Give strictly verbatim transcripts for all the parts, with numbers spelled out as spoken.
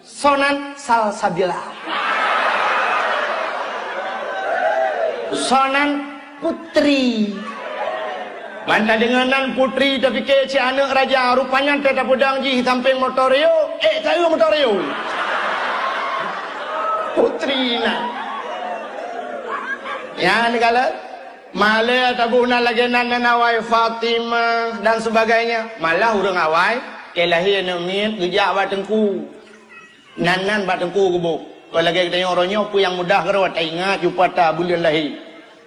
Sonan Salsabila. Sonan Putri. Ban tadeungoe nan Putri, tapike cit aneuk raja, rupanya teuh tapeudong jih sampéng motor Rio, ék taeu motor Rio. Putri nan. Nyan kalon, malée taboh nan lagée nan, nan awai Fatimah dan sebagainya. Malah ureuëng awai, keu lahé aneuk miet geujak bak teungku. Nan-nan bak teungku geuboh. Kon lagée geutanyoe uroe nyoe peue nyang mudah keudroe taingat jumpa ta buleuen lahé.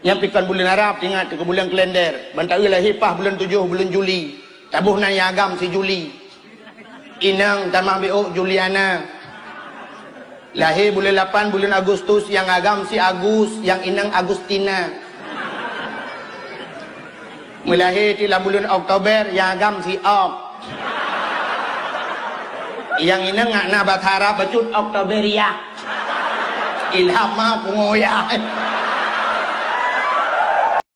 Nyang pi kon buleuen Arab taingat keu buleuen kalender. Ban taeu lahé paih buleuen tujoh buleuen Juli. Taboh nan nyang agam si Juli. Inong tamah biôk Juliana. Lahé buleuen lapan buleuen Agustus, nyang agam si Agus, nyang inong Agustina. Meulahé cit lam buleuen Oktober, nyang agam si Ok. Nyang inong ngak na basa Arab bacut Oktoberia. Ilham ma pungoya.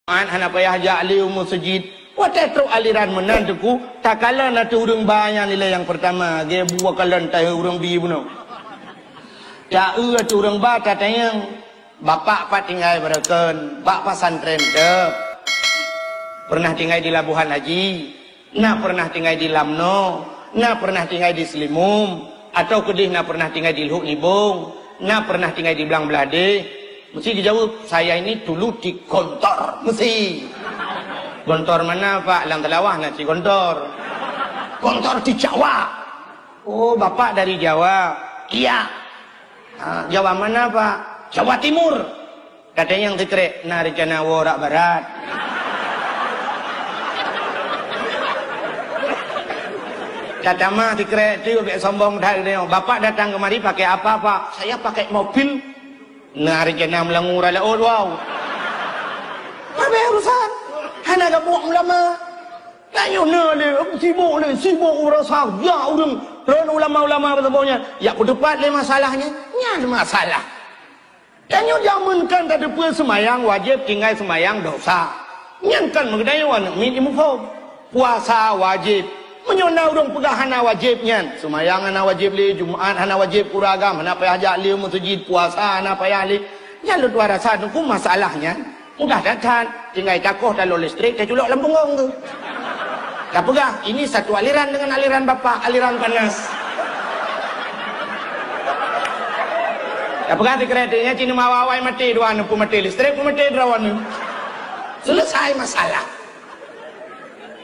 An hana payah jak lé u meuseujid. Watée trok aliran meunan teungku, takalon ateueh ureuëng ba nyan ilée nyang peurtama, geubuet kalon tahe ureuëng bi bunoe. Taeu ateueh ureuëng ba tatanyong. Bapak pat tinggai barokon, bak pesantren teuh. Pernah tinggai di Labuhan Haji, na pernah tinggai di Lamno, na pernah tinggai di Seulimum, atau keudeh na pernah tinggai di Lhok Nibong, na pernah tinggai di Blang Blahdeh. Meusti geujaweueb, "Saya ini dulu di Gontor." Meusti. "Gontor mana, Pak?" "Lam Teulawah na si Gontor." "Gontor di Jawa?" "Oh, Bapak dari Jawa?" "Iya." "Ah, Jawa mana, Pak?" "Jawa Timur." Katanyong sikrek, "Na rencana woe rak barat?" Tatamah sikrek tu bék sombong that geutanyoe. "Bapak datang kemari pakai apa, Pak?" "Saya pakai mobil." "Na rencana meulangue rak laôt, wow?" Habéh urusan. Hana gabuk ulama. Tanyoe na lé, sibuk lé, sibuk urasa, ya ureuëng. Lôn ulama-ulama beutôi nyan, ya peuteupat lé masalahnya. Nyan masalah. Tanyoe jameun kan tateupeue seumayang wajéb tinggai seumayang dosa. Nyan kan meugeutanyoe aneuk miet jimuphom. Puasa wajéb. Meunyoe na ureuëng peugah hana wajéb nyan, seumayang hana wajéb lé, Jumat hana wajéb, ureuëng agam hana payah jak lé meuseujid, puasa hana payah lé. Nyan lôn tuan rasa teungku masalah nyan. Mudah that-that, tinggai takoh talon listrik, taculok lam punggong tu. Tapeugah, "Ini satu aliran dengan aliran bapak, aliran panas." Tapeugah sikrek nyan cit awai-awai maté dua aneuk, peumaté listrik, peumaté droe aneuk. Selesai masalah.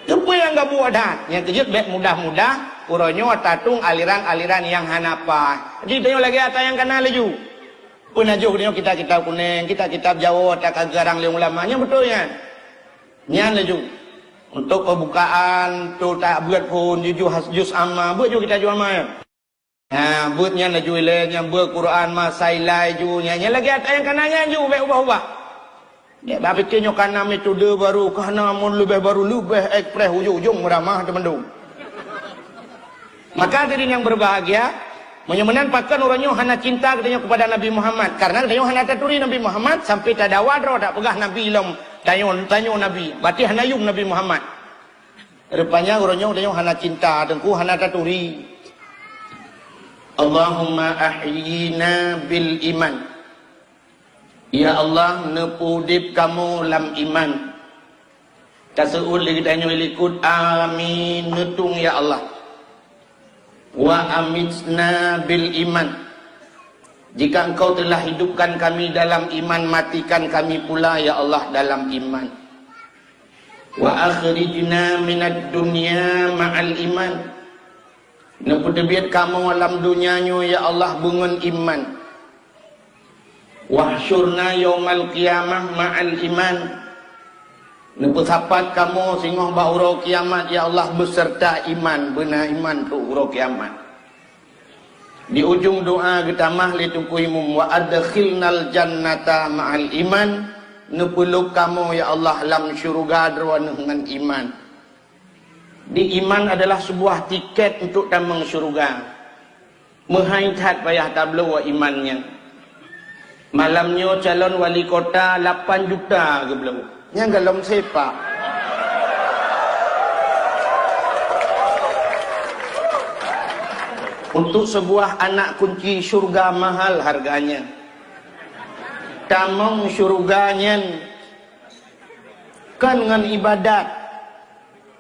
Teupeu nyang gabuek that, nyang keujeuet bék mudah-mudah, uroe nyoe tatong aliran-aliran nyang hana paih. Jadi tanyoe lagée ata nyang kana laju. Peunajoh nyoe kitab-kitab kunéng, kitab-kitab Jawoe, ata ka geukarang lé ulama, nyan beutôi nyan. Nyan laju. Untuk pembukaan, tu tak buet phon, jujur has-, juz amma, buet ju kitab juz amma nyan. Ha, buet nyan laju ilée, nyan buet Quran, masa ilai ju, nyan, nyan lagée ata nyang kana nyan ju, bék ubah-ubah. Dek bak pike nyoe kana metode baru, kana mon leubeh baru, leubeh ekspres, ujong-ujong meuramah teumandum. Maka hadirin yang berbahagia, meunyoe meunan pakon uroe nyoe hana cinta geutanyoe kepada Nabi Muhammad, karena geutanyoe hana taturi Nabi Muhammad sampai tadawa droe tapeugah Nabi lom, tanyoe, tanyoe Nabi, berarti hana yuem Nabi Muhammad. Rupanya uroe nyoe geutanyoe hana cinta, teungku hana taturi. Allahumma ahyina bil iman. Ya Allah, neupeuudeb kamoe lam iman. Taseuôt lé geutanyoe likot, amin, neutueng ya Allah. Wa amitna bil iman. Jika Engkau telah hidupkan kami dalam iman, matikan kami pula ya Allah dalam iman. Wa akhrijna minad dunya ma'al iman. Neupeuteubiet kamoe lam donya nyoe ya Allah beungon iman. Wahsyurna yaumal qiyamah ma'al iman. Neupeusapat kamoe singoh bak uroe kiamat ya Allah beuseurta iman, beuna iman keu uroe kiamat. Di ujong doa geutamah lé Teungku Imum, wa adkhilnal jannata ma'al iman, neupeulhok kamoe ya Allah lam syeuruga droeneuh ngon iman. Di iman adalah sebuah tiket untuk tamong syeuruga. Meuhai that payah tabloe iman nyan. Malam nyoe calon wali kota lapan juta geubloe. Nyang golom sepak. Untuk sebuah anak kunci syurga mahal harganya. Tamong syurga nyan kon ngon ibadat.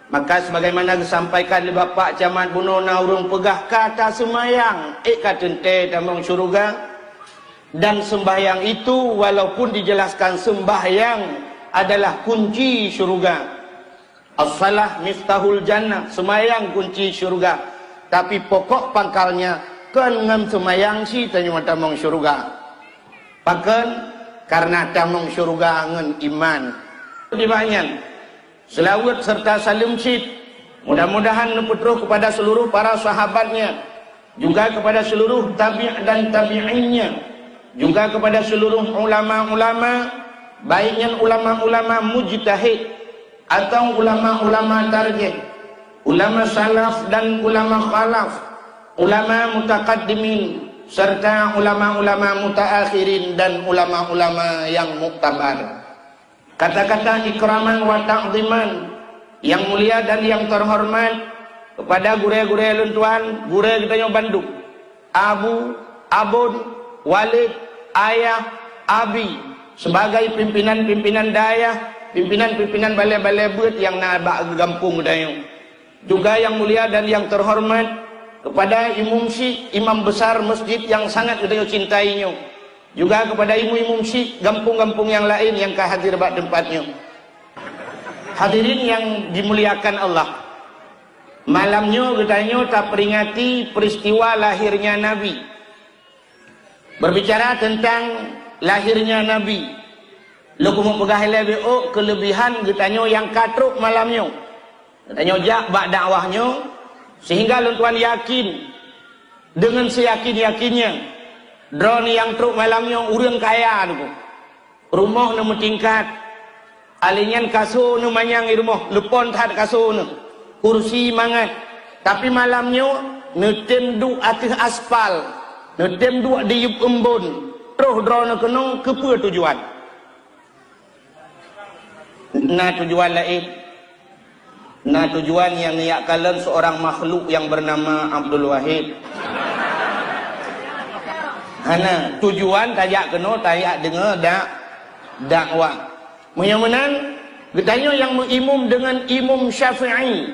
Maka sebagaimana disampaikan lé Bapak Camat bunoe, na ureuëng peugah ka taseumayang, ék ka teuntée tamong syurga. Dan sembahyang itu walaupun dijelaskan sembahyang adalah kunci syurga. As-salah miftahul jannah, seumayang kunci syurga. Tapi pokok pangkalnya kon ngon seumayang cit tanyoe tamong syurga. Pakon? Karena tamong syurga ngon iman. Di banyan, selawat serta salam cit mudah-mudahan neupeutroh kepada seluruh para sahabatnya, juga kepada seluruh tabi' dan tabi'innya, juga kepada seluruh ulama-ulama, baik nyan ulama-ulama mujtahid atau ulama-ulama tarjih, ulama salaf dan ulama khalaf, ulama mutakaddimin, serta ulama-ulama mutaakhirin dan ulama-ulama yang muktabar. Kata-kata ikraman wa ta'ziman, yang mulia dan yang terhormat kepada gurée-gurée lôn tuan, gurée geutanyoe bandum, abu, abon, walid, ayah, abi, sebagai pimpinan-pimpinan dayah, pimpinan-pimpinan balée-balée beuet nyang na bak gampông geutanyoe. Juga yang mulia dan yang terhormat kepada Imum Syik, imam besar masjid yang sangat geutanyoe cintai nyoe. Juga kepada imum-imum syik gampông-gampông nyang laén nyang ka hadir bak teumpat nyoe. Hadirin yang dimuliakan Allah, malam nyoe geutanyoe taperingati peristiwa lahirnya Nabi. Berbicara tentang lahirnya Nabi, lôn keumeung peugah ilée beuôk keulebihan geutanyoe nyang ka trok malam nyoe. Geutanyoe jak bak dakwah nyoe, sehingga lôn tuan yakin deungon siyakin-yakinnya, droeneuh nyang trok malam nyoe ureuëng kaya teungku. Rumoh neumeutingkat, alèh nyan kaso neumanyang i rumoh, leupon that kaso neuh, kursi mangat. Tapi malam nyoe neutem duek ateueh aspal, neutem duek di yup eumbon, troh droeneuh keunoe keupeue tujuan? Na tujuan laén. Na tujuan nyang neujak kalon seorang makhluk yang bernama Abdul Wahid. Hana, tujuan tajak keunoe tajak deungoe dak dakwah. Meunyoe meunan, geutanyoe nyang meuimum deungon Imum Syafi'i,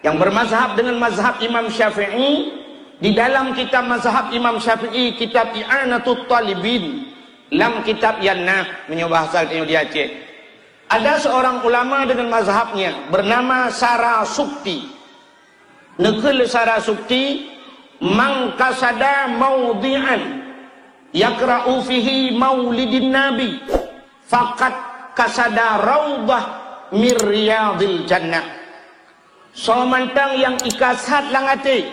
nyang bermazhab deungon mazhab Imam Syafi'i, di dalam kitab mazhab Imam Syafi'i, kitab I'anatut Talibin, lam kitab Yannah, meunyoe bahasa geutanyoe di Aceh. Ada seorang ulama dengan mazhabnya bernama Sarasukti. Neukheun lé Sarasukti, "Man qasada maudhi'an yaqra'u fihi maulidin nabi, faqad qasada raudhah min riyadhil jannah." Soe mantong nyang ikasat lam até,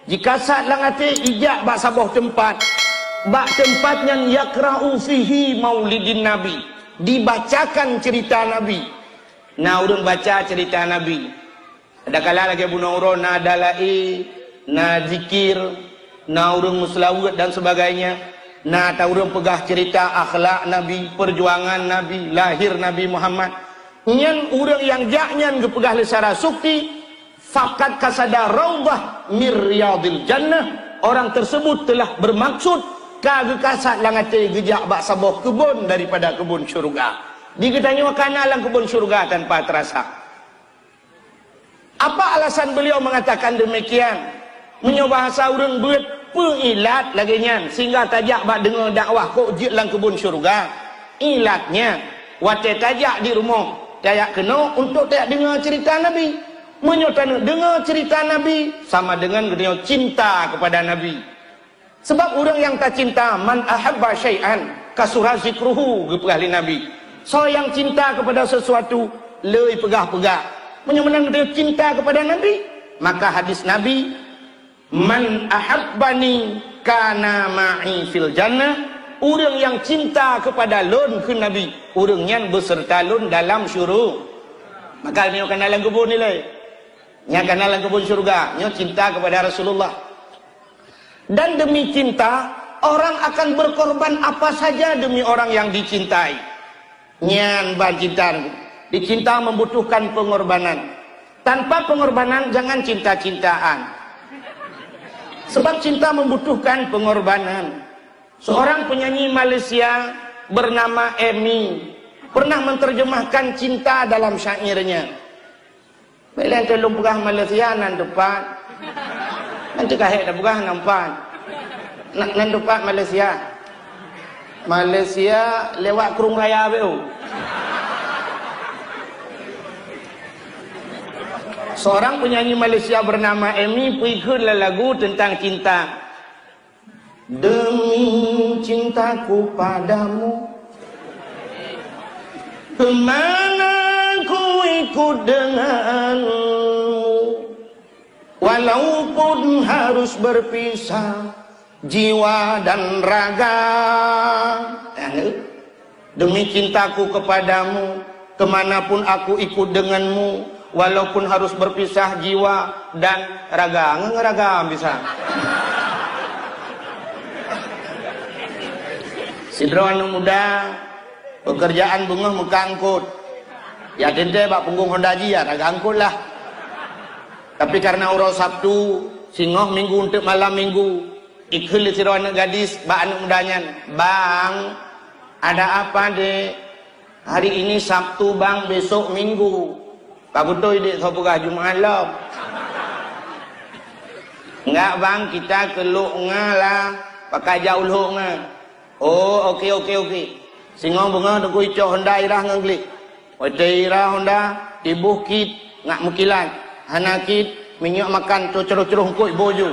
jikasat lam até ijak bak saboh teumpat, bak teumpat nyan yaqra'u fihi maulidin nabi, dibacakan cerita Nabi. Na ureuëng baca cerita Nabi. Kadang-kadang lagée bunoe uroe na dalaé, na zikir, na ureuëng meuseulaweuet dan sebagainya, na ta ureuëng peugah cerita akhlak Nabi, perjuangan Nabi, lahir Nabi Muhammad. Nyan ureuëng nyang jak nyan geupeugah lé Sarasukti, "Faqad qasada raudhah min riyadhil jannah." Orang tersebut telah bermaksud ka geukasat lam até geujak bak saboh keubon daripada keubon syurga. Di geutanyoe kana lam keubon syurga tanpa terasa. Apa alasan beliau mengatakan demikian? Meunyoe bahasa ureuëng beuet, peue ilat lagée nyan sehingga tajak bak deungoe dakwah kok jeuet lam keubon syurga? Ilatnya, watée tajak di rumoh, tajak keunoe untuk tajak deungoe cerita Nabi. Meunyoe taneuk deungoe cerita Nabi, sama dengan geutanyoe cinta kepada Nabi. Sebab ureuëng nyang tacinta, "Man ahabba syai'an kasura zikruhu," geupeugah lé Nabi. Soe nyang cinta kepada sesuatu, le ipeugah-peugah. Meunyoe meunan geutanyoe cinta kepada Nabi, maka hadis Nabi, "Man ahabbani kana ma'i fil jannah," ureuëng nyang cinta kepada lôn, kheun Nabi, ureuëng nyan beuseureuta lôn dalam syuru-, maka nyoe kana lam keubon ilée. Nyang kana lam keubon syurga, nyoe cinta kepada Rasulullah. Dan demi cinta, orang akan berkorban apa saja demi orang yang dicintai. Nyan ban cinta. Dicinta membutuhkan pengorbanan. Tanpa pengorbanan, jangan cinta-cintaan. Sebab cinta membutuhkan pengorbanan. Seorang penyanyi Malaysia bernama Amy pernah menerjemahkan cinta dalam syairnya. Bila teuh lôn peugah Malaysia nan tepat, nanti kahek dah peugah nan pat. Nan tepat Malaysia. Malaysia lewat Krueng Raya beu. Seorang penyanyi Malaysia bernama Amy peuikheun lagu tentang cinta. Demi cintaku padamu, kemana ku ikut denganmu, walaupun harus berpisah jiwa dan raga. Demi cintaku kepadamu, kemanapun aku ikut denganmu, walaupun harus berpisah jiwa dan raga. Ngon raga bisa. Sidroe aneuk muda, pekerjaan beungoh meuka angkot. Ya teuntée bak punggong honda jih ya raga angkot lah. Tapi karena uroe Sabtu, singoh minggu untuk malam minggu, ikheun lé sidroe aneuk gadis bak aneuk muda nyan, "Bang, ada apa, Dek?" "Hari ini Sabtu, Bang, besok Minggu." "Ka beutôi, Dek, soe peugah Jumat lom?" "Enggak, Bang, kita keu lhok nga lah, pakai jak u lhok nga." "Oh, oke, oke, oke." Singoh beungoh Teungku icok honda irah ngon gleh. Watée irah honda, tiboh kit ngat meukilat. Hana kit, minyeuk makan cocroh-croh eungkôt boh ju.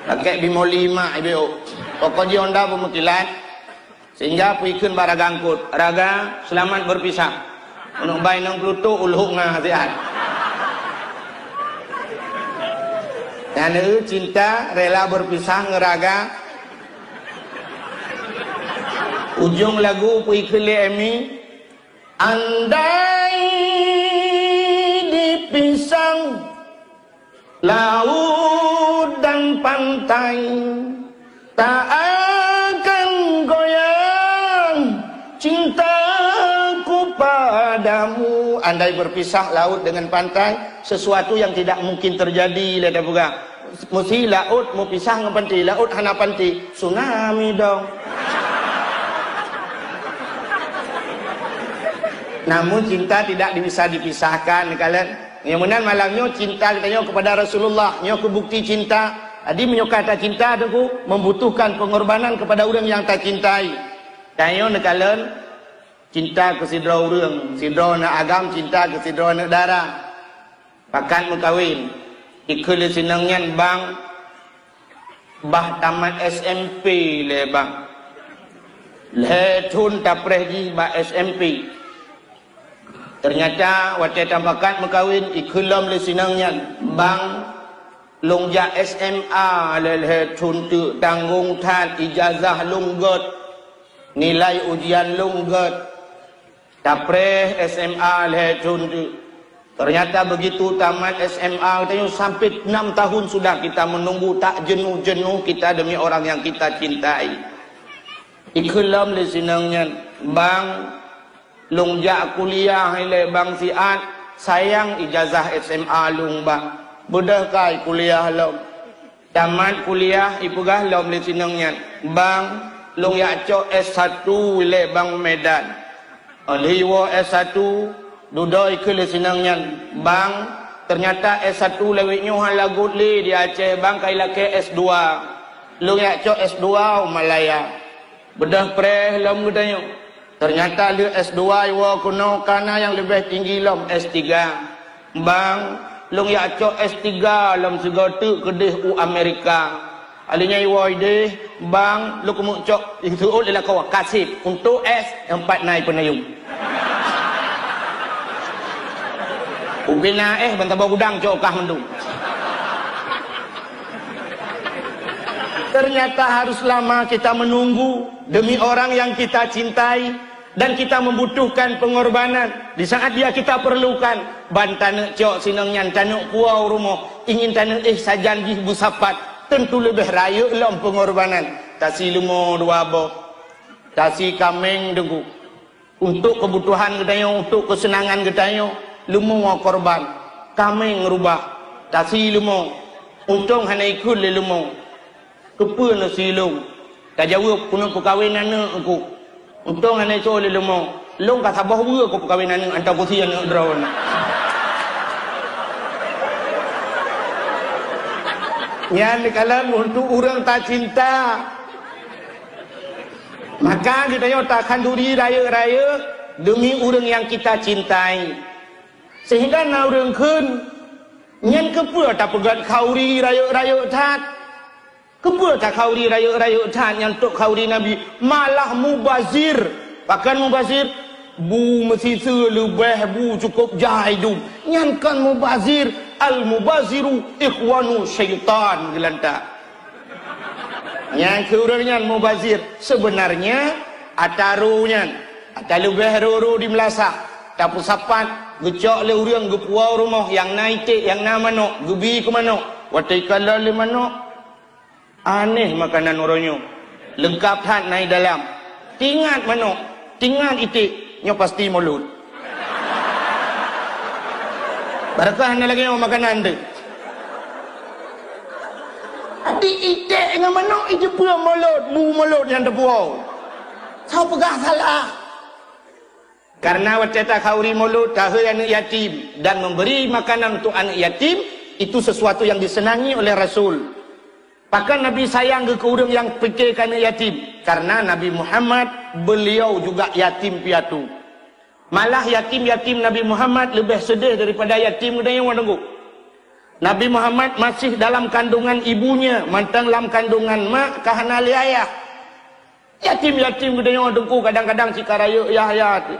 Lakée bimoli mak ibeuk. Pokok jih honda beumeukilat, sehingga peuikheun bak raga angkot, "Raga, selamat berpisah. Meunyoe bai nong peulotok u lhok nga siat." Nyan cinta rela berpisah ngon raga. Ujong lagu peuikheun lé Amy, "Andai dipisah laut dan pantai, tak akan goyang cintaku padamu." Andai berpisah laut dengan pantai, sesuatu yang tidak mungkin terjadi, lé tapeugah. Meusi laôt meupisah ngon panti, laôt hana panti, tsunami dong. Namun cinta tidak bisa dipisahkan, kalon. Nyang meunan malam nyoe cinta geutanyoe kepada Rasulullah, nyoe keu bukti cinta. Jadi meunyoe ka tacinta, Teungku, membutuhkan pengorbanan kepada ureuëng nyang tacintai. Tanyoe neukalon cinta keu sidroe ureuëng, sidroe aneuk agam cinta keu sidroe aneuk dara. Pakat meukawen, ikheun lé sinong nyan, "Bang, bah tamat S M P lé, Bang. Lhée thon tapreh jih bak S M P." Teunyata watée tapakat meukawen, ikheun lom lé sinong nyan, "Bang, lôn jak S M A lé lhée thon teuk, tanggong that, ijazah lôn gét, nilai ujian lôn gét." Tapreh S M A lhée thon teuk. Ternyata begitu tamat S M A, katanya sampai enam tahun sudah kita menunggu, tak jenuh-jenuh kita demi orang yang kita cintai. Ikheun lom lé sinong nyan, "Bang, lôn jak kuliah ilée Bang siat, sayang ijazah S M A lôn, Bang. Beudôh kai kuliah lom." Tamat kuliah, ipeugah lom lé sinong nyan, "Bang, lôn jak cok S satu ilée Bang Medan." Óh lheueh iwoe S satu, dudoe ikheun lé sinong nyan, "Bang, ternyata S satu lawét nyoe hana lagot lé di Aceh, Bang, ka ilakée S dua. Lôn jak cok S dua u Malaya." Beudôh preh lom geutanyoe. Ternyata lheueh S dua iwoe keunoe ka na nyang leubeh tinggi lom, S tiga. "Bang, lôn jak cok S tiga lom sigoe teuk keudeh u Amerika." Óh lheueh nyan iwoe ideh, "Bang, lôn keumeung cok," iseuôt lé lakoe, "kaseb, untuk S nyang pat na ipeunayong." Ubena S ban saboh gudang cok kah mandum. Ternyata harus lama kita menunggu demi orang yang kita cintai dan kita membutuhkan pengorbanan. Di saat dia kita perlukan, ban taneuk cok sinong nyan taneuk puwoe u rumoh, ingin taneuk éh sajan jih beusapat, tentu leubeh rayeuk lom pengorbanan. Tasi leumo dua boh, tasi kaméng Teungku. Untuk kebutuhan geutanyoe, untuk keuseunangan geutanyoe, leumo korban, kaméng rubah, tasi leumo. Untông hana ikheun lé leumo. Keupeue neusilông? Tajaweueb keuneuk peukawen aneuk ku. Untông hana isoe lé leumo. Lông ka saboh weue ku peukawen aneuk hantom kusi aneuk droeneuh. Nyan dikalon untuk ureuëng tacinta. Maka geutanyoe takhanduri rayeuk-rayeuk demi ureuëng nyang kita cintai. Sehingga na ureuëng kheun, nyan keupeue tapeugét khauri rayeuk-rayeuk that? Keupeue takhauri rayeuk-rayeuk that nyang trok khauri Nabi, malah mubazir. Pakon mubazir? Bu meusiseue leubeh bu cukôp jai dum. Nyan kon mubazir, al-mubaziru ikhwanu syaitan geulanta. Nyang keu ureuëng nyan mubazir, seubeunarnya ata ro nyan, ata leubeh ro-ro di meulasah, tapeusapat, geucok lé ureuëng geupuwoe rumoh nyang na iték, nyang na manok, geubi keu manok. Watée ikalon lé manok, aneh makanan uroe nyoe. Leungkab that na i dalam. Tingat manok, tingat iték, nyoe pasti mulod. Barokah hana lagée nyoe makanan teuh. Di iték ngon manok ijeupeue mulod, bu mulod nyang teupuwoe. Soe peugah salah? Karena watée takhauri mulod, tahôi aneuk yatim, dan memberi makanan untuk aneuk yatim, itu sesuatu yang disenangi oleh Rasul. Pakon Nabi sayang geuh keu ureuëng nyang pike keu aneuk yatim? Karena Nabi Muhammad, beliau juga yatim piatu. Malah yatim-yatim Nabi Muhammad leubeh seudeh daripada yatim geutanyoe, Teungku. Nabi Muhammad masih dalam kandungan ibunya, mantong lam kandungan mak ka hana lé ayah. Yatim-yatim geutanyoe, Teungku, kadang-kadang cit ka rayeuk yah-yah teuh.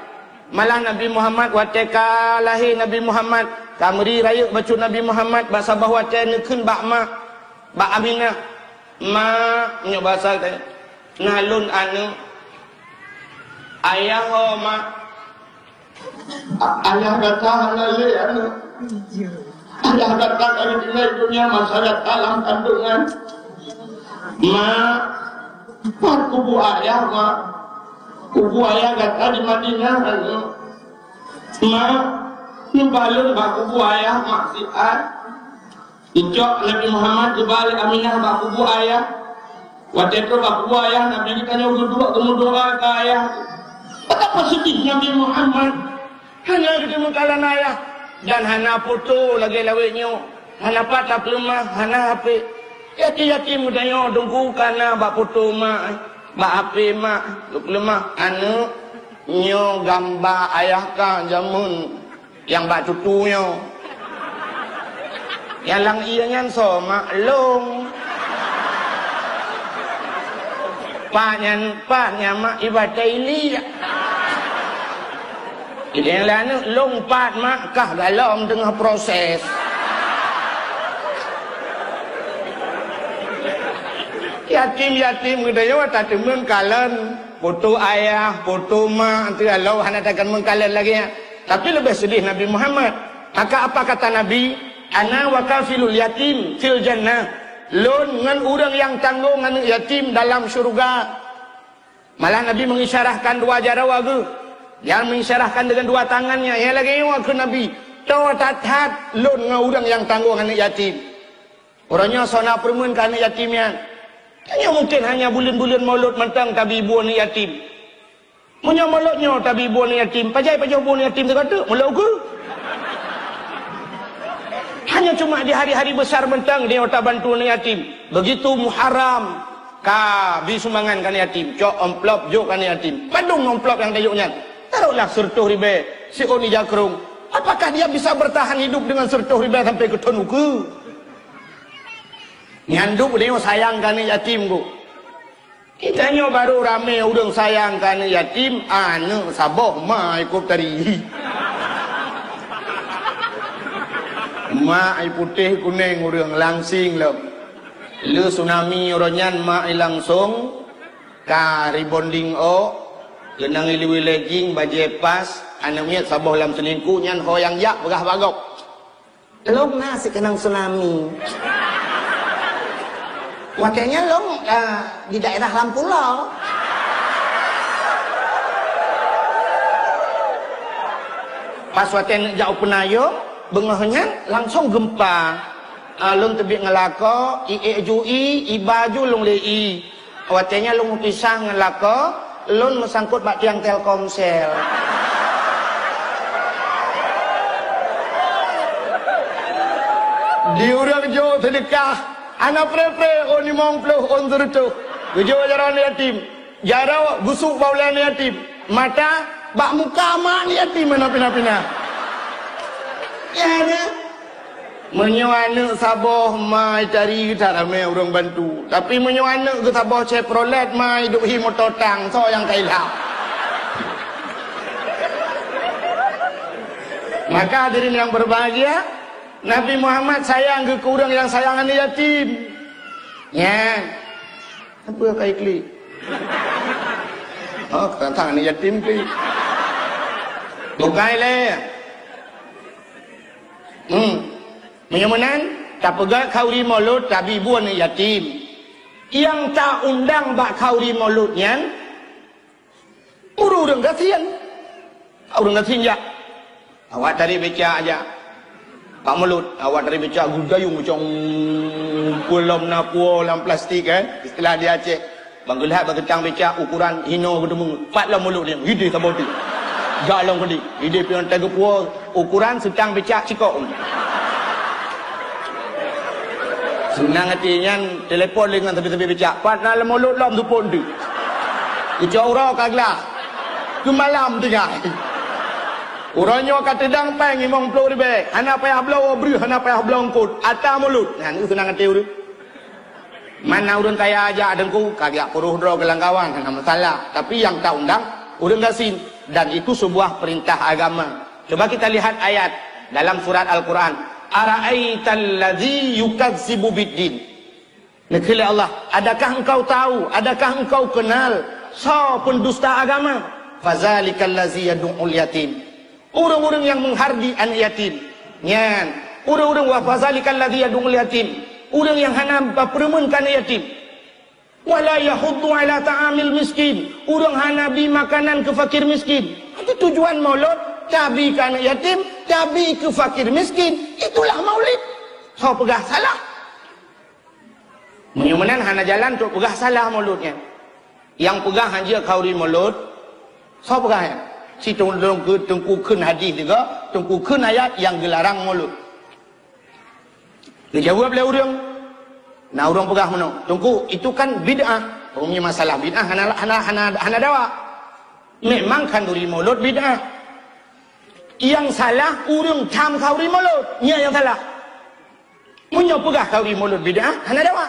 Malah Nabi Muhammad watée ka lahé Nabi Muhammad, ka meuri rayeuk bacut Nabi Muhammad bak saboh watée neukheun bak mak, bak Aminah. "Mak," meunyoe basa teuh, "na lôn aneuk." "Ayah ho, Mak?" "A-, ayah gata hana lé aneuk. Ayah gata ka geutinggai donya masa gata lam kandungan. Mak, pat kubu ayah, Mak? Kubu ayah gata di Madinah, aneuk. Mak, neuba lôn bak kubu ayah, Mak, siat." Geucok Nabi Muhammad geuba lé Aminah bak kubu ayah. Watée trok bak kubu ayah, Nabi geutanyoe geuduek geumeudoá keu ayah. Betapa sedih Nabi Muhammad. Hana geuteumeung kalon ayah dan hana foto lagée lawét nyoe. Hana pat tapeuleumah, hana H P. Yatim-yatim geutanyoe, Teungku, ka na bak foto mak, bak H P mak, geupeuleumah. "Aneuk, nyoe gamba ayah ka jameun nyang bak tutu nyoe. Nyang lam ié nyan soe, Mak?" "Lôn." "Pat nyan, pat nyan, Mak?" "Ibatai li." Jadi nyang lé aneuk, "Lôn pat, Mak, kah galom teungoh proses." Yatim-yatim geutanyoe tateumeung kalon foto ayah, foto mak, teuh lom hana tateumeung kalon lagée nyan. Tapi leubeh seudeh Nabi Muhammad. Maka apa kata Nabi? "Ana wa kafilul yatim fil jannah." Lôn ngon ureuëng nyang tanggong aneuk yatim dalam syeuruga. Malah Nabi mengisyarahkan dua jaroe geuh. Dia mengisyarahkan dengan dua tangannya. Nyang lagée nyoe kheun Nabi, "Toe that-that lôn ngon ureuëng nyang tanggong aneuk yatim." Uroe nyoe soe na peureumeun keu aneuk yatim nyan? Tanyoe mungken hanya buleuen-buleuen Maulud mantong tabi bu aneuk yatim. Meunyoe Maulud nyoe tabi bu aneuk yatim, pajan pajoh bu aneuk yatim teuka teuk, Maulud ukeue? Hanya cuma di hari-hari besar mantong dia tabantu aneuk yatim. Begitu Muharram, ka bi sumbangan keu aneuk yatim, cok amplop jok keu aneuk yatim. Padum amplop nyang tajok nyan? Taroklah seureutôh ribée, siôn ija krueng. Apakah dia bisa bertahan hidup dengan seureutôh ribée sampai keu thon ukeue? Nyan duek nyoe sayang keu aneuk yatim, Bu. Kita nyoe barô ramé ureuëng sayang keu aneuk yatim, aneuk saboh ma ikôb tari. Mak ai putéh kunéng ureuëng langsing lom. Le tsunami uroe nyan mak ai langsong ka rebonding ôk, keunong ileue legging, bajée pas, aneuk miet saboh lam seulingku nyan ho nyang jak peugah bak gob. Lôn na sikeunong tsunami. Watée nyan lôn, eh, di daerah lam pulo. Pas watée neuk jak u Peunayong, beungoh nyan langsong gempa. Ah, lôn teubiet ngon lakoe, i ék ju i, iba ju lôn lé i. Watée nyan lôn meupisah ngon lakoe, lôn meusangkot bak tiang Telkomsel. Di ureuëng jok seudeukah, hana pré-pré ôn limong ploh, ôn seureutôh. Geujok jaroe yatim. Jaroe geusuk bak ulée aneuk yatim, mata bak muka mak aneuk yatim hana pina-pina. Ya, na? Meunyoe aneuk saboh mai tari, that ramé ureuëng bantu. Tapi meunyoe aneuk geusaboh Chevrolet mai, duek hi moto tang, soe nyang ka ilham? Maka hadirin yang berbahagia, Nabi Muhammad sayang geuh keu ureuëng nyang sayang aneuk yatim. Nyan. Apa ka iklik? Oh, tantang aneuk yatim klik. Bukai lé. Hmm. Meunyoe meunan, tapeugah khauri mulod tabi bu aneuk yatim. Nyang taundang bak khauri mulod nyan, ureuëng-ureuëng gasien. Ureuëng gasien jak. Awak tarék becak jak. Bak mulod, awak tarék becak geudayung macam peulom na puwoe lam plastik, eh. Istilah di Aceh. Bang geulhat bak geutang becak ukuran hinoe geuteumé. Pat lom mulod nyan, idéh saboh teuk. Jak lom keudéh. Idéh pion teugeupue ukuran seutang becak cikok. Seunang até nyan telepon lé ngon sabe-sabe becak. Pat na lam mulod lom seupôt teuk. Geucok uroe ka glah. Keu malam tinggai. Uroe nyoe ka teudang péng limong ploh ribée. Hana payah bloe breuh, hana payah bloe eungkot. Ata mulod. Nyan seunang até ureuëng. Mana ureuëng kaya jak teungku, ka geujak peuroh droe geulanggawan, hana masalah. Tapi nyang ta undang, ureuëng gasien. Dan itu sebuah perintah agama. Coba kita lihat ayat dalam surat Al-Quran. "Ara'aital ladzi yukadzibu biddin." Neukheun lé Allah, "Adakah engkau tahu, adakah engkau kenal soe pendusta agama? Fadzalikal ladzi yadu'ul yatim." Ureuëng-ureuëng nyang menghardi aneuk yatim. Nyan, ureuëng-ureuëng wa fazalikal ladzi yad'ul yatim. Ureuëng nyang hana ba peureumeun keu aneuk yatim. Wa la yahuddu ala ta'amil miskin. Ureuëng hana bi makanan keu fakir miskin. Itu tujuan mulod, tabi keu aneuk yatim, tabi keu fakir miskin. Itulah maulid. Soe peugah salah? Meunyoe meunan hana jalan trok peugah salah mulod nyan. Nyang peugah hanjeuet khauri mulod, soe peugah nyan? Si Teungku, Teungku kheun hadis juga, Teungku kheun ayat nyang geularang mulod. Geujaweueb lé ureuëng, na ureuëng peugah meunoe, "Teungku, itu kan bid'ah." Meunyoe masalah bid'ah hana, hana, hana, hana dawa. Memang khanduri mulod bid'ah. Nyang salah ureuëng tham khauri mulod, nyan nyang salah. Meunyoe peugah khauri mulod bid'ah, hana dawa.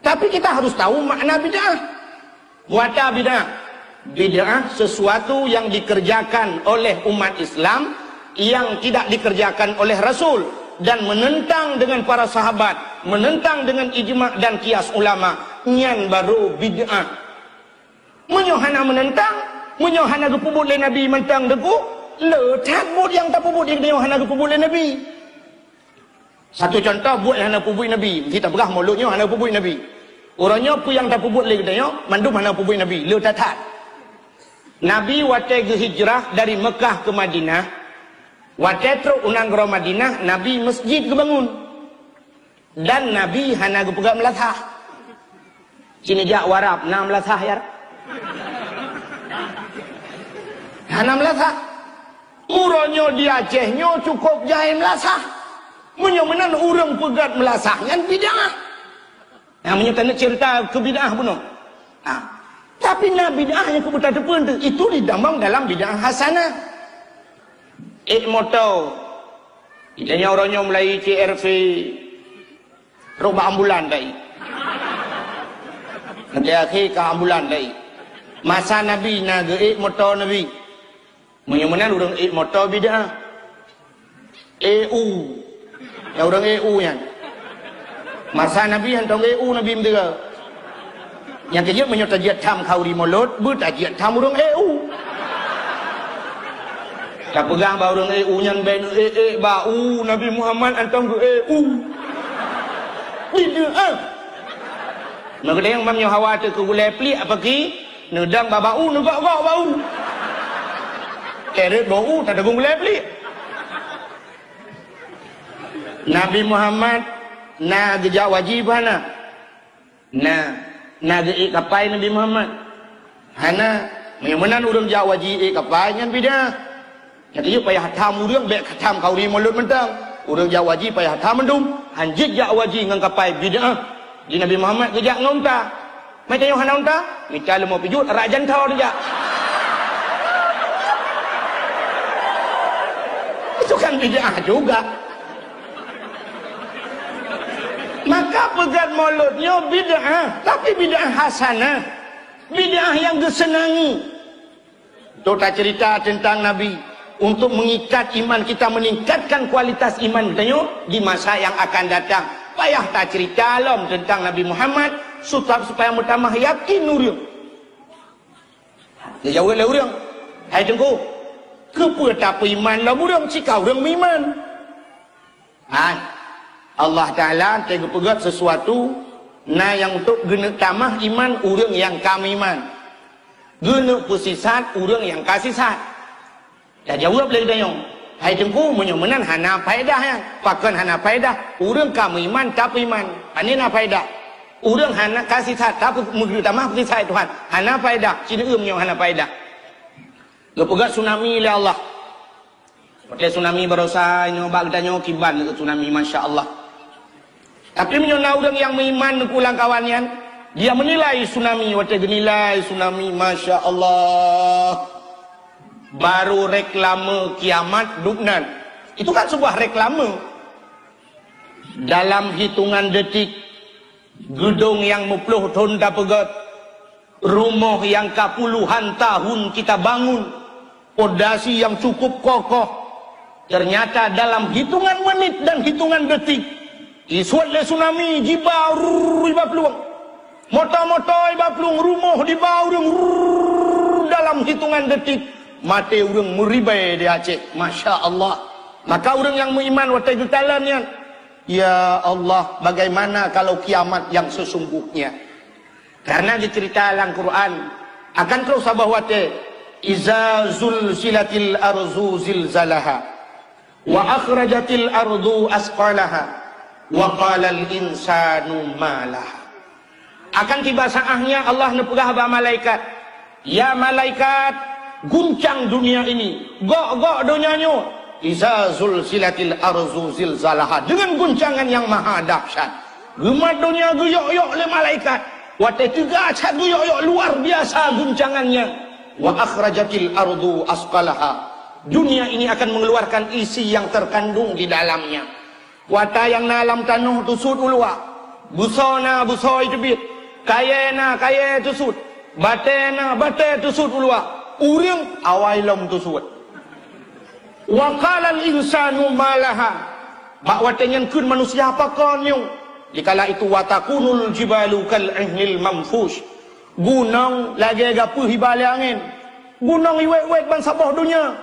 Tapi kita harus tahu makna bid'ah. Muata bid'ah. Bid'ah sesuatu yang dikerjakan oleh umat Islam yang tidak dikerjakan oleh Rasul dan menentang dengan para sahabat, menentang dengan ijma dan qiyas ulama, nyan baru bid'ah. Meunyoe hana meunentang, meunyoe hana geupeubuet lé Nabi mantong teungku, le that buet nyang tapeubuet nyang hana geupeubuet lé Nabi. Satu contoh buet nyang hana peubuet Nabi, kita peugah mulod nyoe hana peubuet Nabi. Uroe nyoe peue nyang tapeubuet lé geutanyoe, mandum hana peubuet Nabi, le that-that. Nabi watée geuhijrah dari Meukah ke Madinah, watée trok u nanggroe Madinah, Nabi masjid geubangun. Dan Nabi hana geupeugah meulasah. Sini jak u Arab, na meulasah ya? Hana meulasah. Uroe nyoe di Aceh nyoe cukup jai meulasah. Meunyoe meunan ureuëng peugét meulasah nyan bid'ah. Nah, meunyoe taneuk cerita keu bid'ah bunoe. Nah, tapi na bid'ah nyang keubeutateupeu teuh, itu didamong dalam bid'ah hasanah. Ék moto. Geutanyoe uroe nyoe mulai C R V. Rôh bak ambulan tai. Nanti akhé ka ambulan tai. Masa Nabi na geuék moto Nabi. Meunyoe meunan ureuëng ék moto bid'ah. E U. Ya ureuëng E U nyan. Masa Nabi hantom E U Nabi meudeuga. Nyang keujeuet meunyoe tajiet tham khauri mulod, beu tajiet tham ureuëng E U. Tapeugah bak ureuëng E U nyan bèk neuék-ék bak u Nabi Muhammad hantom geu-E U. Bid'ah. Meukeudéng ban nyoe hawa teuh keu gulèe pliek apa ki? Neudang bak bak u, neugok-gok bak u. Keret bak u, tadagong gulèe pliek. Nabi Muhammad Na geujak waji hana? Na, na geuék kapai Nabi Muhammad? Hana. Meunyoe meunan ureuëng jak waji ék kapai nyan bid'ah. Nyang keujeuet payah tham ureuëng bék khatam khauri mulod mantong. Ureuëng jak waji payah tham mandum, hanjeuet jak waji ngon kapai bid'ah. Di Nabi Muhammad geujak ngon unta. Meutanyoe hana unta, mita leumô pijuet, rak jantoe dijak. Itu kan bid'ah juga. Maka peugét mulod nyoe bid'ah, tapi bid'ah hasanah. Bid'ah nyang geuseunangi. Untuk tacerita tentang Nabi, untuk mengikat iman kita, meningkatkan kualitas iman tanyoe di masa yang akan datang. Payah tacerita lom tentang Nabi Muhammad, sutab supaya meutamah yakin ureuëng. Geujaweueb lé ureuëng, "Hai Teungku, keupeue tapeuiman lom ureuëng sika ureuëng meuiman?" Hai, Allah Taala teuh geupeugét sesuatu, na nyang untuk geuneuk tamah iman ureuëng nyang ka meuiman. Geuneuk peusisat ureuëng nyang ka sisat. Tajaweueb lé geutanyoe, "Hai Teungku, meunyoe meunan hana paedah nyan." Pakon hana paedah? Ureuëng ka meuiman tapeuiman, pane na paedah? Ureuëng hana ka sisat, tapeu-, meugeutamah peusisat Tuhan, hana paedah. Sineum nyoe hana paedah. Geupeugét tsunami lé Allah. Watée tsunami barosa nyoe bak geutanyoe kiban tsunami, masya Allah. Tapi meunyoe na ureuëng nyang meuiman neuku lam kawan nyan, dia menilai tsunami, watée geunilai tsunami, masya Allah, baru reklame kiamat dubnan. Itu kan sebuah reklame. Dalam hitungan detik, gedong nyang meuploh thon tapeugét, rumoh nyang ka puluhan tahun kita bangun, pondasi yang cukup kokoh, ternyata dalam hitungan menit dan hitungan detik, isuet lé tsunami, jiba rrrr iba plueng. Moto-moto iba plueng, rumoh diba ureuëng rrrr dalam hitungan detik. Maté ureuëng meuribée di Aceh. Masya Allah. Maka ureuëng nyang meuiman watée geukalon nyan, "Ya Allah, bagaimana kalau kiamat yang sesungguhnya?" Karena dicerita dalam Quran, akan troh saboh watée, "Iza zulzilatil arzu zilzalaha, wa akhrajatil arzu asqalaha, wa qalal insanu ma laha." Akan tiba saahnya Allah neupeugah bak malaikat, "Ya malaikat, guncang dunia ini, gok-gok donya nyoe, iza zulzilatil arzu zilzalaha, dengan guncangan yang maha dahsyat." Geumat donya geuyok-yok lé malaikat. Watée teuga that geuyok-yok luar biasa guncangannya. "Wa akhrajatil arzu asqalaha." Dunia ini akan mengeluarkan isi yang terkandung di dalamnya. Wata nyang na lam tanoh teusuet u luwa, beusoe na beusoe teubiet, kayée na kayée teusuet, batée na batée teusuet u luwa, ureuëng awai lom teusuet. "Wa qalal insanu ma laha." Bak watée nyan kheun manusia, "Pakon nyoe?" Dikala itu, "Wa takunul jibalu kal ihnil manfush." Gunong lagée gapeuh iba lé angén. Gunong iwét-wét bansaboh donya.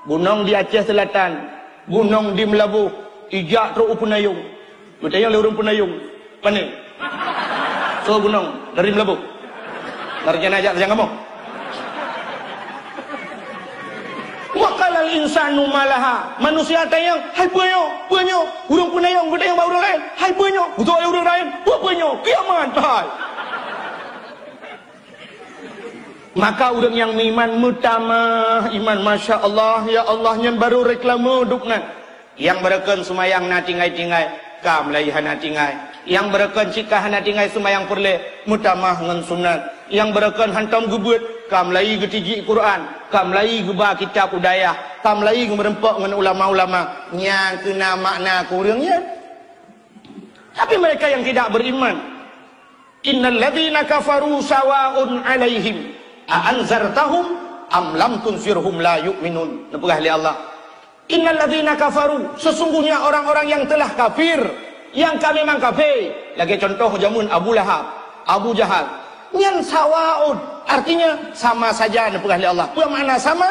Gunong di Aceh Selatan, gunong di Meulaboh, ijak trok u Peunayong. Geutanyong lé ureuëng Peunayong, "Pane soe gunong dari Meulaboh?" Dari nyan ajak tajak kamoe. "Wa qalal insanu ma laha." Manusia tanyong, "Hai peue nyoe? Peue nyoe?" Ureuëng Peunayong geutanyong bak ureuëng laén, "Hai peue nyoe?" Geutanyong lé ureuëng laén, "Peue, peue nyoe?" Kiamat, hai. Maka ureuëng nyang meuiman meutamah iman, masya Allah, ya Allah, nyan baru reklame dubnan. Nyang beureukeun seumayang na tinggai-tinggai, ka meulayi hana tinggai. Nyang beureukeun cit ka hana tinggai seumayang peureulée, meutamah ngon sunat. Nyang beureukeun hantom geubeuet, ka meulayi geutijik Quran, ka meulayi geuba kitab u dayah, ka meulayi geumeureumpok ngon ulama-ulama. Nyang keuna makna keu ureuëng nyan. Tapi mereka yang tidak beriman, "Innal ladzina kafaru sawaun 'alaihim a anzartahum am lam tunzirhum la yu'minun." Neupeugah lé Allah, "Innal ladzina kafaru," sesungguhnya orang-orang yang telah kafir, yang ka memang kafé, lagée contoh jameun Abu Lahab, Abu Jahal, nyan sawaun, artinya sama saja, neupeugah lé Allah. Peue makna sama?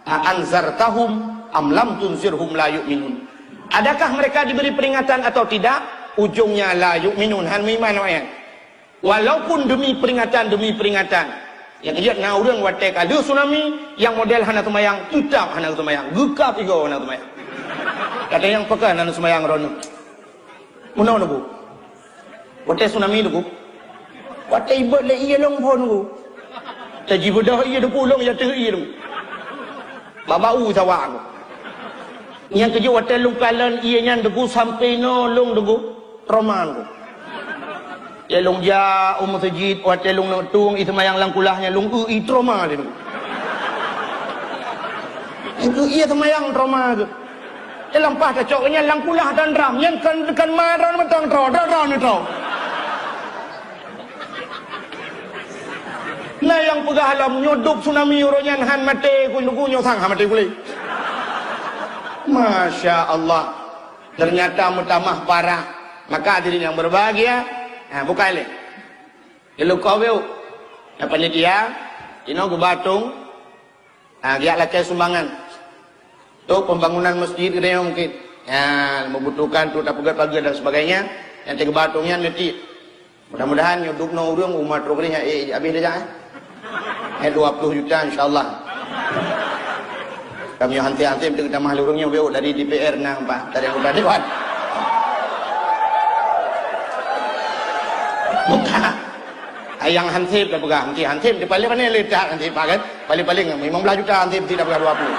"A anzartahum am lam tunzirhum la yu'minun." Adakah mereka diberi peringatan atau tidak? Ujungnya la yu'minun, han meuiman awaknyan. Walaupun demi peringatan, demi peringatan. Nyang jeuet na ureuëng watée ka lheueh tsunami, nyang model hana seumayang, teutap hana seumayang, geukab igoe hana seumayang. Kata nyang peugah hana seumayang droeneuh. Meunoe Teungku. Watèe tsunami Teungku. Watèe ibot lé ié lôn phôn Teungku. Tajibeudôh ié Teungku, lôn i ateueh ié Teungku. Bak-bak u sawa Teungku. Nyang keujeuet watèe lôn kalon ié nyan Teungku sampoe inoe lôn Teungku. Trauma Teungku. Ya lôn jak u meuseujid, watèe lôn neuk tueng ié seumayang lam kulah nyan lôn eu ié trauma lé Teungku. Lôn eu ié seumayang trauma Teungku. Dalam paih tacok nyan lam kulah dan ram. Nyan kan, kan ma droe mantong droe, droe, droe ni droe. Na nyang peugah lom nyoe dub tsunami uroe nyan han maté ku, ku nyoe sang han maté kulé. Masya Allah. Ternyata meutamah parah. Maka hadirin yang berbahagia, ha, bukai lé. Iloko beu. Ya panitia, inoe geuba tueng. Ha, geujak lakèe sumbangan. Untuk pembangunan masjid geutanyoe mungkin. Ya, membutuhkan untuk tapeugèt-peugèt dan sebagainya. Nyang teugeubah tueng nyan neuti. Mudah-mudahan nyoe dub noe ureueng umat trok nyan, eh, habéh dah, eh. Eh, dua puluh juta insya Allah. Kami hansép-hansép teuka tamah lé ureueng nyoe beu dari D P R na, bah, dari anggota dewan. Bukan. Nyang hansép tapeugah, meusti hansép, di paléng-paléng lé that hansép, kan? Paléng-paléng limong blaih juta hansép, meusti tapeugah dua puluh.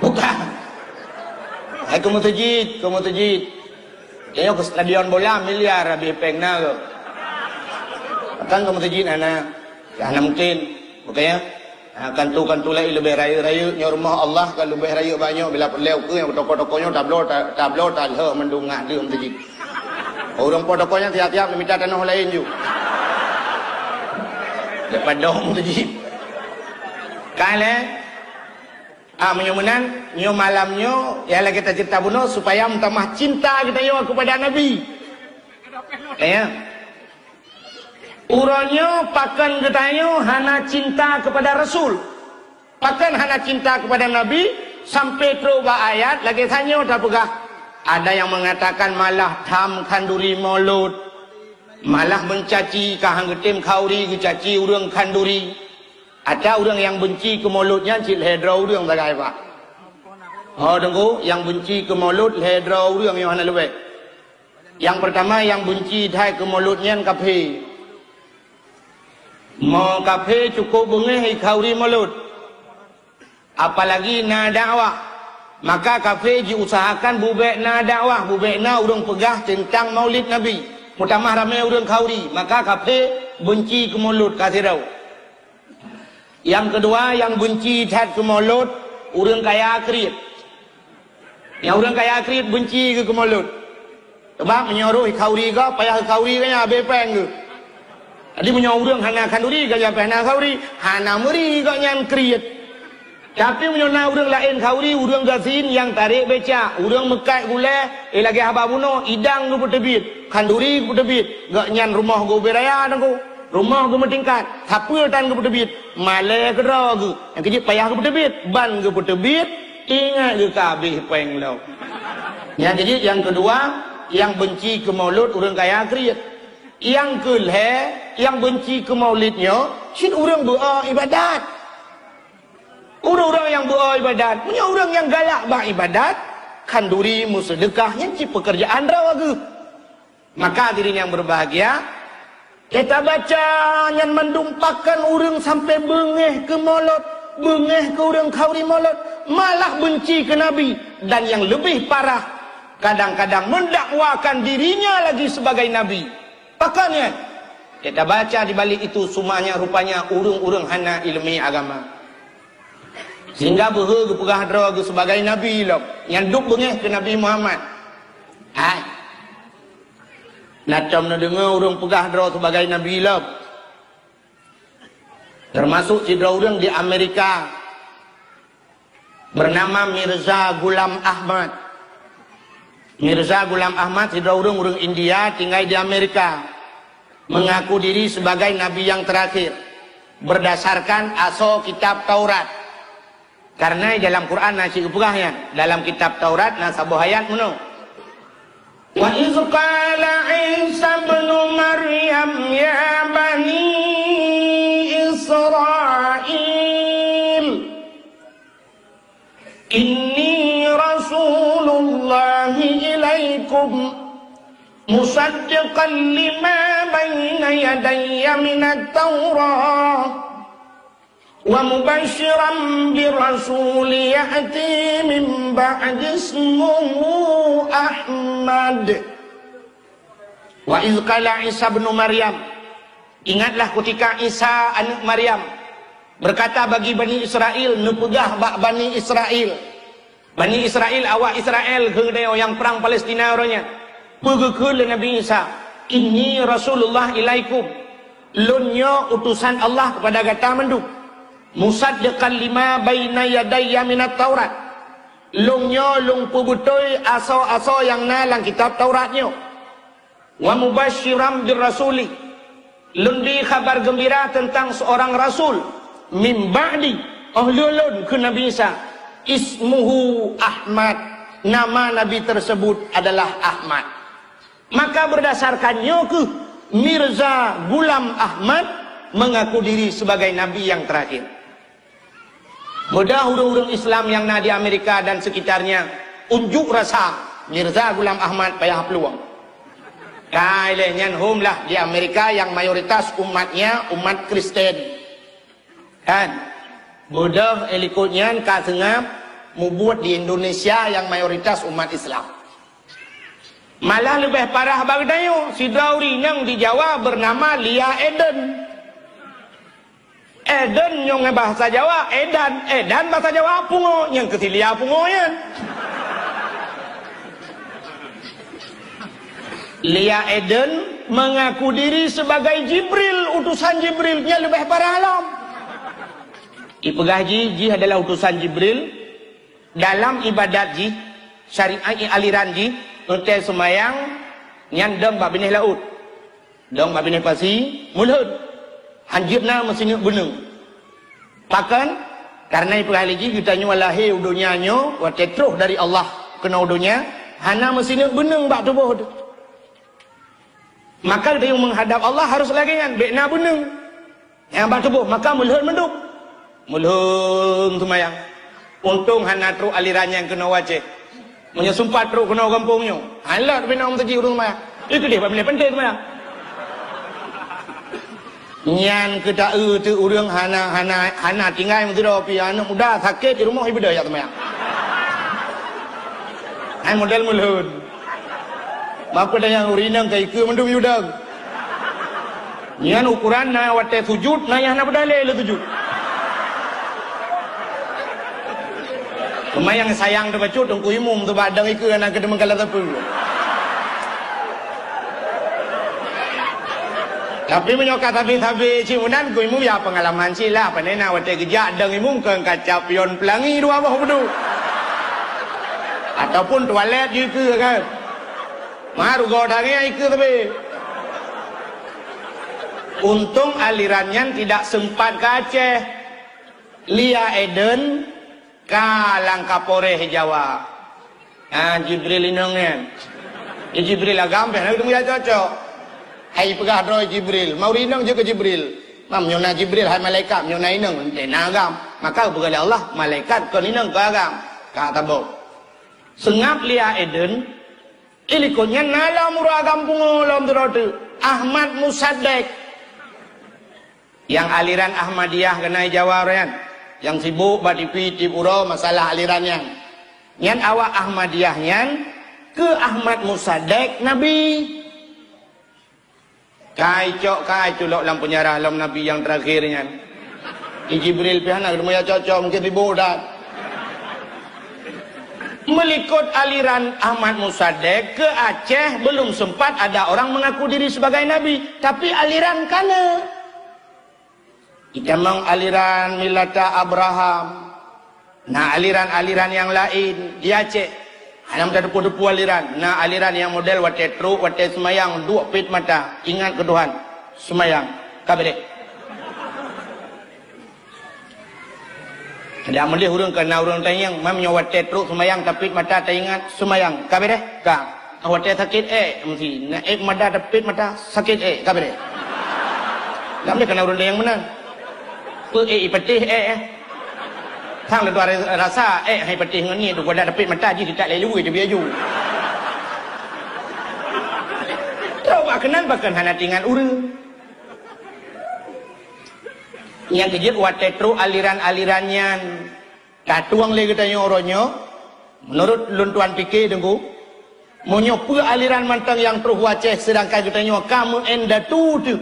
Bukan. Hai keu meuseujid, keu meuseujid. Nyoe keu stadion bola miliar habéh péng na keu. Kan keu meuseujid hana, hana mungkin. Bukan ya? Ha, kantu-kantu laén leubeh rayeuk-rayeuk, nyoe rumoh Allah ka leubeh rayeuk bak nyoe, bila peureulèe ukeue nyang toko-toko nyoe tabloe, ta-, tabloe talheueh mandum ngat deuh meuseujid. Ureueng po toko nyan tiap-tiap mita tanoh laén ju. Leupah dong meuseujid. Kan, eh? Ah, meunyoe meunan, nyoe malam nyoe, ya lagèe taceurita bunoe, supaya meutamah cinta geutanyoe keupada Nabi. Ya. Uroe nyoe pakon geutanyoe hana cinta keupada Rasul. Pakon hana cinta keupada Nabi, sampoe trok bak ayat lagèe tanyoe tapeugah. Ada yang mengatakan malah tham khanduri Maulud, malah meucaci, ka han geutem khauri geucaci ureueng khanduri. Ata ureueng nyang beunci keu Maulud nyan cit lhèe droe ureueng sagai, Pak. Ho, Teungku, nyang beunci keu Maulud lhèe droe ureueng nyoe hana leubeh. Nyang peurtama nyang beunci that keu Maulud nyan kafé. Mo kafé cukôp beungèh ikhauri Maulud. Apalagi na dakwah. Maka kafé jiusahakan bubèk na dakwah, bubèk na ureueng peugah teuntang Maulid Nabi. Meutamah ramè ureueng khauri, maka kafé beunci keu Maulud ka sidroe. Nyang keudua, nyang beunci that keu Maulud, ureueng kaya kriet. Nyang ureueng kaya kriet beunci geuh keu Maulud. Sabab meunyoe roh khauri gob, payah khauri geuh nyan habéh péng geuh. Jadi meunyoe ureueng hana khanduri, geuh nyan payah na khauri, hana meuri geuh nyan kriet. Tapi meunyoe na ureueng laén khauri, ureueng gasien nyang tarek becak, ureueng meukat gulèe, eh, lagèe haba bunoe, idang geupeuteubiet, khanduri geupeuteubiet, geuh nyan rumoh geuh ubé raya Teungku. Rumoh geuh meutingkat, sapeue tan geupeuteubiet, malèe keudroe geuh, nyang keujeuet payah geupeuteubiet, ban geupeuteubiet, ingat geuh ka habéh péng lom. Nyang keujeuet nyang keudua, nyang beunci keu Maulud ureueng kaya kriet. Nyang keulhèe, nyang beunci keu Maulid nyoe, cit ureueng beu-o iébadat. Ureueng-ureueng nyang beu-o iébadat, meunyoe ureueng nyang galak bak iébadat, khanduri meuseudeukah nyan cit peukeurjaan droe geuh. Maka hadirin yang berbahagia, kita baca nyan mandum pakon ureueng sampoe beungèh keu Maulud, beungèh keu ureueng khauri Maulud, malah beunci keu Nabi, dan yang lebih parah, kadang-kadang mendakwakan dirinya lagi sebagai nabi. Pakon nyan? Kita baca di balik itu semuanya rupanya ureueng-ureueng hana iéleumé agama. Sehingga beuhe geupeugah droe geuh sebagai nabi lom, nyan duek beungèh keu Nabi Muhammad. Hai. Na tom neudeungoe ureueng peugah droe sebagai nabi lom. Termasuk sidroe ureueng di Amerika bernama Mirza Ghulam Ahmad. Mirza Ghulam Ahmad sidroe ureueng, ureueng India tinggai di Amerika, mengaku diri sebagai nabi yang terakhir berdasarkan asoe kitab Taurat. Karena dalam Quran na cit geupeugah nyan, dalam kitab Taurat na saboh ayat meunoe. Wa iz qala Isa ibnu Maryam ya bani Israil, inni musaddiqan lima baina yadayya minat Taurah, wa mubasysyiran bi rasulin ya'ti min ba'di ismuhu Ahmad. Wa idh qala Isa ibnu Maryam, ingatlah kutika Isa aneuëk Maryam berkata bagi Bani Israel, neupeugah bak Bani Israel, Bani Israel, awak Israel, keudeungoe nyang prang Palestina uroe nyan. Peugah kheun lé Nabi Isa, "Inni Rasulullah ilaikum." Lôn nyoe utosan Allah keupada gata mandum. "Musaddiqan lima baina yadayya minat Taurat." Lôn nyoe lôn peubeutôi asoe-asoe nyang na lam kitab Taurat nyoe. "Wa mubasysyiran bir rasuli." Lôn bri khabar geumbira teuntang seurang rasul, "min ba'di", óh lheueh lôn, kheun Nabi Isa, "ismuhu Ahmad", nama nabi tersebut adalah Ahmad. Maka berdasarkan nyoe kheueh Mirza Ghulam Ahmad mengaku diri sebagai nabi yang terakhir. Mudah ureuëng-ureuëng Islam nyang na di Amerika dan sekitarnya unjuk rasa Mirza Ghulam Ahmad payah peuluang. Ka ilée nyan hom lah di Amerika nyang mayoritas umatnya umat Kristen. Kan? Beudôh ilikot nyan ka seungab mubuet di Indonesia nyang mayoritas umat Islam. Malah leubeh parah bak geutanyoe, sidroe ureuëng inong di Jawa bernama Lia Eden. Eden nyoe ngon bahasa Jawa, edan. Edan bahasa Jawa pungo, nyang keu si Lia pungo nyan. Lia Eden mengaku diri sebagai Jibril, utusan Jibril, nyan leubeh parah lom. Ipeugah jih, jih adalah utusan Jibril dalam ibadat jih, syariat aliran jih, eunteuk seumayang nyan dong bak binéh laôt. Dong bak binéh pasi, mulhon. Hanjeuet na meusineuk beuneueng. Pakon? Kareuna ipeugah lé jih geutanyoe lahé u donya nyoe watée troh dari Allah keunoe u donya, hana meusineuk beuneueng bak tuboh teuh. Maka geutanyoe meuhadab Allah harôh lagée nyan, bék na beuneueng nyang bak tuboh, maka mulhon mandum. Mulhon seumayang. Untông hana trok aliran nyang keunoe u Aceh. Meunyoe sumpat trok keunoe gampông nyoe, hana lôt bina meuseujid ureuëng seumayang. Itu deh, bak binéh peunteng seumayang. Nyan keuta-eu teuk ureuëng hana, hana, hana tinggai meusidroe pih, aneuëk muda sakét di rumoh ibeudôh jak seumayang. Hai model mulhon. Maka dah nyang ureuëng inong ka ikeue mandum yudang. Nyan ukuran na watée sujut, na nyang hana beudalée lé sujut. Teuma nyang sayang teuh bacut teungku imum teuh bak dang ikeue hana keudeuh meukalah sapeue. Tapi meunyoe ka sabe-sabe cit meunan, teungku imum ya peungalaman cit lah. Pane na watée geujak dang imum keu kaca pion peulangi dua boh beudôh. Ataupun toilet jih ikeue kan. Meurugoe tangai ikeue sabe. Untông aliran nyan tidak sempat ke Aceh. Lia Eden ka lam Kapolres Jawa. Ah, Jibril inong nyan. Ya, Jibril agam, pih na geuteumu ya cocok. Hai peugah droe Jibril, mau inong jeuet keu Jibril. Mam nyoe na Jibril, hai malaikat, nyoe na inong, na agam. Maka peugah lé Allah, malaikat kon inong, kon agam. Ka tabok. Seungab Lia Eden, ilikot nyan na lom ureuëng agam pungo lom sidroe teuk, Ahmad Musadek. Nyang aliran Ahmadiyah keunan Jawa nyan, nyang sibok bak T V tieb uroe masalah aliran nyan. Nyan awak Ahmadiyah nyan keu Ahmad Musadek nabi. Kai cok kai culok lam peunjara lom nabi nyang terakhir nyan. Di Jibril pih hana geuteumu ya cocok mungkin sibok dan. Meulikot aliran Ahmad Musadek ke Aceh belum sempat ada orang mengaku diri sebagai nabi, tapi aliran kana. Itamong aliran milata Abraham. Na aliran-aliran nyang laén di Aceh. Hana meutateupeue-teupeue aliran. Na aliran nyang model watée trok, watée seumayang, duek pet mata, ingat keu Tuhan. Seumayang. Ka beureh. Kada meuleh ureuëng kana ureuëng tanyong, mam nyoe watée trok seumayang tapet mata taingat seumayang. Ka beureh? Ka. Watée sakét ék, meusi na ék mata tapet mata sakét ék, ka beureh. Lam deh kana ureuëng dayang meunan. Peu ék ipatéh ék, eh. Sang leutuah rasa ék hai patéh ngon ni tu goda tapet mata jih ditak lé luwue teubiet aju. Keunan pakon hana tingat ureuëng. Nyang keujeuet watée trok aliran-aliran nyan, tatueng lé geutanyoe uroe nyoe, meunurot lôn tuan pike Teungku, meunyoe peue aliran mantong nyang troh u Aceh, seudangkan geutanyoe ka meu'en datu teuh.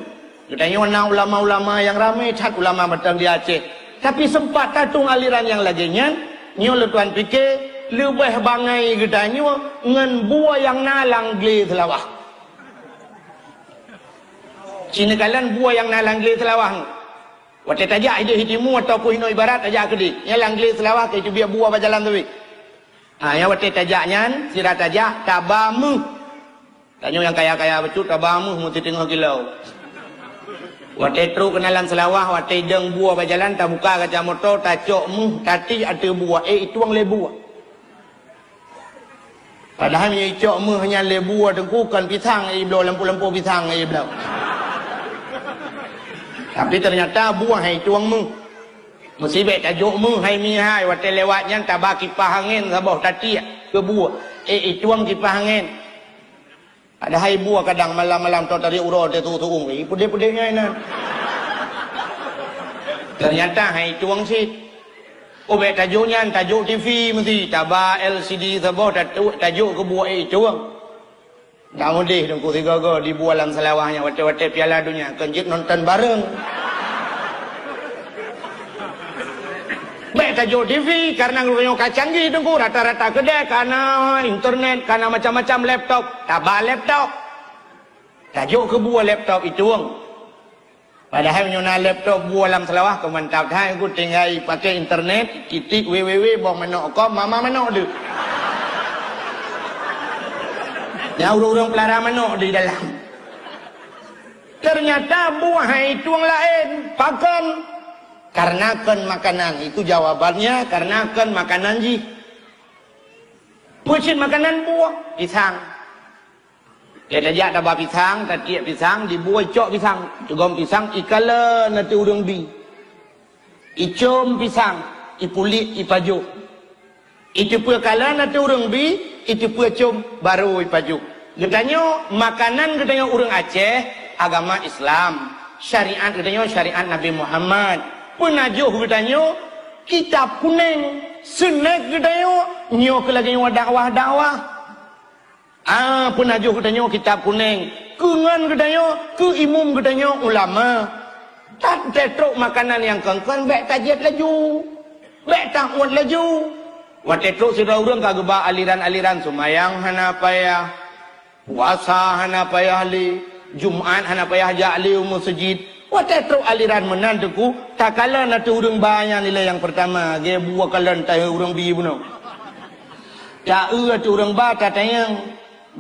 Geutanyoe na ulama-ulama nyang ramé that ulama mantong di Aceh. Tapi seumpat tatueng aliran nyang lagée nyan, nyoe lôn tuan pike, leubeh bangai geutanyoe ngon bua nyang na lam glé Seulawah. Ci neukalon bua nyang na lam glé Seulawah. Watée tajak idéh timu atawa inoe ibarat tajak keudéh, nyang lam glé Seulawah ka iteubiet bua bak jalan teubiet. Ha, nyang watée tajak nyan, sira tajak, taba méuh. Tanyoe nyang kaya-kaya bacut, taba méuh meuti teungoh kilo. Watée trok keunan lam Seulawah, watée idong bua bak jalan, tabuka kaca moto, tacok méuh, tatiek ateueh bua, éh itueng lé bua. Padahai meunyoe icok méuh nyan lé bua Teungku, kon pisang, éh ibloe lampôh-lampôh pisang, éh ibloe. Tapi teunyata bua hai itueng méuh. Meusti bék tajok méuh hai mihai, watée lewat nyan taba kipah angén saboh tatiek keu bua. Éh itueng kipah angén. Padahai bua kadang malam-malam toh tariek uroe teuh tueng-tueng, éh peudeh-peudeh nyan inan. Teunyata hai itueng cit. Oh bék tajok nyan, tajok TV meusti, taba LCD saboh, tatu-, tajok keu bua éh itueng. Ka meudeh Teungku sigoe-goe di bua lam Seulawah nyan watée-watée Piala Dunia, kon jeuet nonton bareng. Bék tajok TV, karena geutanyoe ka canggih Teungku, rata-rata keudée ka na internet, ka na macam-macam laptop, taba laptop. Tajok keu bua laptop itueng. Padahai meunyoe na laptop bua lam Seulawah, keu mantap that, ku tinggai pakai internet, titik www boh manok com, mama manok deuh. Nyan ureuëng-ureuëng peulara manok di dalam. Teunyata bua hai itueng laén, pakon? Karena kon makanan, itu jawabannya, karena kon makanan jih. Peue cit makanan bua? Pisang. Tajak taba pisang, tatiek pisang, di bua icok pisang, teugom pisang, ikalon ateueh ureuëng bi. Icom pisang, ipuliek, ipajok. Iteupeue kalon ateueh ureuëng bi, iteupeue com, barô ipajok. Geutanyoe, makanan geutanyoe ureuëng Aceh, agama Islam. Syariat geutanyoe syariat Nabi Muhammad. Peunajoh geutanyoe kitab kunéng. Snack geutanyoe, nyoe keuh lagée nyoe dakwah-dakwah. Ah, peunajoh geutanyoe kitab kunéng. Keu ngon geutanyoe, keu imum geutanyoe ulama. That teutrok makanan nyang kon-kon bék tajiet laju. Bék taôt laju. Watée trok sidroe ureuëng ka geuba aliran-aliran seumayang hana payah, puasa hana payah lé, Jumat hana payah jak lé u meuseujid. Watée trok aliran meunan Teungku, takalon ateueh ureuëng ba nyan ilée nyang peurtama, geuh bua kalon tahe ureuëng bi bunoe. Taeu ateueh ureuëng ba tatanyong,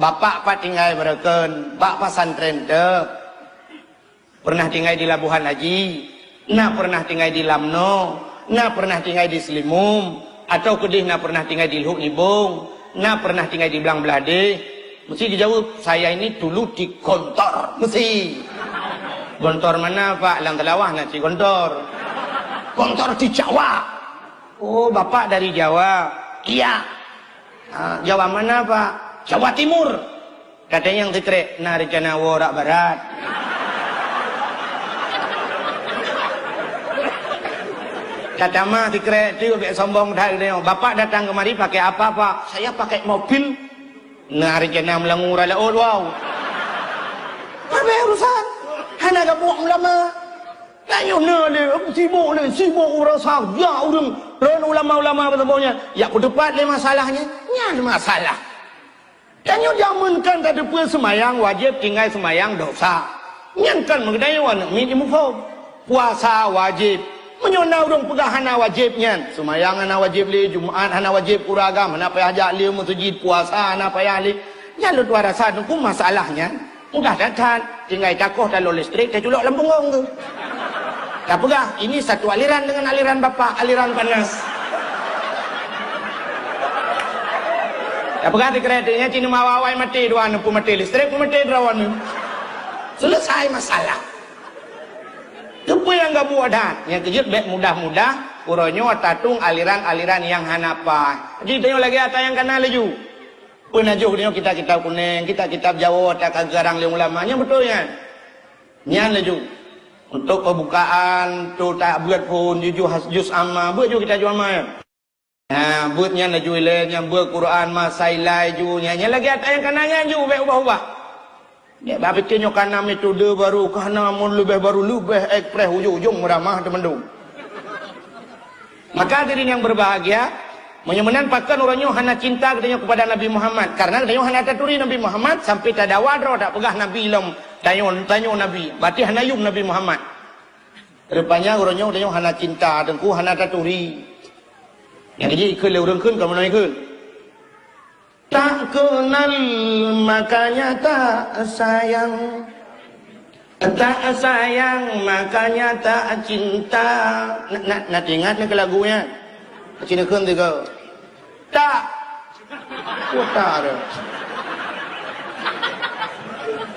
"Bapak pat tinggai barokon, bak pesantren teuh? Pernah tinggai di Labuhan Haji? Na pernah tinggai di Lamno? Na pernah tinggai di Seulimum? Atau keudeh na pernah tinggai di Lhok Nibong? Na pernah tinggai di Blang Bladeh?" Meusti geujaweueb, "Saya ini dulu di Gontor." Meusti. "Gontor mana, Pak?" "Lam Seulawah na cit Gontor." "Gontor di Jawa?" "Oh, Bapak dari Jawa?" "Iya." "Ah, Jawa mana, Pak?" "Jawa Timur." Tatanyong sikrek, "Na rencana woe rot barat?" Tatamah sikrek, "Teuh bék sombong that." "Bapak datang kemari pakai apa, Pak?" "Saya pakai mobil." "Na rencana meulangue rot laôt, wow?" Habéh urusan. Hana gabuk ulama. Tanyoe na lé, sibok lé, sibok urasa, ya ureuëng. Ron ulama-ulama beutôi nyan. Ya peuteupat lé masalah nyan. Nyan masalah. Tanyoe jameun kan tateupeue seumayang wajéb, tinggai seumayang dosa. Nyan kan meugeutanyoe aneuk miet jimuphom. Puasa wajéb. Meunyoe na ureuëng peugah hana wajéb nyan, seumayang hana wajéb lé, Jumat hana wajéb, ureuëng agam hana payah jak lé meuseujid, puasa hana payah lé. Nyan lôn tuan rasa Teungku masalah nyan. Mudah that-that, tinggai takoh talon listrik, taculok lam punggong tu. Tapeugah, "Ini satu aliran dengan aliran bapak, aliran panas." Tapeugah di kereta nyan, cina mawa awai maté dua, neupeu maté listrik, pun maté dua, anu. Selesai masalah. Teupeu nyang gabuek that, nyang keujeuet bék mudah-mudah, uroe nyoe tatong aliran-aliran nyang hana paih. Jadi, tanyoe lagée ata nyang kana laju. Peunajoh nyoe kitab-kitab kuneng, kitab-kitab Jawoe ata ka geukarang lé ulama. Nyan beutôi nyan. Nyan laju. Untuk pembukaan, tu tak buet phon, jujur has-, juz amma, buet ju kitab juz amma nyan. Ha, buet nyan laju ilée, nyan buet Quran, masa ilai ju, nyan, nyan lagée ata nyang kana nyan ju, bék ubah-ubah. Bék bak pike nyoe kana metode baru, kana mun leubeh baru, leubeh ekspres ujong-ujong meuramah teumandum. Maka hadirin yang berbahagia, meunyoe meunan pakon uroe nyoe hana cinta geutanyoe kepada Nabi Muhammad, karena geutanyoe hana taturi Nabi Muhammad sampai tadawa droe tapeugah Nabi lom, tanyoe, tanyoe Nabi, berarti hana yum Nabi Muhammad. Rupanya uroe nyoe geutanyoe hana cinta, teungku hana taturi. Nyang jih ikheun lé ureuëng kheun, kamoe ikheun. Tak kenal makanya tak sayang. Tak sayang makanya tak cinta. Na, na, na teuingat ni ke lagu nyan? Cina kheun tiga. Tak. Kota ada.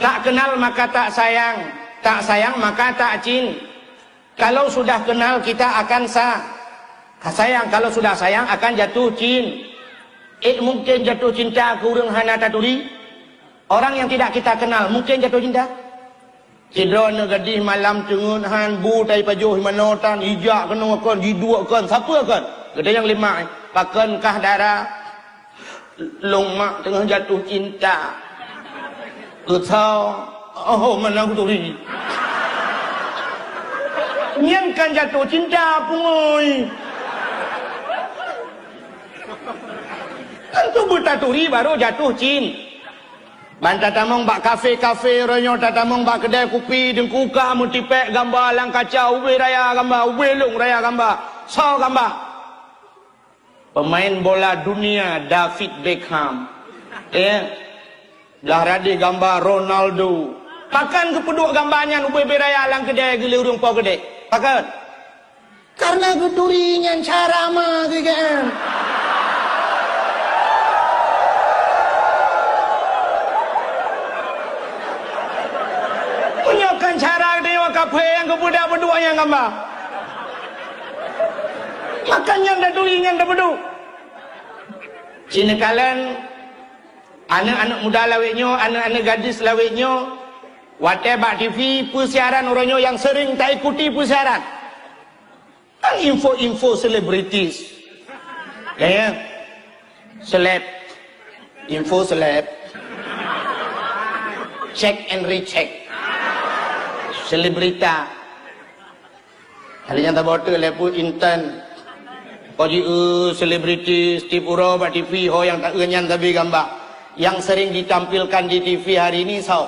Tak kenal maka tak sayang. Tak sayang maka tak cin. Kalau sudah kenal kita akan sa-, sayang, kalau sudah sayang akan jatuh cin. Eh, mungkin jatuh cinta keu ureuëng hana taturi? Orang yang tidak kita kenal mungkin jatuh cinta? Sidroe aneuk gadih malam teungeut han bu tai pajoh manoe tan, ijak keunoe kon, jiduek kon, sapeue kon? Geutanyoe lima, pakon kah dara? Lôn mak teungoh jatuh cinta. Keusoe, oh, mana aku turi. Nyan kan jatuh cinta, pungui. Kan tu beutaturi baru jatuh cin. Ban tatamong bak kafe-kafe, uroe nyoe tatamong bak keudai kupi, deungkuka meutipék gamba lam kaca, ubé raya gamba, ubé lôn raya gamba, soe gamba. Pemain bola dunia David Beckham. Ya. Blah radeh gamba Ronaldo. Pakon geupeuduek gamba nyan ubé-bé raya lam keudai geulée ureuëng po keudeh? Pakon? Karena geuturi nyan cara ma geugaan. Meunyoe kon cara geutanyoe kaphé nyang geupeudak peuduek nyang gamba. Maka nyan taturi nyan tapeuduek. Sinoe kalon aneuk-aneuk muda lawét nyoe, aneuk-aneuk gadis lawét nyoe, watée bak T V peusiaran uroe nyoe nyang sering taikuti peusiaran. Kan info-info selebritis. Ya, ya. Seleb. Info seleb. Check and recheck. Selebrita. Hari nyang taboh teuk lé peue intan. Ko jieu selebriti Steve Uro bak T V ho nyang taeu nyan sabe gamba. Yang sering ditampilkan di T V hari ini soe?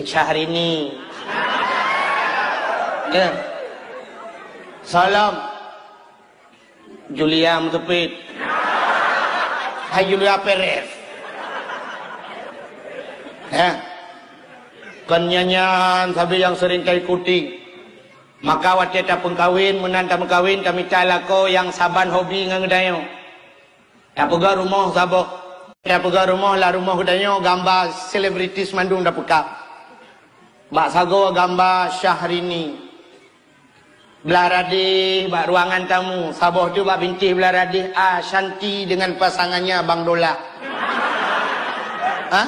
Syahrini. Ya. Salam. Julia Mutepit. Hai Julia Perez. Ya. Kon nyan-nyan sabe nyang sering taikuti. Maka watée tapeungkawen, meunan tameukawen, tamita lakoe nyang saban hobi ngon geutanyoe. Tapeugah rumoh saboh. Tapeugah rumoh lam rumoh geutanyoe gamba selebritis mandum tapeukab. Bak sagoe gamba Syahrini. Blah radeh bak ruangan tamu, saboh tu bak bintéh blah radeh Ashanti dengan pasangannya Bang Dola. Ha?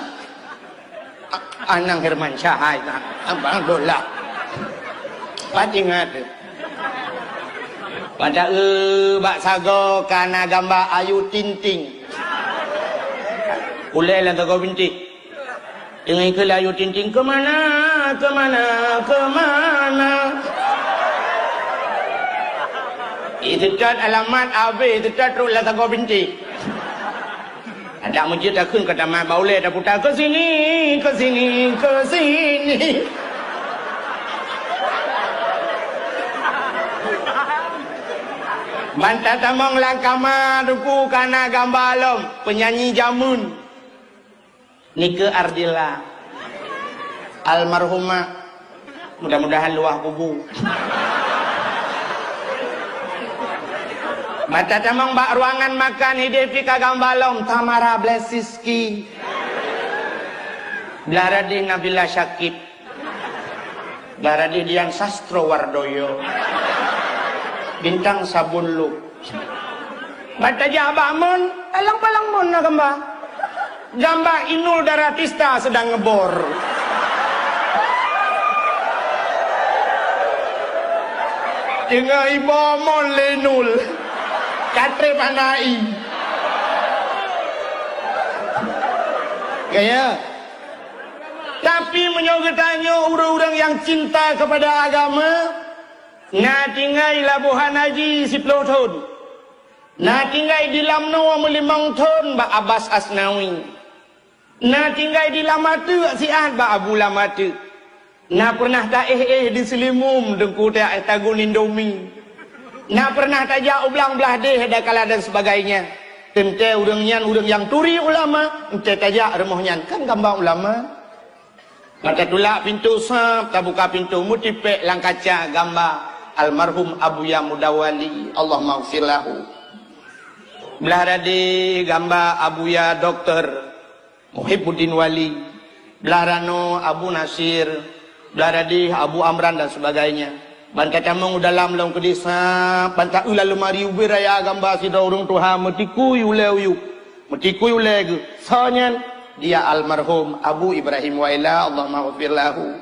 A-, Anang Herman Syah hai na, Bang Dola. Pat ingat tu. Pada e bak sagoe ka na gamba Ayu Ting Ting. Ulée lam sagoe bintéh. Deungon ikheun laju Ting Ting, "Kemana, kemana, kemana?" Iteutôt alamat abéh, iteutôt trok lam sagoe bintéh. Adak meujeuet takheun ka tamat bak ulée taputa, "Ke sini, ke sini, ke sini." Ban tatamong lam kama, Teungku, ka na gamba lom penyanyi jameun. Nike Ardilla, almarhumah, mudah-mudahan luwah kubu. Ban tatamong bak ruangan makan, ideh pih ka gamba lom Tamara Blesiski. Blah radeh Nabila Syakib. Blah radeh Dian Sastro Wardoyo. Bintang Sabun Luk. Ban tajak bak mon, Alang-palang mon na gamba. Gamba Inul Daratista sedang ngebor. Teungoh iboh mon lé Nul. Ka trép hana i. Gaya. Tapi meunyoe geutanyoe ureuëng-ureuëng nyang cinta kepada agama, na tinggai Labuhan Haji siplôh thon. Na tinggai di Lamno meulimong thon bak Abbas Asnawi. Na tinggai di Lamateuk siat bak Abu Lamateuk. Na pernah ta éh-éh di Seulimum Teungku Teuak tagun Indomie. Na pernah tajak u blang blaih deh adakala dan sebagainya. Teuntée ureuëng nyan ureuëng nyang turi ulama, entée tajak rumoh nyan kan gamba ulama. Mata tulak pintoe sab, tabuka pintoe, meutipék lam kaca gamba almarhum Abuya Mudawali, Allahummaghfir lahu. Blah radé gamba Abuya Doktor Muhibbuddin Wali, blah ranoe Abu Nasir, blah radé Abu Amran dan sebagainya. Ban tatamong u dalam lom keudéh sab, ban taeu lam leumari ubé raya gamba sidroe ureuëng tuha meutikui ulée uyueb, meutikui ulée geuh. Soe nyan? Dia almarhum Abu Ibrahim Waila, Allahummaghfir lahu.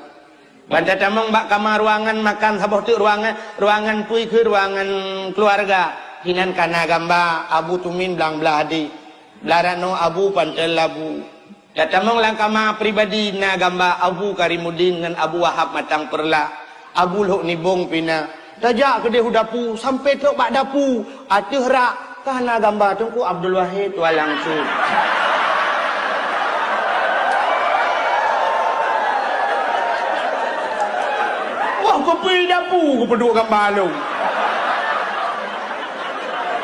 Ban tatamong bak kama ruangan makan saboh teuk ruangan, ruangan pui keu ruangan keuluwarga. Hinan kana gamba Abu Tumin blang blah di. Blah ranoe Abu Pantel Labu. Tatamong lam kama pribadi na gamba Abu Karimuddin ngon Abu Wahab Matang Peurla, Abu Lhok Nibong pih na. Tajak keudeh u dapu, sampoe trok bak dapu, ateueh rak ka na gamba Teungku Abdul Wahid tuan langsung. Wah, kupi dapu kupeuduek gamba lom.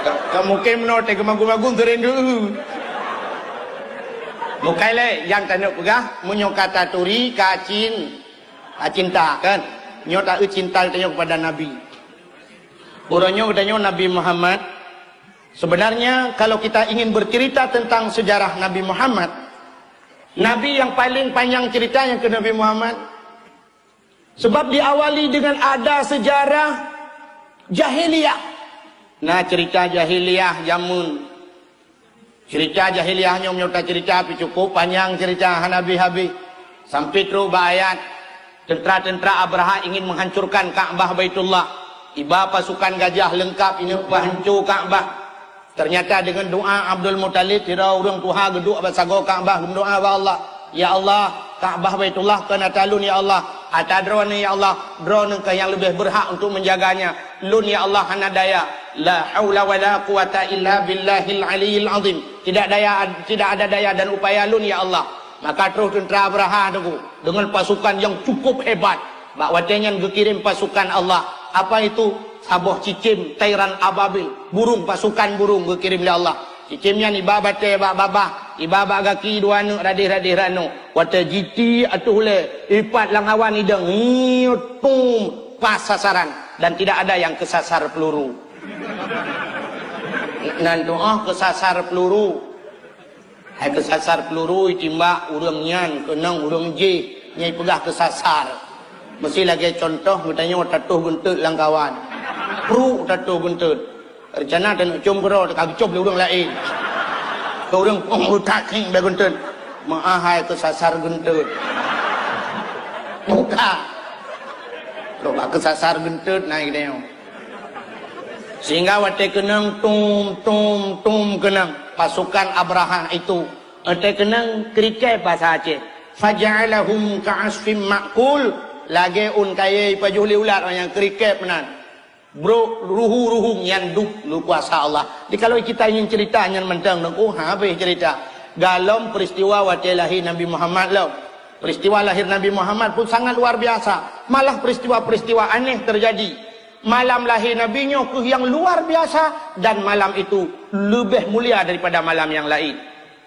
Ka, ka mungken meunoe teuh keumagun-magun seuring geu. Bukai lé nyang tanyoe peugah, meunyoe ka taturi, ka cin, ka cinta, kan? Nyoe taeu cinta tanyoe kepada Nabi. Uroe nyoe geutanyoe Nabi Muhammad. Sebenarnya kalau kita ingin bercerita tentang sejarah Nabi Muhammad, Nabi yang paling panjang cerita yang ke Nabi Muhammad. Sebab diawali dengan ada sejarah jahiliyah. Nah, cerita jahiliyah jameun. Cerita jahiliyah nyoe meunyoe tacerita pih cukup panyang cerita hana habéh-habéh. Sampai trok bak ayat, tentara-tentara Abraha ingin menghancurkan Ka'bah Baitullah. Iba pasukan gajah leungkap ineuk peuhanco Ka'bah. Ternyata dengan doa Abdul Muthalib, sidroe ureuëng tuha geuduek bak sagoe Ka'bah geumeudoa bak Allah, "Ya Allah, Ka'bah Baitullah kon ata lôn ya Allah, ata Droeneuh ya Allah, Droeneuh keuh nyang leubeh beurhak untuk menjaganya. Lôn ya Allah hana daya." La haula wala quwata illa billahil aliyil azim. Tidak daya, tidak ada daya dan upaya lôn ya Allah. Maka troh tentara Abraha tu dengan pasukan yang cukup hebat. Bak watée nyan geukirém pasukan Allah. Apa itu? Saboh cicém tairan ababil, burung, pasukan burung geukirém lé Allah. Cicém nyan iba batée bak babah, iba bak gaki dua aneuk radeh-radeh ranoe. Watée jiti ateueh ulée, ipat lam hawa nidong, ngiut, tum, pas sasaran dan tidak ada yang kesasar peluru. Nan tuoh kesasar peluru. Hai keusasar peuluru itimbak ureuëng nyan keunong ureuëng jih nyang ipeugah keusasar. Meusi lagée cuntoh geutanyoe tatoh geunteut lam kawan. Pruk tatoh geunteut. Reuncana taneuk com keudroe teuka geucom lé ureuëng laén. Keu ureuëng pong utak khéng bak geunteut. Meuah hai keusasar geunteut. Buka. Coba keusasar geunteut na geutanyoe. Sehingga watée keunong tum, tum, tum keunong pasukan Abrahah itu, watée keunong kriket basa Aceh. Faja'alahum ka'asfim ma'kul, lagée ôn kayée ipajoh lé ulat nyang kriket meunan. Brok ruhu-ruhu nyan duek lukuasa Allah. Jadi kalau kita ingin cerita nyan mantong, oh, habéh cerita. Galom peristiwa watée lahé Nabi Muhammad lom. Peristiwa lahir Nabi Muhammad pun sangat luar biasa. Malah peristiwa-peristiwa aneh terjadi. Malam lahé Nabi nyoe keuh nyang luar biasa dan malam itu leubeh mulia daripada malam nyang laén.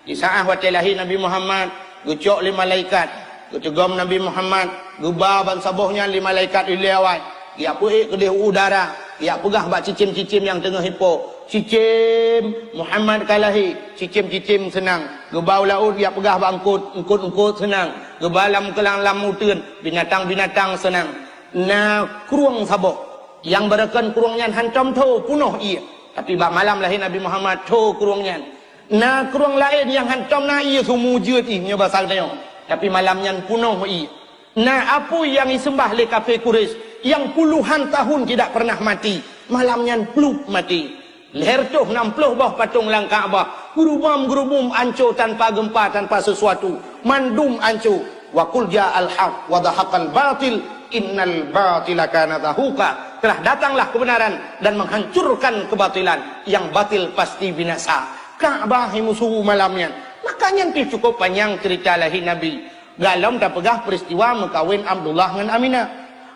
Di saát watée lahé Nabi Muhammad, geucok lé malaikat, geuteugom Nabi Muhammad, geuba bansaboh nyan lé malaikat ilée awai, geujak peuék keudeh u udara, geujak peugah bak cicém-cicém nyang teungoh ipo, "Cicém, Muhammad ka lahé." Cicém-cicém seunang. Geuba u laôt geujak peugah bak eungkôt, eungkôt-eungkôt seunang. Geuba lam keulang lam uteuen, binatang-binatang seunang. Na krueng saboh. Nyang beureukan krueng nyan hantom tho, peunoh ié. Tapi bak malam lahé Nabi Muhammad, tho krueng nyan. Na krueng laén nyang hantom na ié sumu jeuet ih, nyoe basa geutanyoe. Tapi malam nyan punoh ié. Na apui nyang iseumbah lé kafé Quraisy, nyang puluhan tahun tidak pernah mati. Malam nyan plup mati. Lhèe reutôh nam ploh boh patong lam Ka'bah, geurubom-geurubum, anco tanpa gempa, tanpa sesuatu. Mandum anco. Wa qul ja'al haq wa zahaqal batil, innal batila kana zahuqa. Telah datanglah kebenaran dan menghancurkan kebatilan. Yang batil pasti binasa. Ka'bah imusu malam nyan. Maka nyan pih cukup panyang cerita lahé Nabi. Galom tapeugah peristiwa meukawen Abdullah ngon Aminah.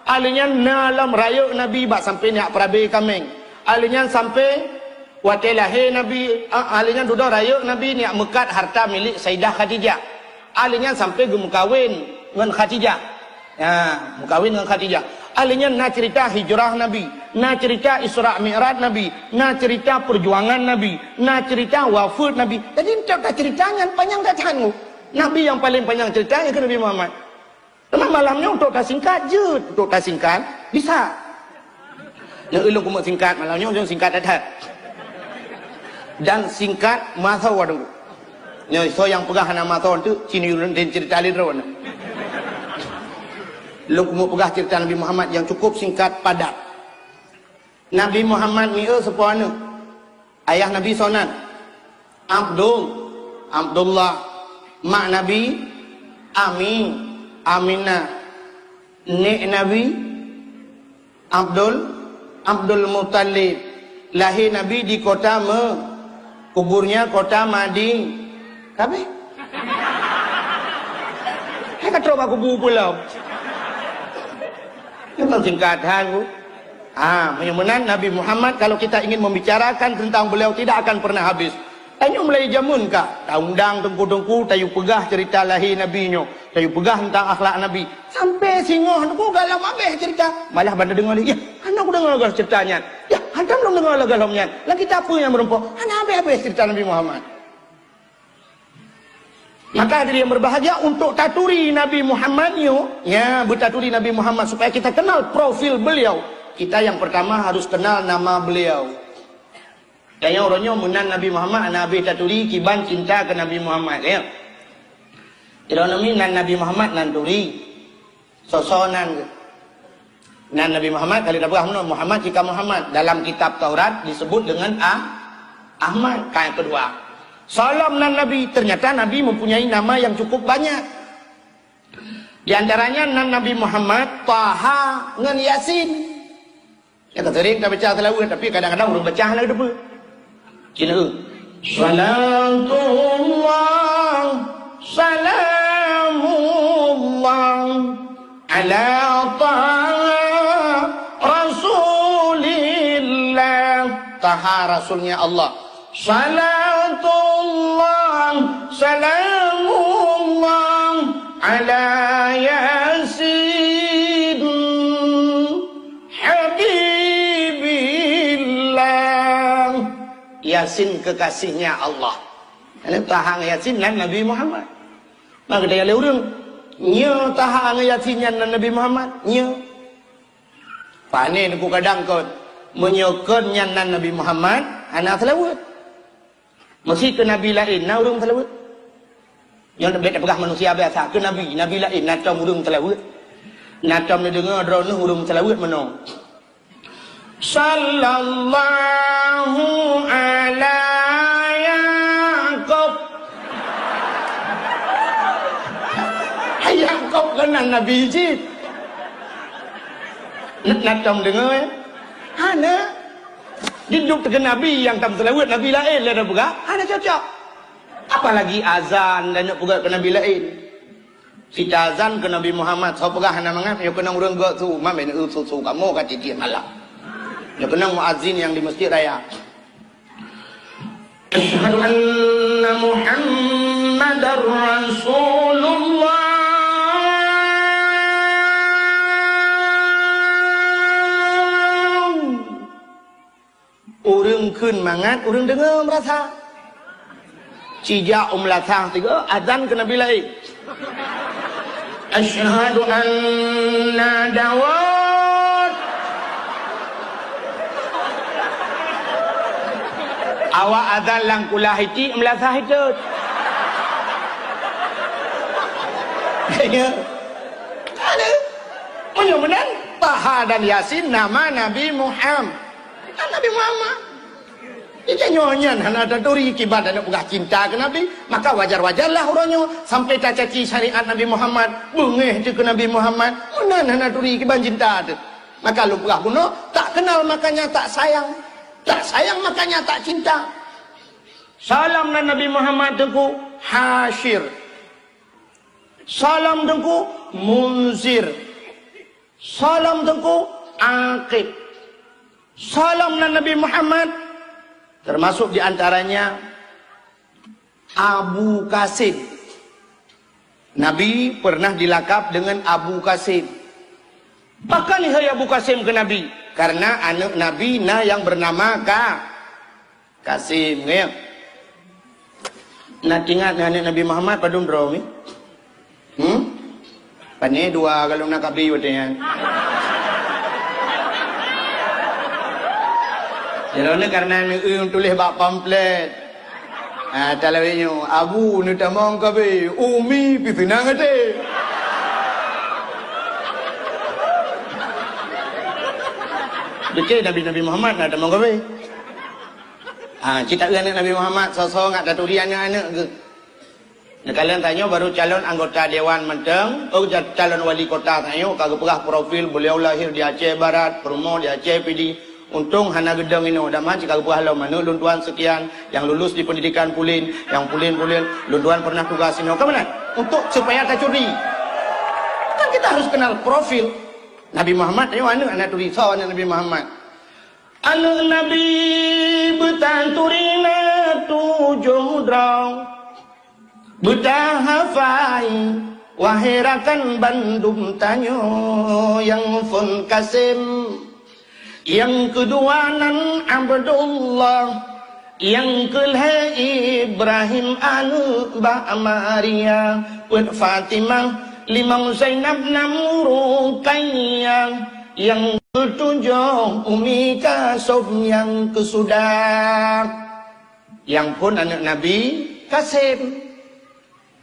Alheuh nyan na lom rayeuk Nabi bak sampoe neujak peurabe kaméng. Alheuh nyan sampoe watèe lahé Nabi, ah, alheuh nyan dudoe rayeuk Nabi neujak meukat harta milék Saidah Khadijah. Alheuh nyan sampoe geumeukawen ngon Khadijah. Ya, meukawen ngon Khadijah. Alheuh nyan na cerita hijrah Nabi, na cerita Isra Mi'raj Nabi, na cerita perjuangan Nabi, na cerita wafeuet Nabi. Jadi, enteuk tacerita nyan panyang that-that. Nabi nyang paleng panyang cerita nyan keuh Nabi Muhammad. Teuma malam nyoe untuk tasingkat jeuet, untuk tasingkat bisa. Nyoe ulôn keumeung singkat malam nyoe, nyoe singkat that-that. Dan singkat masa waduh. Nyoe soe nyang peugah hana masa tu, cini ulôn cerita lé droe. Lôn keumeung peugah cerita Nabi Muhammad yang cukup singkat padat. Nabi Muhammad mieu seupôt aneuk. Ayah Nabi soe nan? Abdul, Abdullah. Mak Nabi, Ami, Aminah. Nek Nabi, Abdul, Abdul Muttalib. Lahé Nabi di kota Me-, kuburnya kota Madin. Ka abéh. Hai ka trok bak kubu pulo. Nyoe kan singkat that, Bu. Ha, meunyoe meunan Nabi Muhammad, kalau kita ingin membicarakan tentang beliau, tidak akan pernah habis. Tanyoe mulai jameun ka, taundang teungku-teungku, tayue peugah cerita lahé Nabi nyoe, tayue peugah tentang akhlak Nabi. Sampai singoh teungku galom abéh cerita. Malah banda deungoe lé, "Yah, hana kudeungoe goh cerita nyan. Yah, hantom lôn deungoe lé gohlom nyan. Lam kitab peue nyang meurumpok?" Hana abéh-abéh cerita Nabi Muhammad. Maka hadirin yang berbahagia, untuk taturi Nabi Muhammad nyoe, ya, beutaturi Nabi Muhammad supaya kita kenal profil beliau, kita yang pertama harus kenal nama beliau. Tanyoe uroe nyoe meunan Nabi Muhammad hana habéh taturi kiban cinta keu Nabi Muhammad, ya. Ilôn nami nan Nabi Muhammad nan turi. Soe-soe nan geuh. Nan Nabi Muhammad, ka lheueh tapeugah meunoe, Muhammad cit ka Muhammad. Dalam kitab Taurat disebut dengan Ah-, Ahmad. Ka nyang keudua. Soe lom nan Nabi, ternyata Nabi mempunyai nama yang cukup banyak. Di antaranya nan Nabi Muhammad, Taha ngon Yasin. Ya, ka sering tabaca seulaweuet, tapi kadang-kadang ureueng baca hana geuteupeue. Cina, eh. Salatullah, salamullah, ala Taha Rasulillah. Taha Rasulnya Allah. Salatullah, salamullah, ala Yasin. Habibillah. Yasin kekasihnya Allah. Ini Taha ngon Yasin nan Nabi Muhammad. Maka geutanyoe lé ureueng, nyoe Taha ngon Yasin nyan nan Nabi Muhammad? Nyoe. Pane neukeu kadang kon. Meunyoe kon nyan nan Nabi Muhammad, hana seulaweuet. Meusi keu nabi laén na ureueng seulaweuet? Nyoe bèk tapeugah manusia biasa, keu nabi, nabi laén na tom ureueng seulaweuet. Na tom neudeungoe droeneuh ureueng seulaweuet meunoe. Sallallahu ala Yakub. Yakub kan nabi cit. Na, na tom deungoe? Hana. Di duek teuka nabi nyang tam seulaweuet nabi laén lé tapeugah, hana cocok. Apalagi azan dan neuk peugah keu nabi laén. Sita azan keu Nabi Muhammad, soe peugah hana mangat, nyoe keunong ureueng gok su, mamé neu su-su kamoe ka tiep-tiep malam. Nyoe keunong muazin nyang di Masjid Raya. Asyhadu anna Muhammadar Rasulullah. Ureueng kheun mangat, ureueng deungoe meurasa. Sijak u meulasah tiga, azan keu nabi laén. Asyhadu anna Dawud. Awak azan lam kulah itik meulasah itot. Ya. Ada. Meunyoe meunan, Taha dan Yasin nama Nabi Muhammad. Kan Nabi Muhammad. Jadi nyoe nyan hana taturi kiban aneuk peugah cinta keu Nabi, maka wajar-wajarlah uroe nyoe sampai tacaci syariat Nabi Muhammad, beungéh teuh keu Nabi Muhammad. Meunan hana turi kiban cinta teuh. Maka lôn peugah bunoe, tak kenal makanya tak sayang. Tak sayang makanya tak cinta. Salam nan Nabi Muhammad Teungku Hasyir. Salam Teungku Munzir. Salam Teungku Aqib. Salam nan Nabi Muhammad, termasuk di antaranya Abu Qasim. Nabi pernah dilakab dengan Abu Qasim. Pakon hai Abu Qasim keu Nabi? Karena aneuk Nabi na yang bernama Ka-, Qasim, ya. Na ingat aneuk Nabi Muhammad padum droe mi? Hmm? Pane dua kalau na kabi watée nyan. Jaloe karena neueu tuléh bak pamflet. Ah, talawe nyoe, Abu neutamong kabi, Umi pi seunang até. Beutôi Nabi-Nabi Muhammad na tamong kabi. Ah, cit taeu aneuk Nabi Muhammad, soe-soe ngat taturi aneuk-aneuk geuh. Neukalon tanyoe baru calon anggota dewan mantong, oh, ja-, calon wali kota tanyoe ka geupeugah profil beliau lahir di Aceh Barat, peurumoh di Aceh Pidie. Untông hana geudong inoe, dan man cit ka geupeugah lom aneuk lôn tuan sekian yang lulus di pendidikan Pulin, yang Pulin-Pulin, lôn tuan pernah tugas inoe. Ka meunan? Untuk supaya tacuri. Kan kita harus kenal profil Nabi Muhammad, ayo aneuk, aneuk turi, soe aneuk Nabi Muhammad. Aneuk Nabi beutanturi na tujoh droe, beutahafai, wahé rakan bandum tanyoe, nyang phôn Kasem, nyang keudua nan Abdullah, nyang keulhée Ibrahim aneuk bak Maria, peuet Fatimah, limong Zainab, nam Ruqayyah, nyang keutujoh Umi Kasom nyang keusudah. Nyang phôn aneuk Nabi Kasem.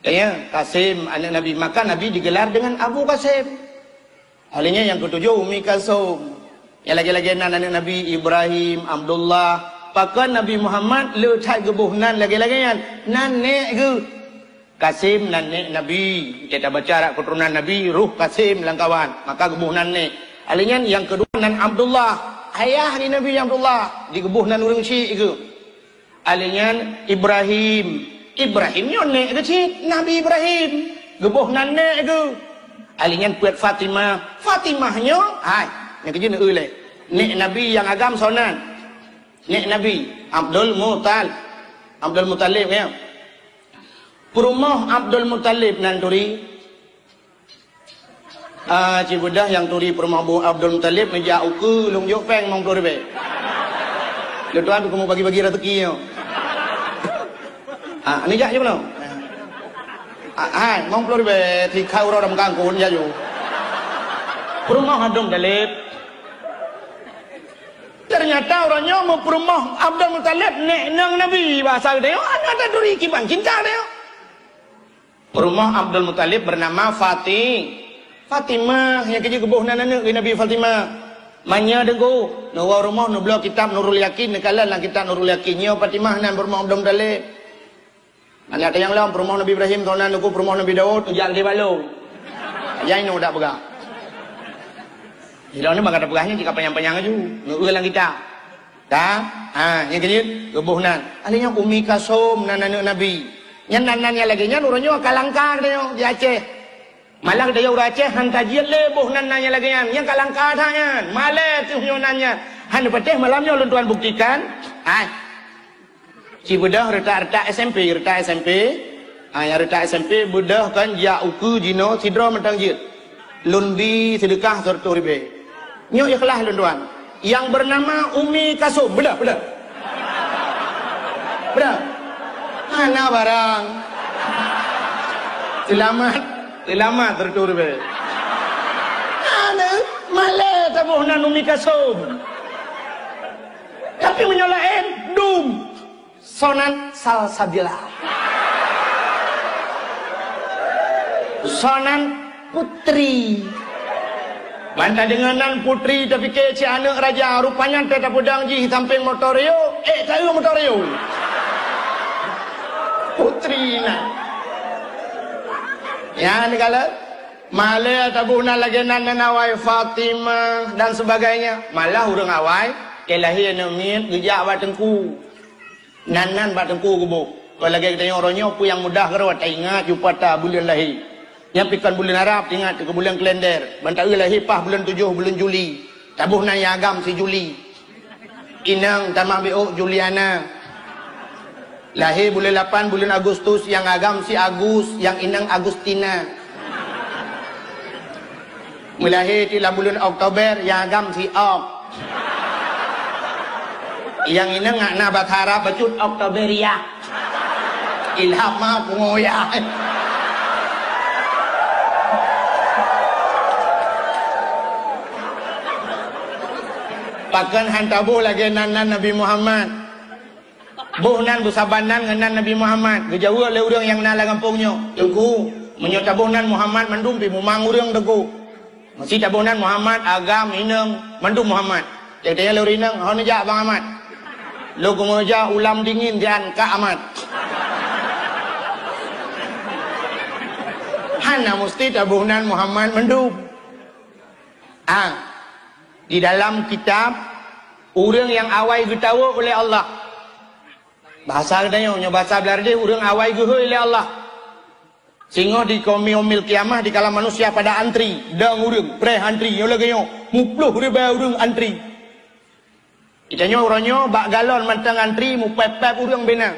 Ya, Kasem aneuk Nabi, maka Nabi digelar dengan Abu Kasem. Ahlinya nyang keutujoh Umi Kasom. Nyang lagée-lagée nan aneuk Nabi Ibrahim, Abdullah, pakon Nabi Muhammad le that geuboh nan lagée-lagée nyan. Nan nék geuh. Kasem nan nék Nabi, kita baca rak keuturonan Nabi, roh Kasem lam kawan, maka geuboh nan nék. Ahli nyan nyang keudua nan Abdullah, ayah di Nabi Abdullah, digeuboh nan ureuëng syik geuh. Ahli nyan Ibrahim, Ibrahim nyoe nék geuh cit Nabi Ibrahim, geuboh nan nék geuh. Ahli nyan peuet Fatimah, Fatimah nyoe, hai, nyang keujeuet neueu lé. Nék Nabi nyang agam soe nan? Nék Nabi, Abdul Mutal-, Abdul Mutalib, ya. Peurumoh Abdul Mutalib nan turi. Ah, cibeudoh nyang turi peurumoh Abu Abdul Mutalib neujak ukeue lôn jok péng limong ploh ribée. Lôn tuan keumu bagi-bagi rezeki nyoe. Ah, neujak jok nyoe. Ah, hai, limong ploh ribée, tikai uroe dalam kangkon jaju. Peurumoh Abdul Mutalib. Ternyata uroe nyoe meupeurumoh Abdul Mutalib nék nang Nabi, bahasa geutanyoe, hana taturi kiban cinta geutanyoe. Peurumoh Abdul Mutalib bernama Fati-, Fatimah, nyang keujeuet geuboh nan aneuk geuh Nabi Fatimah. Manya deungo, neuwoe rumoh neubloe kitab Nurul Yakin, neukalon lam kitab Nurul Yakin nyoe Fatimah nan peurumoh Abdul Mutalib. Aneuk nyang lom peurumoh Nabi Ibrahim, soe nan neuku peurumoh Nabi Daud, ujak lé balong. Nyang inoe dak peugah. Ilong ni bak gata peugah nyan cit ka panyang-panyang laju. Neueu lam kitab. Ka? Ha, nyang keujeuet geuboh nan. Ahli nyan Umi Kasom nan aneuk Nabi. Nyan nan-nan nyang lagée nyan uroe nyoe ka langka geutanyoe di Aceh. Malah geutanyoe ureuëng Aceh han tajeuet lé boh nan-nan nyang lagée nyan. Nyan ka langka that nyan. Malée teuh nyoe nan nyan. Han patéh malam nyoe lôn tuan buktikan. Hai. Cibeudoh reutak-reutak S M P, reutak S M P. Ah, nyang reutak S M P beudoh kan jak ukeue jinoe sidroe mantong jeuet. Lôn bi seudeukah seureutôh ribée. Nyoe ikhlas lôn tuan. Nyang bernama Umi Kasom. Beudoh, beudoh. Beudoh. Hana barang. Seulamat. Seulamat seureutôh ribée. Hana. Malée taboh nan Umi Kasom. Tapi meunyoe laén, dum. Soe nan? Salsabila. Soe nan? Putri. Ban tadeungoe nan Putri, tapike cit aneuk raja, rupanya teuh tapeudong jih sampéng motor Rio, ék taeu motor Rio. Putri nan. Nyan dikalon, malée taboh nan lagée nan, nan awai Fatimah dan sebagainya. Malah ureuëng awai, keu lahé aneuk miet geujak bak teungku. Nan-nan bak teungku geuboh. Kon lagée geutanyoe uroe nyoe, peue nyang mudah keudroe taingat jumpa ta buleuen lahé. Nyan pih kon buleuen Arab, ingat keu buleuen kalender. Ban taeu lahé paih buleuen tujoh, buleuen Juli. Taboh nan nyang agam si Juli. Inong tamah biôk Juliana. Lahé buleuen lapan, buleuen Agustus, nyang agam si Agus, nyang inong Agustina. Meulahé cit lam buleuen Oktober, nyang agam si Ok. Nyang inong ngak na basa Arab bacut Oktoberia. Ilham ma pungo ya. Pakon han taboh lagée nan-nan Nabi Muhammad. Boh nan beusaban nan ngon nan Nabi Muhammad. Geujaweueb lé ureuëng nyang na lam gampông nyoe, "Teungku, meunyoe taboh nan Muhammad mandum pih mumang ureuëng teungku. Meusti taboh nan Muhammad, agam, inong, mandum Muhammad." Teuntée lé ureuëng inong, "Hon jak Bang Ahmad." "Lôn keumeujak ulam dingin sian Kak Ahmad." Hana meusti taboh nan Muhammad mandum. Ah, di dalam kitab, ureuëng nyang awai geutawök ulée Allah. Bahasa geutanyoe, nyoe bahasa Belareude, ureuëng awai geuhôi lé Allah. Singoh di Yaumil Qiyamah, dikala manusia pada antri, dong ureuëng, preh antri, nyoe lagée nyoe, muploh ribée ureuëng antri. Geutanyoe uroe nyoe bak galon mantong antri, mupép-pép ureuëng bina.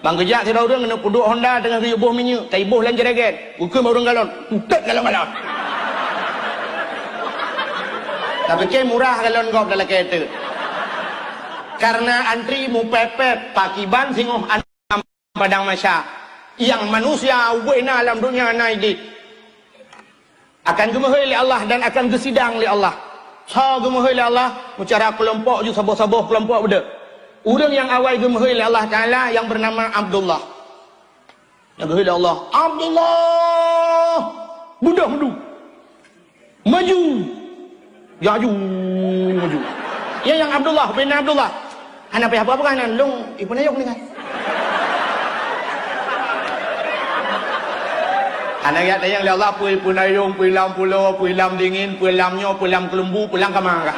Ban geujak sidroe ureuëng keuneuk peuduek honda teungoh geuyue boh minyeuk, taiboh lam jreget, geukheun bak ureuëng galon, "Utet galon-galon." Tapike murah galon gob lalakée teuk. Karena antri mupép-pép, pakiban singoh an- Padang Mahsyar, nyang manusia ubé na lam donya na ideh, akan geumeuhôi lé Allah dan akan geusidang lé Allah. Soe geumeuhôi lé Allah? Meucara keulompok ju saboh-saboh keulompok beudôh. Ureuëng nyang awai geumeuhôi lé Allah Taala nyang beunama Abdullah. Nyang geuhôi lé Allah, "Abdullah, beudôh meudu." Maju. Laju maju. Ya, nyang Abdullah bin Abdullah. Hana payah peugah-peugah nan, lôn ipeunayong ni kan. Hana jak tanyong lé Allah, peue ipeunayong, peue lam pulo, peue lam dingin, peue lam nyoe, peue lam keulumbu, peue lam kama kah.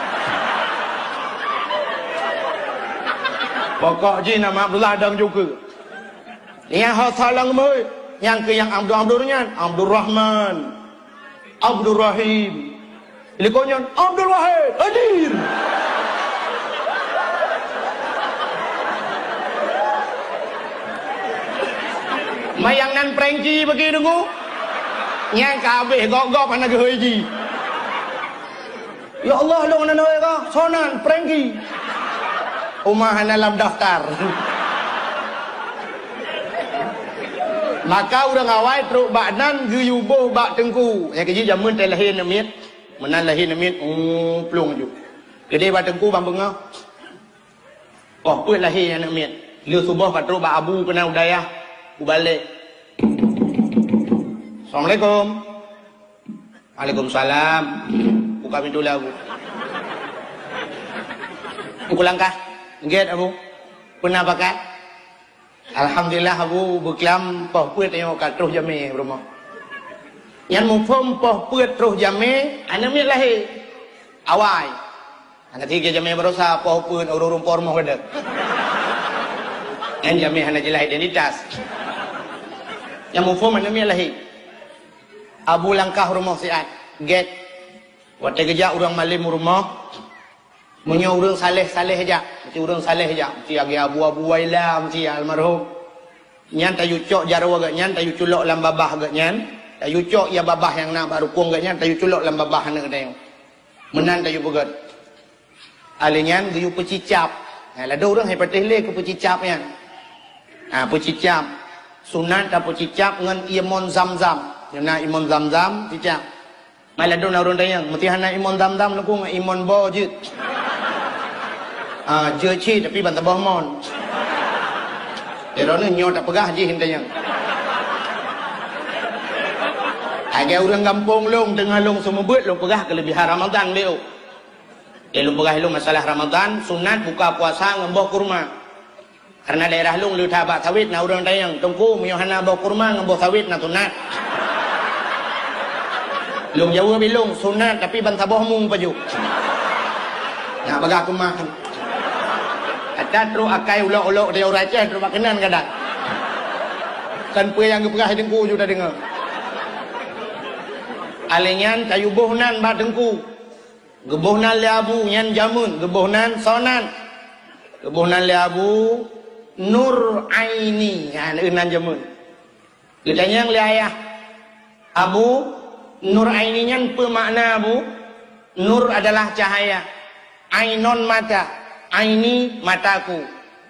Pokok jih nama Abdullah dong juga. Nyang ho saleuem meuhôi, nyang keu nyang Abdul Abdul nyan, Abdul Rahman, Abdul Rahim. Likot nyan, Abdul Wahid, hadir. Mayang nan Prengki bagi deungoe, nyang ka habéh gop-gop hana geuhôi jih. Ya Allah, lôn hana nyoe ka, soe nan, Prengki. Uma hana lam daftar. Maka ureuëng awai trok bak nan geuyue boh bak teungku. Nyang keujih jameun teuh lahé aneuk miet. Meunan lahé aneuk miet, uh, plueng ju. Keudeh bak teungku ban beungoh. Poh peuet lahé aneuk miet. Lheueh suboh ka trok bak abu keunan u dayah, u balée. Assalamualaikum. Waalaikumsalam. Buka pintu lah, Bu. Buku langkah. Gét, Abu. Peuna pakat? Alhamdulillah, Abu, beuklam poh peuet nyoe ka troh jamé rumoh. Nyan muphom poh peuet troh jamé, aneuk miet lahé. Awai. Hana tiga jamé barosa, poh peuet ureuëng rumpok rumoh geude. Nyan jamé hana jeulaih identitas. Nyang muphom aneuk miet lahé. Abu langkah rumoh siat, gét. Watée geujak ureuëng malém u rumoh, meunyoe ureuëng saleh-saleh jak, meusti ureuëng saleh jak, meusti lagée Abu-Abu Waila, meusti almarhum. Nyan tayue cok jaroe geuh nyan, tayue culok lam babah geuh nyan, tayue cok ya babah nyang na bak rukong geuh nyan, tayue culok lam babah aneuk geutanyoe. Meunan tayue peugét. Alèh nyan geuyue peucicab. Ha, ladôm ureuëng hai patéh lé keu peucicab nyan. Ha, peucicab. Sunat tapeucicab ngon ié mon zam-zam. Nyang na ié mon zam-zam, cicab. Mai ladôm na ureuëng tanyong, meusti hana ié mon zam-zam, lôn keu ngon ié mon boh jeuet. Ha, jeuet cit, tapi ban saboh mon. Di droeneuh nyoe tapeugah jih tanyong. Lagèe ureueng gampông lôn, teungoh lôn seumeubeuet, lôn peugah keuleubihan Ramadhan beu. Lôn peugah lôn masalah Ramadhan, sunat buka puasa ngon boh kurma. Karena daerah lôn le that bak sawét, na ureueng tanyong, "Teungku, meunyoe hana boh kurma ngon boh sawét na sunat?" Lôn jaweueb lôn, "Sunat, tapi ban saboh mu pajoh." Nak bagah keumah. Ata trok akai ulok-ulok di ureueng Aceh trok bak keunan kadang. Kan peue nyang geupeugah teungku ju tadeungoe. Alèh nyan tayue boh nan bak teungku. Geuboh nan lé Abu nyan jameun, geuboh nan soe nan. Geuboh nan lé Abu Nur Aini, nyan nan jameun. Geutanyong lé ayah, "Abu, Nur Aini nyan peue makna, Abu?" Nur adalah cahaya. Ainon mata, aini mataku.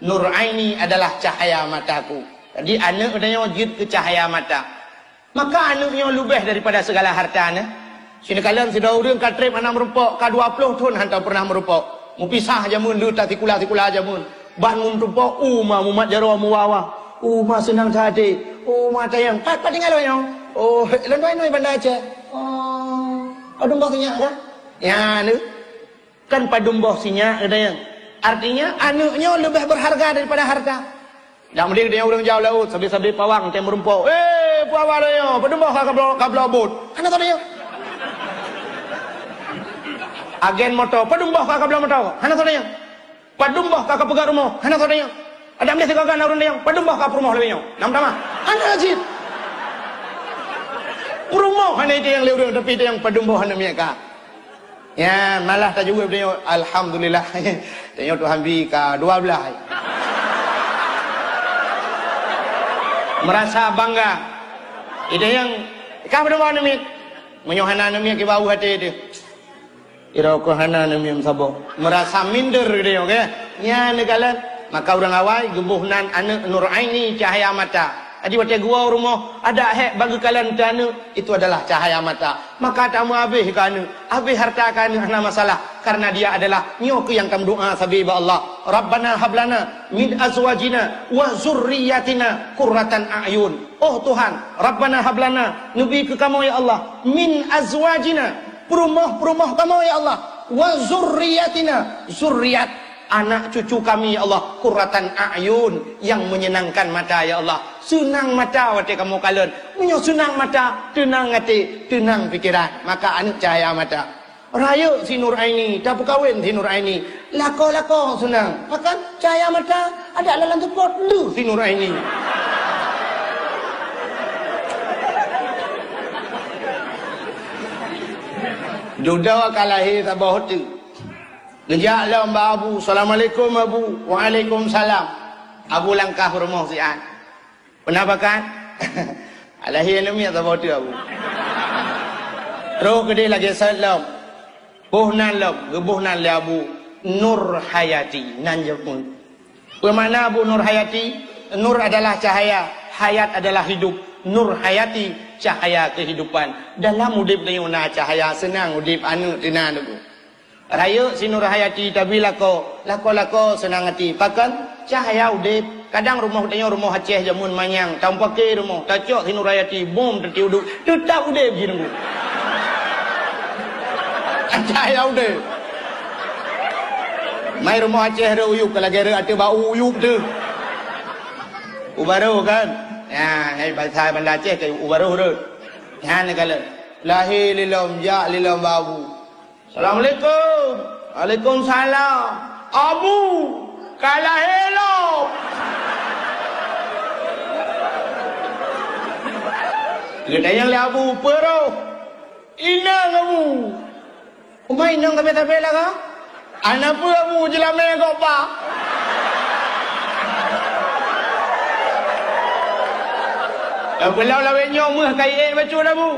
Nur Aini adalah cahaya mataku. Jadi aneuk geutanyoe jeuet keu cahaya mata. Maka aneuk nyoe leubeh daripada segala harta nyan. Sineuk kalon sidroe ureueng ka trép hana meurumpok, ka dua ploh thon hantom pernah meurumpok. Meupisah jameun, le tasikula-sikula jameun. Ban meurumpok, uma mumat jaroe muwa-wa. Uma seunang that até. Uma tanyong, "Pat, pat tinggai lôn nyoe?" "Oh, lôn duai-duai Banda Aceh." "Oh, padum boh sinyak kah?" Nyan tu. Kan padum boh sinyak, geutanyoe. Artinya, aneuk nyoe leubeh berharga daripada harta. Dak meudeungoe ureueng jaoe laôt, sabe-sabe pawang teuh meurumpok. "Eh, peue haba tanyoe? Padum boh ka kabloe, kabloe bot?" Hana tanyong. Agen moto, "Padum boh ka kabloe moto?" Hana tanyong. "Padum boh ka kapeugöt rumoh?" Hana tanyong. Adak meudeungoe sigoe na ureueng tanyong, "Padum boh ka peurumoh lagèe nyoe?" Nam tamah. Hana cit. Peurumoh hana itanyong lé ureueng, tapi itanyong padum boh aneuk miet ka. Ya, malah tajaweueb tanyoe, "Alhamdulillah." Tanyoe Tuhan bri ka dua blah. Merasa bangga. Itanyong, "Ka padum boh aneuk miet?" Meunyoe hana aneuk miet, kiban até teuh. Irok hana aneuk miet saboh. Merasa minder geutanyoe, ke? Nyan neukalon. Maka ureueng awai geuboh nan aneuk Nur Aini cahaya mata. Jadi watèe geuwoe rumoh, adak hék bak geukalon teuh aneuk, itu adalah cahaya mata. Maka tameuhabéh keu aneuk, habéh harta keu aneuk hana masalah, karena dia adalah nyoe keuh nyang tameudoa sabe bak Allah, "Rabbana hablana min azwajina wa dzurriyyatina qurratan a'yun." Oh Tuhan, Rabbana hablana, neubi keu kamoe ya Allah, min azwajina, peurumoh-peurumoh kamoe ya Allah, wa dzurriyyatina, zuriat anak cucu kami, ya Allah, qurratan a'yun, yang menyenangkan mata, ya Allah. Seunang mata watèe kamoe kalon. Meunyoe seunang mata, teunang até, teunang pikeran. Maka aneuk cahaya mata. Rayeuk si Nur Aini, tapeukawen si Nur Aini. Lakoe-lakoe seunang. Pakon cahaya mata, adak lam seupôt lheueh si Nur Aini. Dudoe ka lahé saboh teuk. Geujak lom bak Abu, "Assalamualaikum, Abu." "Waalaikumsalam." Abu langkah u rumoh si An. "Peue na pakat?" "Alahé aneuk miet saboh teuk, Abu." Troh keudeh lagèe sot lom. Boh nan lom, geuboh nan lé Abu Nur Hayati, nan jameun. Peue makna Abu Nur Hayati? Nur adalah cahaya, hayat adalah hidup. Nur Hayati, cahaya kehidupan. Dalam udép tanyoe na cahaya, seunang udép aneuk teunan teungku. Rayeuk si Nur Hayati tabi lakoe, lakoe-lakoe seunang até. Pakon? Cahaya udép. Kadang rumoh tanyoe rumoh Aceh jameun manyang, tampake rumoh, tacok si Nur Hayati, bom teuti udép, teutap udép jih teungku. Cahaya udép. Mai rumoh Aceh rhot uyueb, ka lagèe rhot ateueh bak uyueb teuh. Ubaroh kan? Ya, hai bahasa Banda Aceh keu ubaroh rhot. Nyan neukalon. Lahé lé lom, jak lé lom bak Abu. "Assalamualaikum." "Waalaikumsalam." "Abu, ka lahé lom." Geutanyong lé Abu, "Peue roh?" "Inong, Abu." "Uma inong ka bèe-bèe lagèe?" "Hana peue, Abu, jeulamèe gob ba." Lam pulau lawét nyoe meuh ka ié bacut, Abu.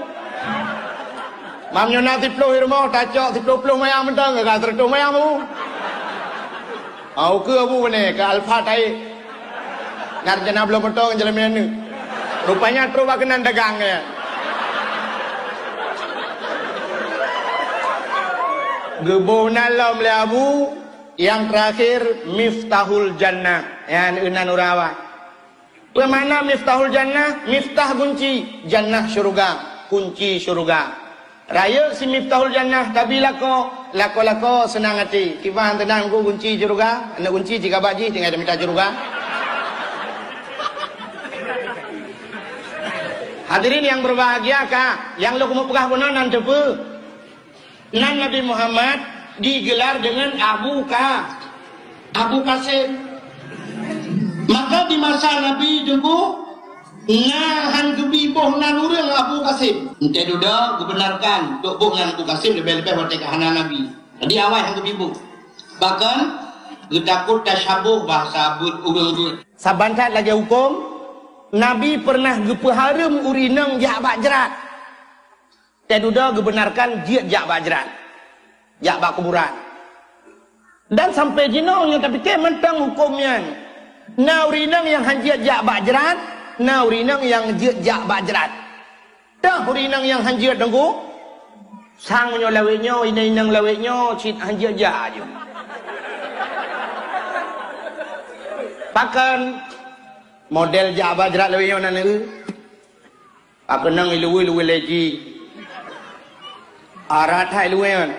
Mam nyoe na siploh di rumoh, tacok siploh-ploh mayang mantong, ka seureutôh mayang babu. Au keu abu beuné, keu Alfa taék. Nyan rencana bloe moto ngon jalan meunan. Rupanya trok bak keunan dagang, ya. Geuboh nan lom lé abu, nyang teurakhir Miftahul Jannah. Nyan inan ureueng awai. Peue makna Miftahul Jannah? Miftah gunci, Jannah syeuruga, kunci syeuruga. Rayeuk si Miftahul Jannah tabi lakoe, lakoe-lakoe seunang até. Kiban teunang ku gunci syeuruga, aneuk gunci cit ka bak jih tinggai tamita syeuruga. Hadirin yang berbahagia, ka nyang lôn keuneuk peugah bunoe nan teupeue. Nan Nabi Muhammad digelar dengan Abu Ka-, Abu Qasim. Maka di masa Nabi teungku, na han geubi boh nan ureuëng Abu Qasim. Entah dudoe geubenarkan untuk boh nan Abu Qasim leubeh-leubeh watée ka hana Nabi. Jadi awai han geubi boh. Bahkan geutakot tasyaboh bahasa buet ureuëng-ureuëng. Saban that lagée huköm, Nabi pernah geupeuhareuem ureuëng inong jak bak jrat. Teududoe geubenarkan jeuet jak bak jrat, jak bak kuburan. Dan sampai jinoe nyang tapike mantong huköm nyan. Na ureuëng inong nyang han jeuet jak bak jrat, na ureuëng inong nyang jeuet jak bak jrat. Toh ureuëng inong nyang han jeuet teungku? Sang meunyoe lawét nyoe, inong-inong lawét nyoe cit han jeuet jak aju. Pakon model jak bak jrat lawét nyoe nan neu? Pakeunong iluwi-luwi leji. Arat hai luwi nyan.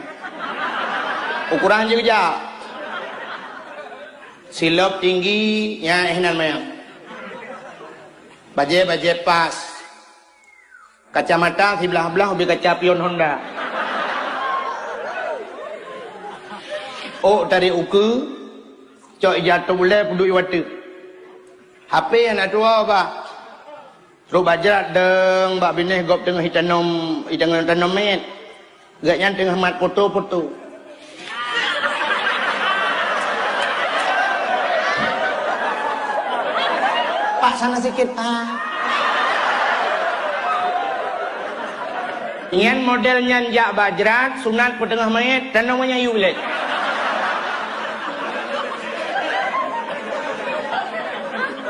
Ukuran jih keujak. Silop tinggi, nyan eh nan manyang. Bajée-bajée pas. Kacamata siblah-blah ubé kaca pion Honda. Oh, tarék ukeue, cok ija top ulée peuduek i wateuk. H P aneuk tuha bah. Trok bak jrat deueng bak binéh gob teungoh itanom, itanom tanom miet. Gobnyan teungoh mat foto-foto. Pak, sana sikit, Pak. Nyan model nyan jak bak jrat, sunat peuteungoh miet, tanom nyan yue lé.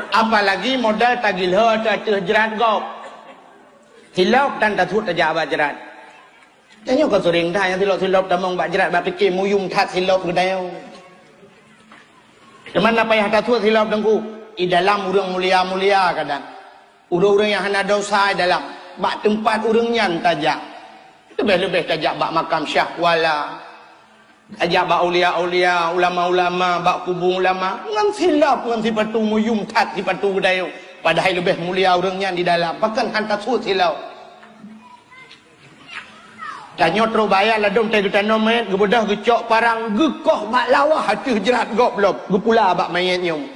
Apalagi model tagilho ateueh jrat gob. Silop tan tasuet tajak bak jrat. Tanyoe ka seuring that nyang silop-silop tamong bak jrat bak pike muyum that silop geutanyoe. Teuma na payah tasuet silop teungku. I dalam ureuëng mulia-mulia kadang. Ureuëng-ureuëng nyang hana desya i dalam. Bak teumpat ureuëng nyan tajak. Leubeh-leubeh tajak bak makam syah kuala. Tajak bak aulia-aulia, ulama-ulama, bak kubu ulama, ngon silop, ngon sipatu muyum that sipatu geutanyoe. Padahai leubeh mulia ureuëng nyan di dalam, pakon han tasuet silop. Tanyoe trok bak ayat ladôm tai geutanom manyét, geubeudôh geucok parang, geukoh bak lawah ateueh jrat gob lom, geupula bak manyét nyoe.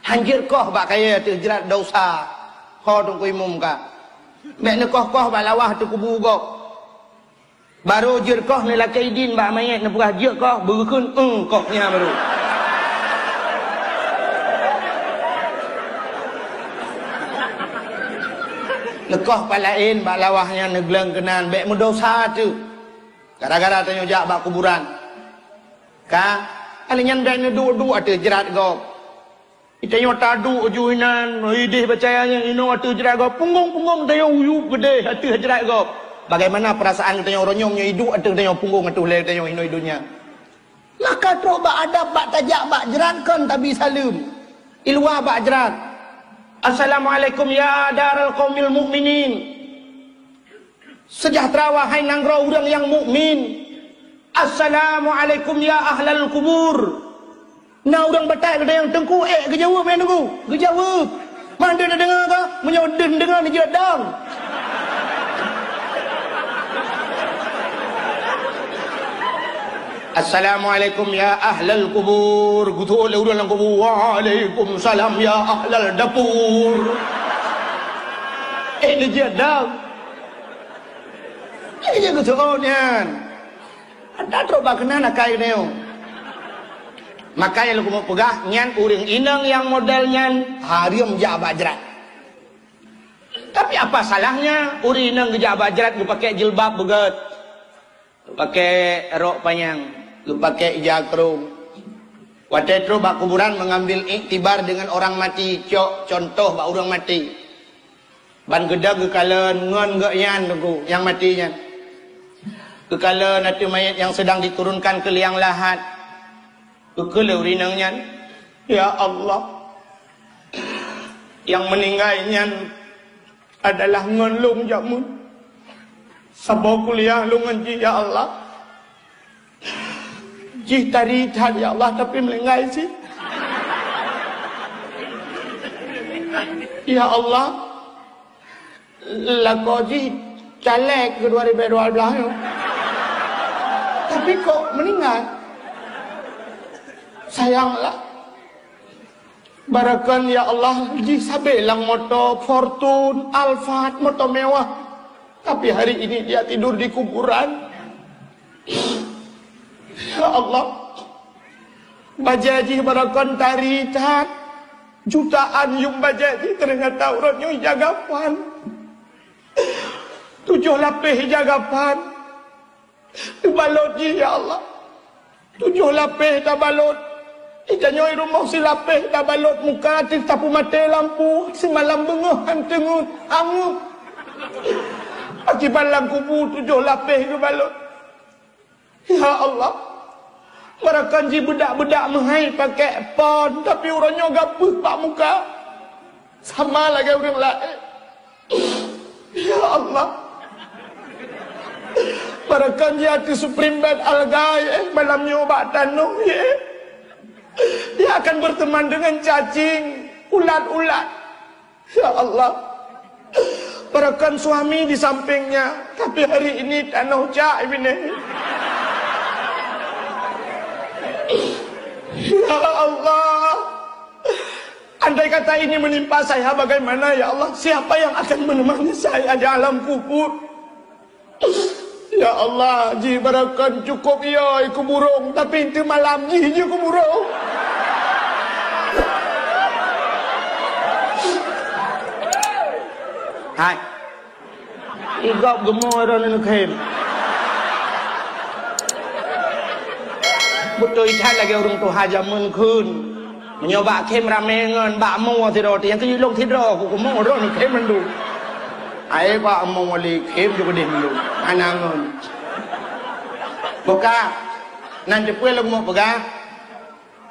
Hanjeuet koh bak kayée ateueh jrat desya. Ho Teungku Imum ka. Bék neukoh-koh bak lawah ateueh kubu gob. Barô jeuet koh neulakée idin bak manyét neupeugah jeuet koh, beugeukeun, "Eung," koh nyan barô. Neukoh pat laén bak lawah nyan neugleueng keunan, bék meudesya teuh. Gara-gara tanyoe jak bak kuburan. Ka, kali nyan bék neuduek-duek ateueh jrat gob. Geutanyoe taduek ju inan, ideh peucaya nyan inoe ateueh jrat gob, punggong-punggong geutanyoe uyueb keudeh ateueh jrat gob. Bagaimana perasaan geutanyoe uroe nyoe meunyoe iduek ateueh geutanyoe punggong ateueh lhèe geutanyoe inoe i donya? Maka trok bak adab bak tajak bak jrat kon tabi saleuem. I luwa bak jrat. Assalamualaikum ya daral qaumil mukminin. Sejahtera wahai nanggroe ureuëng nyang mukmin. Assalamualaikum ya ahlal kubur. Na ureuëng batat geutanyoe, "Teungku, ék geujaweueb, ék Teungku?" Geujaweueb. Mandum na deungoe ka? Meunyoe deuh deungoe neujeuet dong. Assalamualaikum ya ahlal kubur. Geuteuôt lé ureuëng lam kubu. Waalaikumsalam ya ahlal dapur. Ék neujeuet dong. Nyan geuteuôt nyan. Ata trok bak keunan akai geutanyoe. Maka nyang lôn keuneuk peugah, nyan ureuëng inong nyang model nyan hareuem jak bak jrat. Tapi apa salahnya ureuëng inong geujak bak jrat geupakée jilbab beugét, geupakée rok panyang, geupakée ija krông? Watée trok bak kuburan mengambil iktibar dengan orang mati, cok contoh bak ureuëng maté. Ban geudong geukalon ngon gobnyan Teungku nyang maté nyan. Geukalon ateueh manyét nyang seudang diturunkan keu liang lahat. Geukheun lé ureuëng inong nyan, "Ya Allah, Nyang meuninggai nyan adalah ngon lôn jameun. Saboh kuliah lôn ngon jih, ya Allah. Jih tari that, ya Allah, tapi meuninggai cit. Ya Allah, lakoe jih caleg keu dua ribu dua belas nyoe. Tapi kok meuninggai? Sayang lah. Baroekon, ya Allah, jih sabé lam moto Fortuner, Alphard, moto mewah. Tapi hari ini dia tidur di kuburan. Ya Allah, bajée jih baroekon tari that. Jutaan yuem bajée jih, ternyata uroe nyoe ija gapan. Tujoh lapéh ija gapan. Teubalot jih, ya Allah. Tujoh lapéh tabalot. Ita nyoe rumoh silapéh tabalot muka, teuh tapeumaté lampu, simalam beungoh han teungeut, angeuk. Akibat lam kubu tujoh lapéh geubalot. Ya Allah, baroekon jih beudak-beudak meuhai pakék pon, tapi uroe nyoe gabeuh bak muka. Sama lagée ureuëng laén. Ya Allah. Baroekon jih ateueh Supreme Bed Algae, eh, malam nyoe bak tanoh, ya. Dia akan berteman dengan cacing, ulat-ulat. Ya Allah. Baroekon suami di sampingnya, tapi hari ini tanoh jak, Ibni. Ya Allah. Andai kata ini menimpa saya, bagaimana, ya Allah? Siapa yang akan menemani saya di alam kubur? Ya Allah, jih baroekon cukup yo keu burong, tapi teumalam jih jih keu burong. Hai. Igop geumoe droeneuh khem. Beutôi that lagée ureuëng tuha jameun kheun. Meunyoe bak khem ramé ngon bak moe sidroe, nyang keu lôn sidroe, ku kumoe droeneuh khem mandum. Ai bak moe lé khem ju keudeh mandum. Hana ngon. Buka. Nan teupeue lôn meupeugah.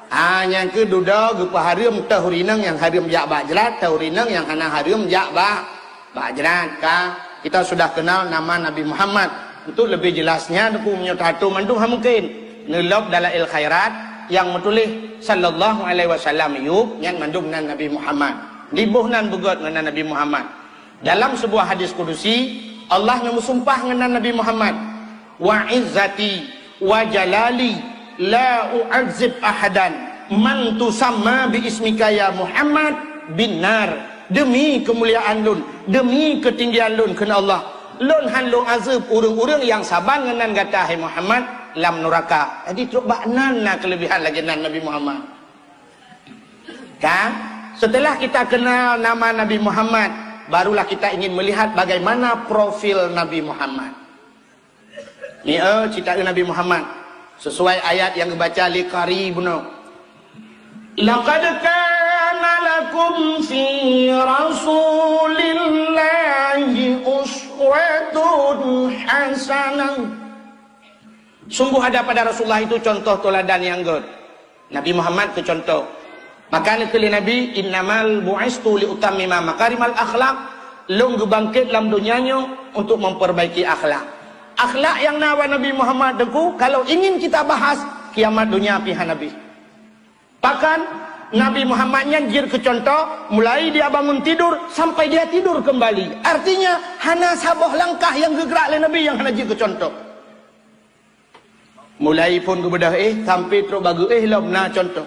Ah, nyang keu dudoe geupeuhareuem teuh ureuëng inong nyang hareuem jak bak jrat, teuh ureuëng inong nyang hana hareuem jak bak, bak jrat. Ka, kita sudah kenal nama Nabi Muhammad. Untuk lebih jelasnya, Teungku, meunyoe tato mandum ha mungkin. Neulok Dalail Khairat nyang meutuléh sallallahu alaihi wasallam yup nyan mandum nan Nabi Muhammad. Diboh nan beugöt ngon nan Nabi Muhammad. Dalam sebuah hadis kudusi, Allah meumeusumpah ngon Nabi Muhammad, "Wa izzati wa jalali la u'adzib ahadan man tusamma bi ismika ya Muhammad bin nar." Demi keumuliaan lôn, demi keutinggian lôn kheun Allah, lôn han lôn azeueb ureuëng-ureuëng nyang saban ngon nan gata, hai Muhammad, lam nuraka. Jadi, trok bak nan na keuleubihan lagée nan Nabi Muhammad. Kan? Setelah kita kenal nama Nabi Muhammad, barulah kita ingin melihat bagaimana profil Nabi Muhammad. Ni, eh, cerita Nabi Muhammad. Sesuai ayat nyang geubaca lé qari bunoe. "Laqad kana lakum fi Rasulillahi uswatun hasanah." Sungguh ada pada Rasulullah itu contoh teladan yang göt. Nabi Muhammad keu contoh. Maka neukheun lé Nabi, "Innamal bu'istu liutammima makarimal akhlak." Lôn geubangket lam donya nyoe untuk memperbaiki akhlak. Akhlak nyang na bak Nabi Muhammad, Teungku, kalau ingin kita bahas, kiamat donya pih hana bih. Bahkan, Nabi Muhammad nyan jeuet keu contoh, mulai dia bangun tidur sampai dia tidur kembali. Artinya, hana saboh langkah nyang geugrak lé Nabi nyang hana jeuet keu contoh. Mulai phon geubeudôh éh sampai trok bak geuéh lom na contoh.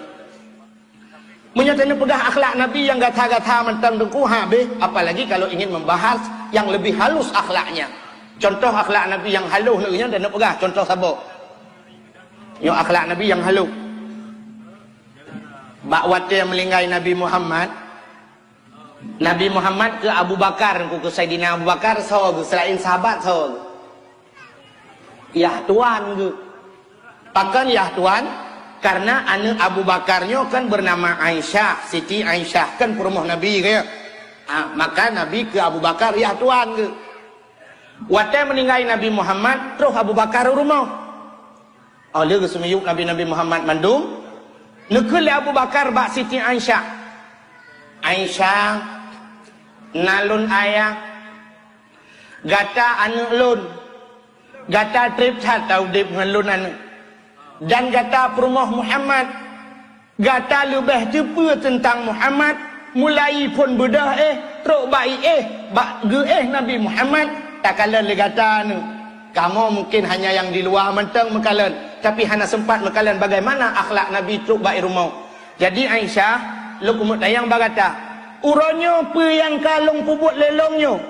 Meunyoe taneuk peugah akhlak Nabi nyang gata-gata mantong Teungku, habéh, apalagi kalau ingin membahas yang lebih halus akhlaknya. Contoh akhlak Nabi nyang halus nyoe taneuk peugah, contoh saboh. Nyoe akhlak Nabi nyang halus. Bak watée meuninggai Nabi Muhammad, Nabi Muhammad keu Abu Bakar, keu Saidina Abu Bakar soe geuh, seulaén sahabat soe geuh? Yah tuan geuh. Pakon yah tuan? Karena aneuëk Abu Bakar nyoe kan bernama Aisyah, Siti Aisyah, kan peurumoh Nabi geuh. Ah, maka Nabi keu Abu Bakar yah tuan geuh. Watée meuninggai Nabi Muhammad, troh Abu Bakar u rumoh. Óh lheueh geuseumiyueb Nabi-Nabi Muhammad mandum, neukheun lé Abu Bakar bak Siti Aisyah, "Aisyah, Na lôn ayah, gata aneuëk lôn, gata treb that taudeb ngon lôn aneuëk. Dan gata peurumoh Muhammad, gata leubeh teupeue teuntang Muhammad, mulai phon beudôh éh, trok bak iéh, bak geuéh Nabi Muhammad, takalon lé gata aneuëk. Kamoe mungken hanya nyang di luwa mantong meukalon, tapi hana seumpat meukalon bagaimana akhlak Nabi trok bak rumoh. Jadi Aisyah, lôn keumeuk tanyong bak gata, uroe nyoe peue nyang ka lôn peubuet lé lôn nyoe?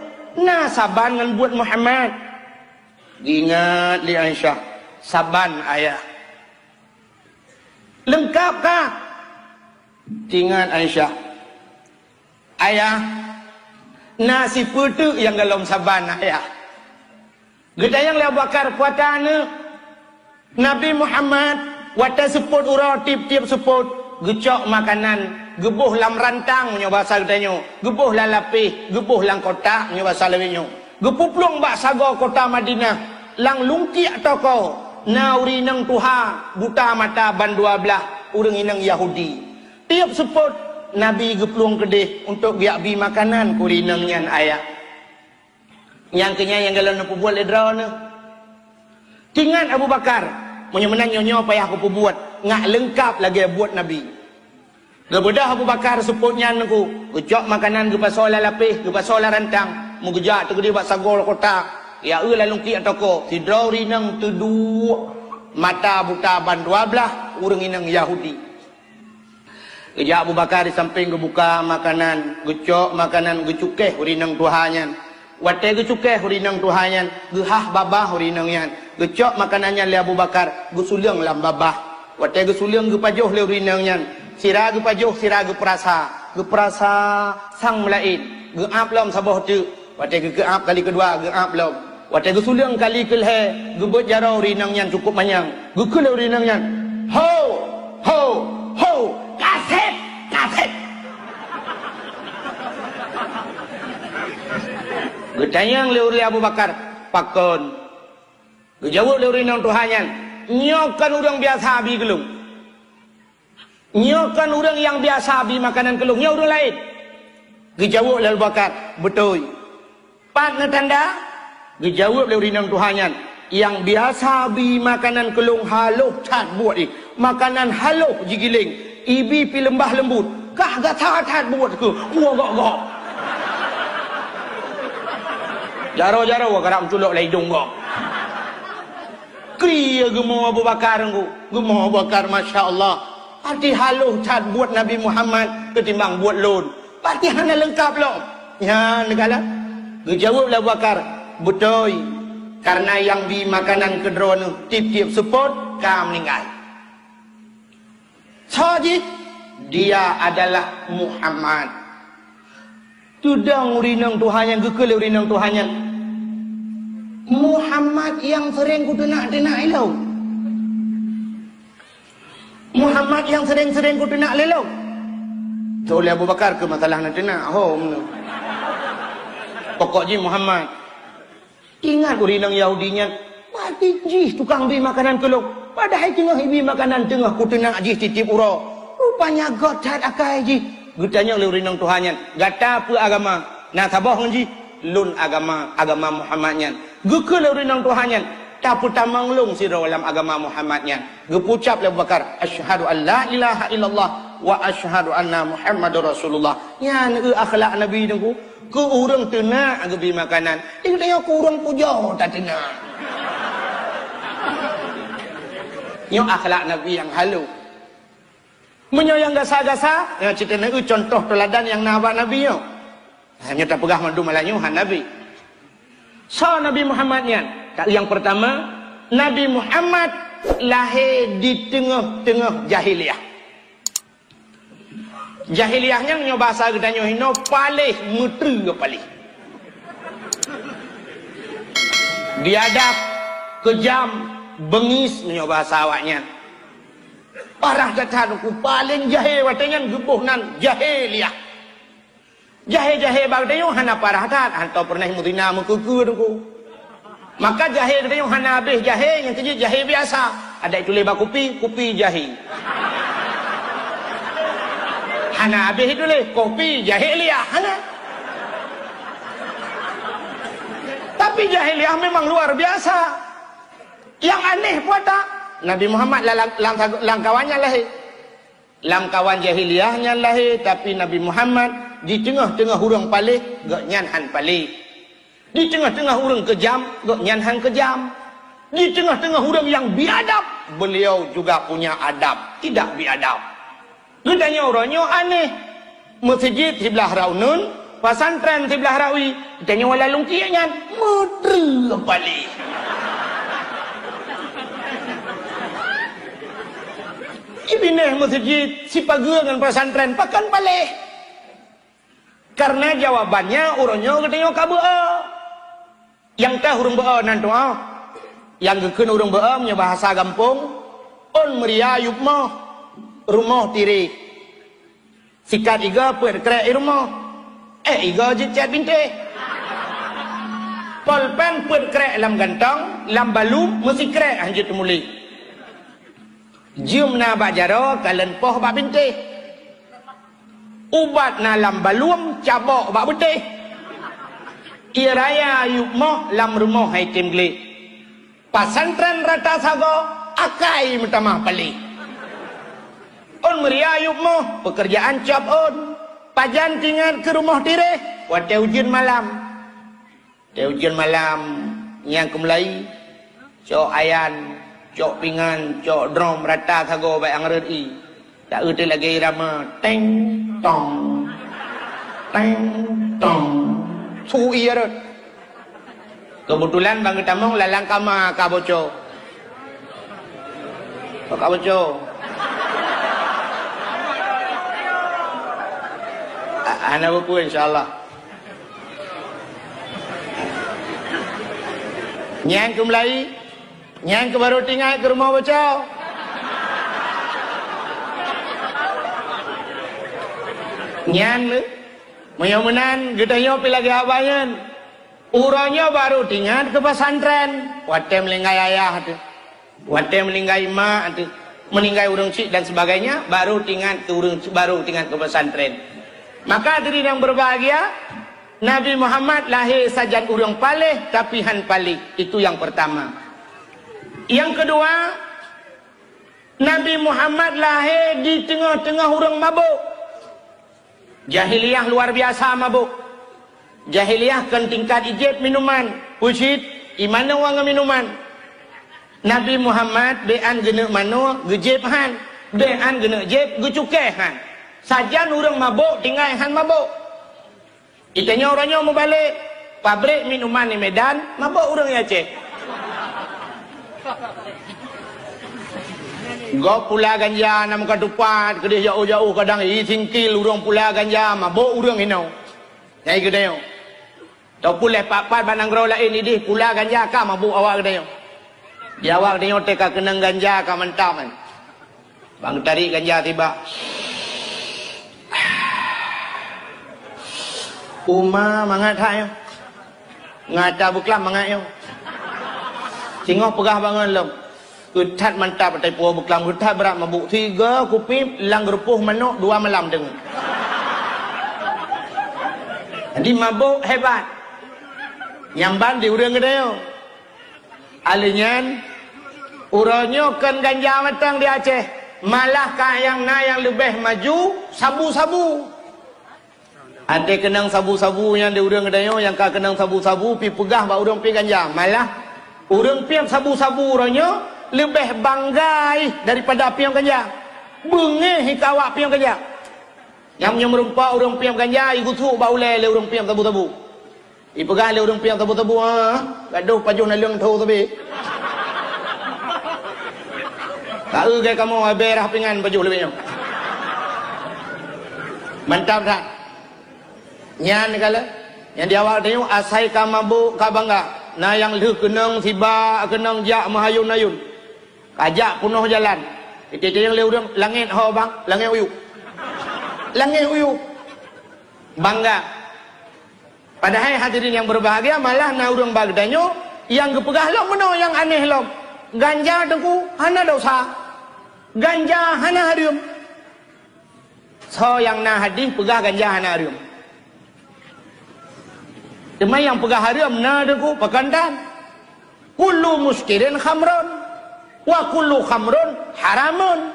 Na saban ngon buet Muhammad? Geuingat lé Aisyah, saban ayah. Leungkap kah? Teuingat Aisyah, ayah, na sipeue teuk nyang gohlom saban ayah. Geutanyong lé Abu Bakar, peue ata aneuëk? Nabi Muhammad, watée seupôt uroe tieb-tieb seupôt, geucok makanan, geuboh lam rantang meunyoe basa geutanyoe, geuboh lam lapéh, geuboh lam kotak meunyoe basa lawét nyoe. Geupeuplueng bak sagoe kota Madinah, lam lungkiek toko, na ureuëng inong tuha, buta mata ban dua blaih, ureuëng inong Yahudi. Tieb seupôt, Nabi geuplueng keudeh untuk geujak bi makanan keu ureuëng inong nyan ayah. Nyang keu nyan nyang gohlom neupeubuet lé droeneuh. Teuingat Abu Bakar, meunyoe meunan nyoe-nyoe payah geupeubuet, ngat leungkap lagée buet Nabi. Geubeudôh Abu Bakar seupôt nyan Teungku, geucok makanan geupasoe lam lapéh, geupasoe lam rantang, meugeujak teukeudi bak sagoe kota, ya eu lam lungkiek toko, sidroe ureuëng inong teuduek mata buta ban dua blaih, ureuëng inong Yahudi. Geujak Abu Bakar di sampéng geubuka makanan, geucok makanan, geucukéh ureuëng inong tuha nyan. Watée geucukéh ureuëng inong tuha nyan, geuhah babah ureuëng inong nyan, geucok makanan nyan lé Abu Bakar, geusuleueng lam babah. Watée geusuleueng geupajoh lé ureuëng inong nyan, sira geupajoh, sira geupeurasa, geupeurasa sang meulaén, geuab lom saboh teuk. Watée geukeuab kali keudua, geuab lom. Watée geusuleueng kali keulhée, geubeuet jaroe ureuëng inong nyan cukup manyang. Geukheun lé ureuëng inong nyan, "Ho! Ho! Ho! Kaseb! Kaseb!" Geutanyong lé ureuëng Abu Bakar, "Pakon?" Geujaweueb lé ureuëng inong tuha nyan, "Nyoe kon ureuëng biasa bi keu lôn." "Nyoe kon ureuëng nyang biasa bi makanan keu lôn, nyoe ureuëng laén." Geujaweueb lé Abu Bakar, "Beutôi." "Pat neutanda?" Geujaweueb lé ureuëng inong tuha nyan, "Nyang biasa bi makanan keu lôn haloh that buet jih, makanan haloh jigiléng, ibi pih leumbah leumbut, kah gata that buet keuh, woe gok-gok." Jaroe-jaroe karab meuculok lam idong gok. Kri geumo Abu Bakar Teungku. Geumo Abu Bakar, "Masya Allah. Até haloh that buet Nabi Muhammad keutimbang buet lôn. Berarti hana leungkap lom." Nyan neukalon. Geujaweueb lé Abu Bakar, "Beutôi. Kareuna nyang bi makanan keu droeneuh tieb-tieb seupôt ka meuninggai." Soe jih? Dia adalah Muhammad. Teudong ureuëng inong tuha nyan, geukheun lé ureuëng inong tuha nyan, "Muhammad nyang sering kuteunak-teunak ilong. Muhammad nyang sering-sering kuteunak lé lôn." Tho lé Abu Bakar keu masalah neuteunak, hom. Pokok jih Muhammad. Ingat ureuëng inong Yahudi nyan, "Berarti jih tukang bi makanan keu lôn. Padahai teungoh ibi makanan teungoh kuteunak jih tieb-tieb uroe. Rupanya göt that akai jih." Geutanyong lé ureuëng inong tuha nyan, "Gata peue agama?" "Na saboh ngon jih." "Lôn agama, agama Muhammad nyan." Geukheun lé ureuëng inong tuha nyan, "Tapeutamong lôn sidroe lam agama Muhammad nyan." Geupeucab lé Abu Bakar, "Asyhadu an la ilaha illallah wa asyhadu anna Muhammadar Rasulullah." Nyan eu akhlak Nabi Teungku. Keu ureuëng teunak geubi makanan, di geutanyoe keu ureuëng pujoe tateunak. Nyoe akhlak Nabi nyang haloh. Meunyoe nyang gasa-gasa, nyoe cit na eu contoh teuladan nyang na bak Nabi nyoe. Ha, nyoe tapeugah mandum malam nyoe han Nabi. Soe Nabi Muhammad nyan? Nyang peurtama, Nabi Muhammad lahé di teungoh-teungoh jahiliyah. Jahiliyah nyan nyoe basa geutanyoe hinoe paléh meutreue paléh. Biadab, keujam, beungis meunyoe basa awaknyan. Parah that-that Teungku, paléng jahé watée nyan geuboh nan jahiliyah. Jahé-jahé bak geutanyoe hana parah that, hantom peureunah meuzina meukeue-keue Teungku. Maka jahé geutanyoe hana habéh jahé nyang keujeuet jahé biasa. Adak tuléh bak kupi, kupi jahé. Hana habéh tuléh, kopi jahé liah, hana. Tapi jahiliyah memang luar biasa. Yang aneh pun ada. Nabi Muhammad lam, lam, lam kawan nyan lahé. Lam kawan jahiliyah nyan lahé, tapi Nabi Muhammad di teungoh-teungoh ureuëng paléh, gobnyan hán paléh. Di teungoh-teungoh ureuëng keujam, gobnyan hán keujam. Di teungoh-teungoh ureuëng nyang biadab, beliau juga punya adab, tidak biadab. Geutanyoe uroe nyoe aneh. Meuseujid siblah rot uneuen, pesantren siblah rot wie. Geutanyoe lam lungkiek nyan, meudreue paléh. Ibinéh meuseujid sipageue ngon pesantren, pakon paléh? Karena jawabannya uroe nyoe geutanyoe ka beuo. Nyang teuh ureuëng beuo nan tuoh. Nyang geukheun ureuëng beuo meunyoe bahasa gampông, ôn meuria yup moh, rumoh tireh. Sikat igoe peuet krek i rumoh. Ék igoe jeuet cét bintéh. Polpen peuet krek lam gantong, lam balu meusikrek hán jeuet teumuléh. Jeuem na bak jaroe, kalon poh bak bintéh. Ubat na lam baluem, cabok bak beutéh. Ie raya yup moh, lam rumoh hai tem gleh. Pesantren rata sagoe, akai meutamah paléh. Ôn meuria yup moh, peukeurjaan cop ôn. Pajan teuingat keu rumoh tireh, watée ujeuen malam. Watée ujeuen malam, nyang keumeulai, cok ayan, cok pingan, cok drom, rata sagoe bak nyang rhot ie. Taeu teuh lagée irama, teng, tong, teng, tong. Su ie rhot. Keubeutulan ban geutamong lam kama ka boco. Ka boco. A-, hana peue-peue, insya Allah. Nyang keumeulai, nyang keubaru teuingat keu rumoh boco. Nyan lé, meunyoe meunan geutanyoe pih lagée haba nyan. Uroe nyoe baru teuingat keu pesantren, watée meuninggai ayah teuh. Watée meuninggai mak teuh, meuninggai ureuëng chik dan sebagainya, baru teuingat keu ureuëng, baru teuingat keu pesantren. Maka hadirin yang berbahagia, Nabi Muhammad lahé sajan ureuëng paléh, tapi hán paléh. Itu yang pertama. Yang kedua, Nabi Muhammad lahé di teungoh-teungoh ureuëng mabök. Jahiliyah luar biasa mabök. Jahiliyah kon tingkat ijép minuman, peucit, imanoe ngon minuman. Nabi Muhammad bék án geuneuk manoe geujép hán, bék án geuneuk jép geucukée hán. Sajan ureuëng mabök tinggai hán mabök. Geutanyoe uroe nyoe meubalek, pabrék minuman di Medan, mabök ureuëng di Aceh. Gob pula ganja na meuka tupat, keudeh jauh-jauh kadang i singkil ureuëng pula ganja, mabök ureuëng inoe. Nyang geutanyoe. Ataupun lé pat-pat bak nanggroe laén ideh pula ganja ka mabök awak geutanyoe. Di awak geutanyoe teuka keunong ganja ka mantap kan. Bang tarik ganja tiba. Uma mangat hai. Ngata beuklam mangat nyoe. Singoh peugah bangon lom. Keuthat mantap atai puwoe beuklam, keuthat brat mabök. Tiga kupi lam geurupoh manok dua malam deungon. Jadi mabök hebat. Nyang ban di ureuëng geutanyoe. Aleuh nyan, uroe nyoe kon ganja mantong di Aceh, malah ka nyang na nyang leubeh maju, sabu-sabu. Até keunong sabu-sabu nyan di ureuëng geutanyoe nyang ka keunong sabu-sabu, pi peugah bak ureuëng piep ganja. Malah, ureuëng piep sabu-sabu uroe nyoe leubeh bangga ih daripada piep ganja. Beungéh ih keu awak piep ganja. Nyang meunyoe meureumpok ureuëng piep ganja, igusuk bak ulée lé ureuëng piep sabu-sabu. Ipeugah lé ureuëng piep sabu-sabu, "Ah, gadoh pajoh naleueng tho sabe." Ka eu gai kamoe abée rah pingan pajoh leubeh nyoe. Mantap that. Nyan kala, nyang di awak tanyoe asai ka mabök ka bangga. Na nyang lheueh keunong siba, keunong jak meuhayôn-hayôn. Ka jak peunoh jalan. Iteueng lé ureuëng, "Langét ho, Bang, langét uyuek." Langét uyuek. Bangga. Padahai hadirin yang berbahagia, malah na ureuëng bak geutanyoe nyang geupeugah lom meunoe nyang aneh lom. Ganja teungku hana dosa. Ganja hana hareuem. Soe nyang na hadih peugah ganja hana hareuem? Teuma nyang peugah hareuem na Teungku, pakon tan? Kullu muskirin khamrun, wa kullu khamrun haramun.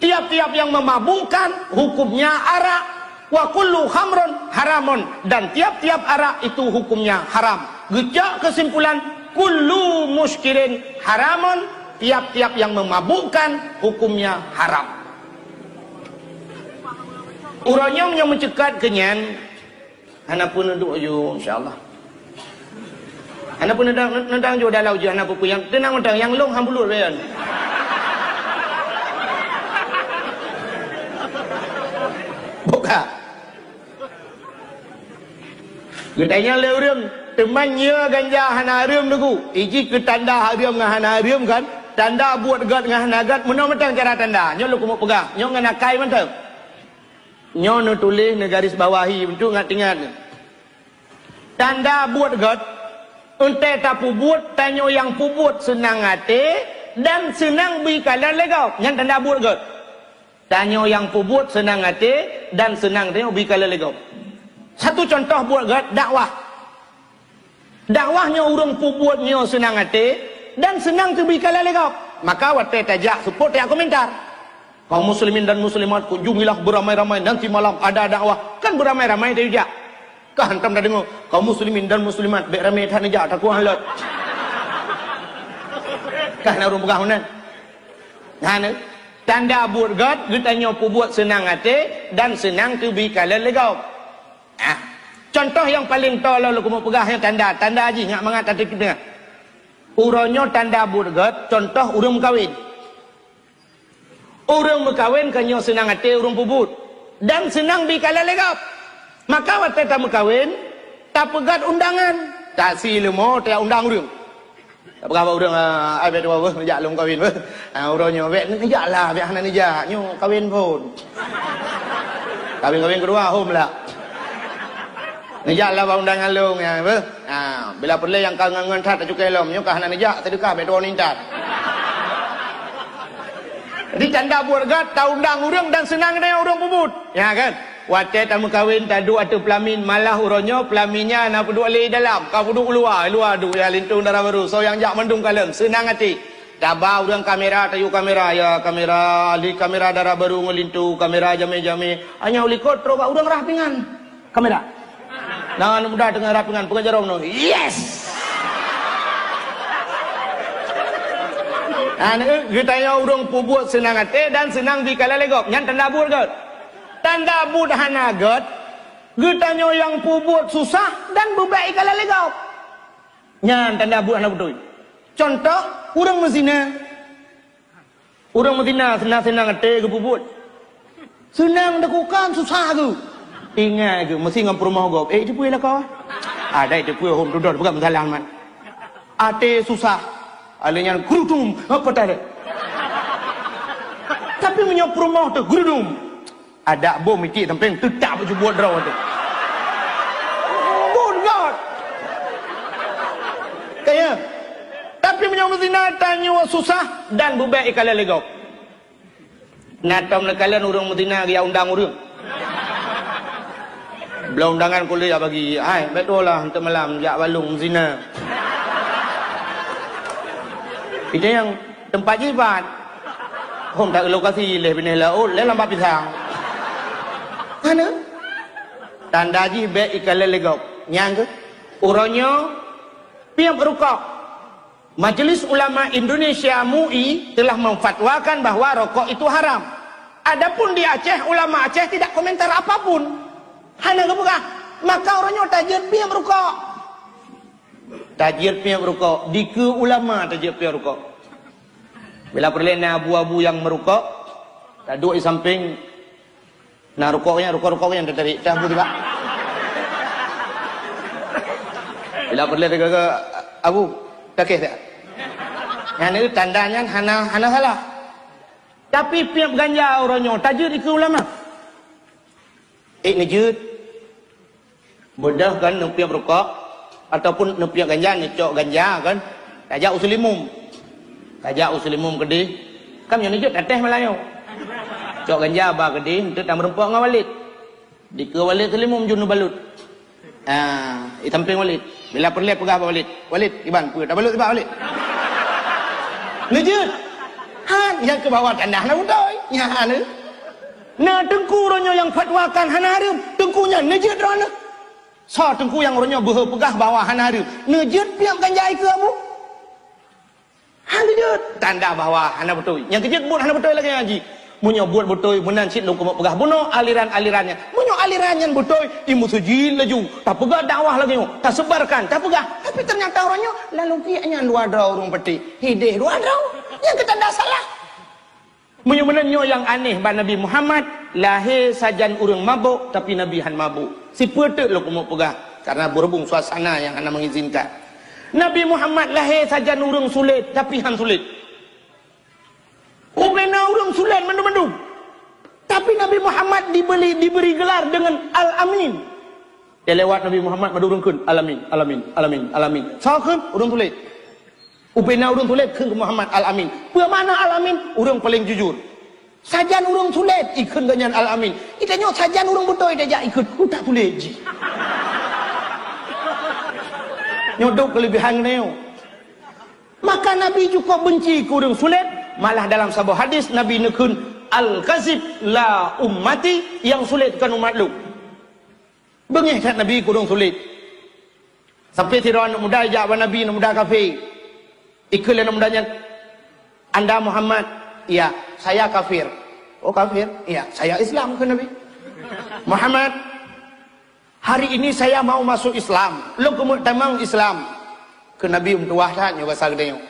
Tiap-tiap yang memabukkan hukumnya arak, wa kullu khamrun haramun, dan tiap-tiap arak itu hukumnya haram. Geucok kesimpulan, kullu muskirin haramun, tiap-tiap yang memabukkan hukumnya haram. Uroe nyoe meunyoe meuceukat keu nyan, hana peue neuduek ju, insya Allah. Hana peue neudang, neudang ju dalam ujeuen, hana peue-peue nyang teunang mantong, nyang lôn han bulut bayan. Buka. Geutanyong lé ureueng, teuma nyoe ganja hana hareuem Teungku. Iji keu tanda hareuem ngon hana hareuem kan? Tanda buet gét ngon hana gét, meunoe mantong cara tanda. Nyoe lôn keumeung peugah, nyoe ngon akai mantong. Nyoe neutuléh, neugaris bawahi, beutôi ngat-ingat. Tanda buet gét, eunteuk tapeubuet, tanyoe nyang peubuet seunang até dan seunang bri kalon lé gob. Nyan tanda buet gét. Tanyoe nyang peubuet seunang até dan seunang tanyoe bri kalon lé gob. Satu contoh buet gét, dakwah. Dakwah nyoe ureueng peubuet nyoe seunang até dan seunang teubri kalon lé gob. Maka watée tajak seupôt tajak komentar. Kaum muslimin dan muslimat, kunjungilah beramai-ramai nanti malam ada dakwah. Kan beramai-ramai tajak. Ka hantom tadeungoe, kaum muslimin dan muslimat, bék ramé that neujak, takuah lôt. Ka na ureueng peugah meunan. Nyan, tanda buet gét, geutanyoe peubuet seunang até dan seunang teubri kalon lé gob. Ah, contoh nyang paleng toe lôn keumeung peugah nyoe tanda, tanda jih ngat mangat ateueh teungoh. Uroe nyoe tanda buet gét, contoh ureueng meukawen. Ureueng meukawen ka nyoe seunang até ureueng peubuet dan seunang bri kalon lé gob. Maka watée tameukawen, tapeugét undangan, tasi leumo, taundang ureueng. Tapeugah bak ureueng, "Ah, ai bék tuwoe beuh, neujak lôn kawin beuh." Ah, uroe nyoe, "Bék neujak lah, bék hana neujak. Nyoe kawin phon." Kawin-kawin keudua, hom lah. "Neujak lah bak undangan lôn nyan beuh. Ah, bila peureulée nyang ka ngon-ngon that tacukai lom. Nyoe ka hana neujak, seudeukah bék tuwoe nintat." Jadi tanda buet gét, taundang ureueng dan seunang tanyoe ureueng peubuet. Ya kan? Watée tameukawen, taduek ateueh peulamin, malah uroe nyoe peulamin nyan hana peuduek lé dalam, ka peuduek luwa, luwa duek ya linto dara barô, soe nyang jak mandum kalon, seunang até. Taba ureueng kamera, tayue kamera, ya kamera, ahli kamera dara barô ngon linto, kamera jamé-jamé. Hana u likot trok bak ureueng rhah pingan. Kamera. Nah, aneuk muda teungoh rhah pingan, peugah jaroe nyoe. Yes! Aneuk geutanyoe ureueng peubuet seunang até dan seunang bri kalon lé gob. Nyan tanda buet gét. Tanda buet hana gét, geutanyoe nyang peubuet susah dan beubék ikalon lé gob. Nyan tanda buet hana beutôi. Contoh, ureueng meuzina. Ureueng meuzina seunang-seunang até geupeubuet. Seunang teukukan susah geuh. Ingat geuh, meusi ngon peurumoh gob. Eh, jipui lakoe. Ada jipui hom tudor, bukan masalah, man. Até susah. Alé nyan gerudum, apa tak ada? Tapi meunyoe peurumoh tu gerudum. Adak bom mitik sampéng teutak bak jubot droe teuh. Bon God. Kaya. Tapi meunyoe meuzina tanyoe susah dan beubék ikalon lé gob. Na tom neukalon ureueng meuzina geujak undang ureueng. Bloe undangan kulét bagi, hai, bék tuwoe lah untuk malam jak balong meuzina. Itu yang tempat jibat. Hom that lokasi leh binéh laôt, leh lam bak pisang. Hana. Tanda jih bék ikalon lé gob. Nyang keuh, uroe nyoe piep rukok. Majelis Ulama Indonesia, MUI, telah memfatwakan bahwa rokok itu haram. Adapun di Aceh, ulama Aceh tidak komentar apapun. Hana geupeugah, maka uroe nyoe tajeuet piep rukok. Tajeuet piep rukok, dikeue ulama tajeuet piep rukok. Bila peureulée na abu-abu nyang meurukok, taduek di sampéng, na rukok nyan, rukok-rukok nyan tatarék, tah bu tibak. Bila peureulée teuka, "Abu, takéh tak?" Nyan tanda nyan hana, hana salah. Tapi piep ganja uroe nyoe tajeuet dikeue ulama. Eh, neujeuet. Beudôh kan neupiep rukok, ataupun neupiep ganja, neucok ganja kan. Tajak u Seulimum. Tajak u Seulimum keudeh. Kan nyoe neujeuet tatéh malam nyoe. Cok ganja ba keudeh, eunteuk tameureumpok ngon Walid. Dikeue Walid Seulimum jun neubalot. Ah, i sampéng Walid. Bila peureulée peugah bak Walid, "Walid, iban peue tabalut bak Walid?" Neujeuet. Han, nyang keu bawah tanah na beutôi. Nyan na. Na teungku uroe nyoe nyang fatwakan hana hareuem, teungku nyan neujeuet droeneuh. Soe teungku nyang uroe nyoe beuhe peugah bahwa hana hareuem, neujeuet piep ganja i keu abu? Hana jeuet, tanda bahwa hana beutôi. Nyang keujeuet buet hana beutôi lagée nyan jih. Meunyoe buet beutôi, meunan cit lôn keumeung peugah bunoe aliran-aliran nyan. Meunyoe aliran nyan beutôi, i meuseujid laju, tapeugah dakwah lagée nyoe, tasebarkan, tapeugah. Tapi teunyata uroe nyoe lalu piep nyan dua droe ureuëng peutéh, hideh dua droe. Nyang keu tanda salah. Meunyoe meunan nyoe nyang aneh bak Nabi Muhammad, lahé sajan ureuëng mabök, tapi Nabi han mabök. Sipeue teuk lôn keumeung peugah, karena berhubung suasana nyang hana mengizinkan. Nabi Muhammad lahé sajan ureuëng sulet, tapi han sulet. Ubena ureuëng sulet mandum-mandum. Tapi Nabi Muhammad dibeli, diberi gelar dengan Al-Amin. Dilewat Nabi Muhammad mandum ureuëng kheun, "Al-Amin, Al-Amin, Al-Amin, Al-Amin." Soe kheun? Ureuëng sulet. Ubena ureuëng sulet kheun keu Muhammad Al-Amin. Peue makna Al-Amin? Ureuëng paléng jujur. Sajan ureuëng sulet ikheun geuh nyan Al-Amin. Geutanyoe sajan ureuëng beutôi tajak ikheun, "Ku tak sulet jih." Nyoe dok keulebihan geutanyoe. Maka Nabi cukup benci keu ureuëng sulet, malah dalam saboh hadis Nabi neukheun, "Al-kazib la ummati," nyang sulet kon umat lôn. Beungéh that Nabi keu ureuëng sulet. Sampai sidroe aneuk muda ijak bak Nabi, aneuk muda kafé. Ikheun lé aneuk muda nyan, "Anda Muhammad?" "Iya, saya kafir." "Oh, kafir?" "Iya, saya Islam," kheun Nabi. "Muhammad, hari ini saya mau masuk Islam. Lôn keumeung tamong Islam." Kheun Nabi, "Meutuwah that nyoe basa geutanyoe.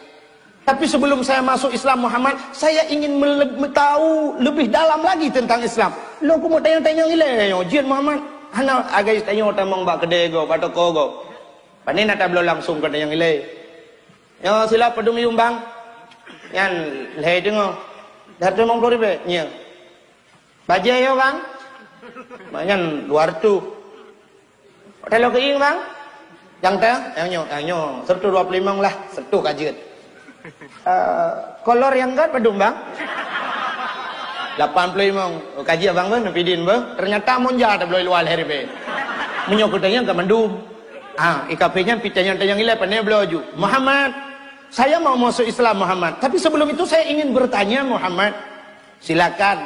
Tapi sebelum saya masuk Islam, Muhammad, saya ingin mele-, tahu lebih dalam lagi tentang Islam." "Lôn keumeung tanyong-tanyong ilée nyoe, jeuet Muhammad." "Hana, agai tanyoe tamong bak keudée gob, bak toko gob. Pane na tabloe langsung keu tanyong ilée." "Nyoe sila padum yuem, Bang?" "Nyan lhée teungoh." "Seratus lima puluh ribée?" "Nyoe." "Bajée yo, Bang?" "Nyan dua reutôh." "Talo keuieng, Bang?" "Nyang teuh, nyang nyoe, nyang nyoe, seratus dua puluh lima lah, seratus ka jeuet." "Eh, kolor nyang gét padum, Bang?" "Lapan puluh lima. Oh, ka jeuet Abang beuh, neupidin beuh. Ternyata monja tabloe luwa lhée ribée." Meunyoe kutanyong ka mandum. Ah, i kafé nyan pih tanyong-tanyong ilée, pane bloe ju. "Muhammad, saya mau masuk Islam, Muhammad. Tapi sebelum itu saya ingin bertanya, Muhammad." "Silakan."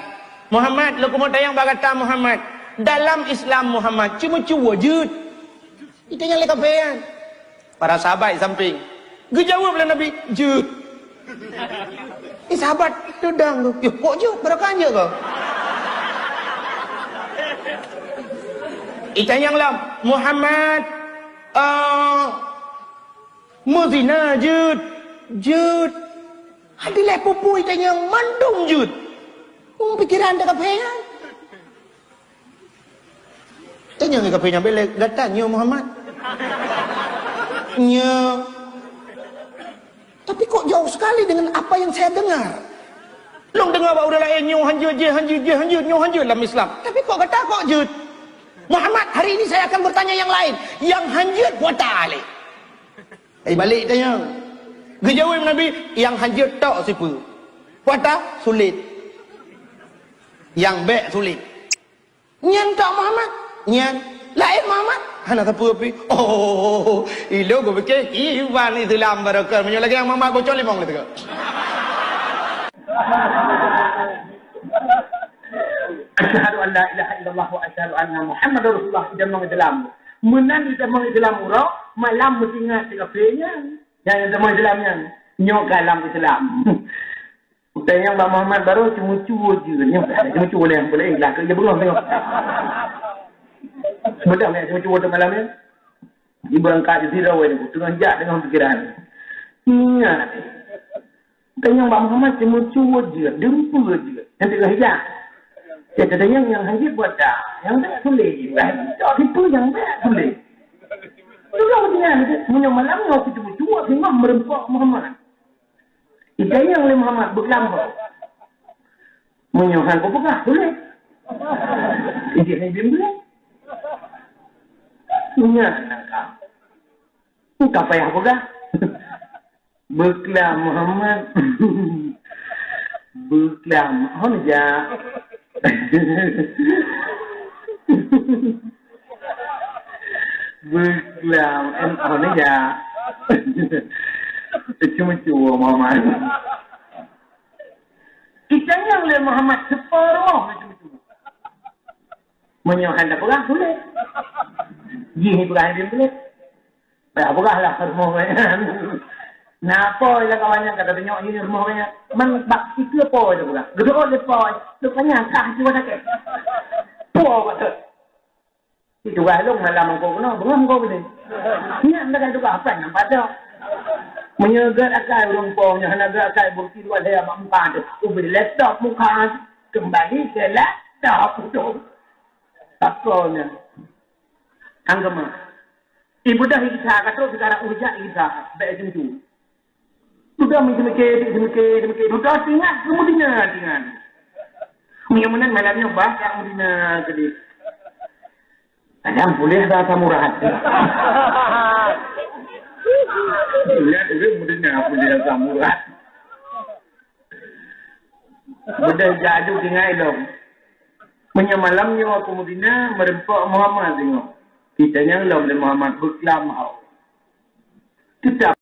"Muhammad, lôn keumeung tanyong bak gata, Muhammad. Dalam Islam, Muhammad, ceumeucue jeuet?" Itanyong lé kafé nyan. Para sahabat di sampéng. Geujaweueb lé Nabi, "Jeuet." Ih, sahabat teudong tu, "Yoh, kok jeuet? Barokah jeuet kah?" Itanyong lom, "Muhammad, eh, meuzina jeuet?" "Jeuet." Hana lé peue-peue itanyong, mandum jeuet. Hmm, pikeran dak kafé nyan. Tanyong keu kafé nyan bèk lé, "Gata nyoe Muhammad?" "Nyoe." "Tapi kok jauh sekali dengan apa yang saya dengar? Lôn deungoe bak ureueng laén nyoe hanjeuet, jih hanjeuet, jih hanjeuet, nyoe hanjeuet lam Islam. Tapi kok gata kok jeuet?" "Muhammad, hari ini saya akan bertanya yang lain. Yang hanjeuet buta lé." Ai balek tanyong. Geujaweueb Nabi, "Nyang hanjeuet tok sipeue?" "Buta, sulet." "Nyang bèk sulet." "Nyan tok Muhammad?" "Nyan." "Laén Muhammad?" "Hana sapeue pih." "Oh, ilôn kupike kiban Islam barokon. Meunyoe lagèe nyang Muhammad bocor limong lé teuka." Asyhadu an la ilaha illallah wa asyhadu anna Muhammadar Rasulullah, jamong Islam. Meunan jamong Islam uroe, malam meusingat si kafé nyan. Nyang jamong Islam nyan, nyoe ka lam Islam. Utai nyang bak Muhammad baru ceumeucue jeuet. Nyoe dah ceumeucue lé, boleh lah, keu dia bengong tengok. Beudôh nyan ceumeucue tu malam nyan. Ibeurangkat di sidroe, teungoh jak teungoh pikiran. Ingat. Tanyong bak Muhammad ceumeucue jeuet, dumpeue jeuet. Nyan teungoh jak. Jadi tanyong nyang hanjeuet buta, nyang bèk sulet. Tok sipeue nyang bèk sulet. Teuka meutinggai, meunyoe malam nyoe kuceumeucue, singoh meureumpok Muhammad. Itanyong lé Muhammad beuklam ho. Meunyoe han kupeugah, sulet. Ijih han iblih. Ingat nangka. Engka payah peugah. Beuklam Muhammad. Beuklam. Hon jak. Beuklam, em, oh, ni ya. Lucu-lucu Muhammad. Kita nyang lé Muhammad seupôt rumoh lucu-lucu. Meunyoe hana peugah, boleh. Jih peugah dia boleh. Dah peugah lah rumoh. Nah, apa yang kawan yang kata tengok ni rumoh banyak. Man bak situ apa dia peugah. Gedor dia apa. Rupanya kah cuba sakit. Apa kata? Itu wah long malam engkau kena, bengam kau boleh. Ingat dah kan tugas apa nampak dah. Meunyoe gét akai ureuëng po, nyoe hana gét akai bukti dua saya bak muka tu. Ubé laptop muka tu. Kembali ke laptop tu. Takonya. Anggema. Ibu dah Isa, ka trok sekarang ujak Isa. Baik tentu. Sudah meuseumike, seumike, seumike. Sudah tingat keu Madinah, tingat. Meunyoe meunan malam nyoe bah dak Madinah keudeh. Kadang boleh ada asam urat. Lihat dulu Madinah boleh ada asam urat. Boleh jaju tinggai lom. Meunyoe malam nyoe aku Madinah, meureumpok Muhammad singoh. Kita nyang lom lé Muhammad beuklam hau. Tetap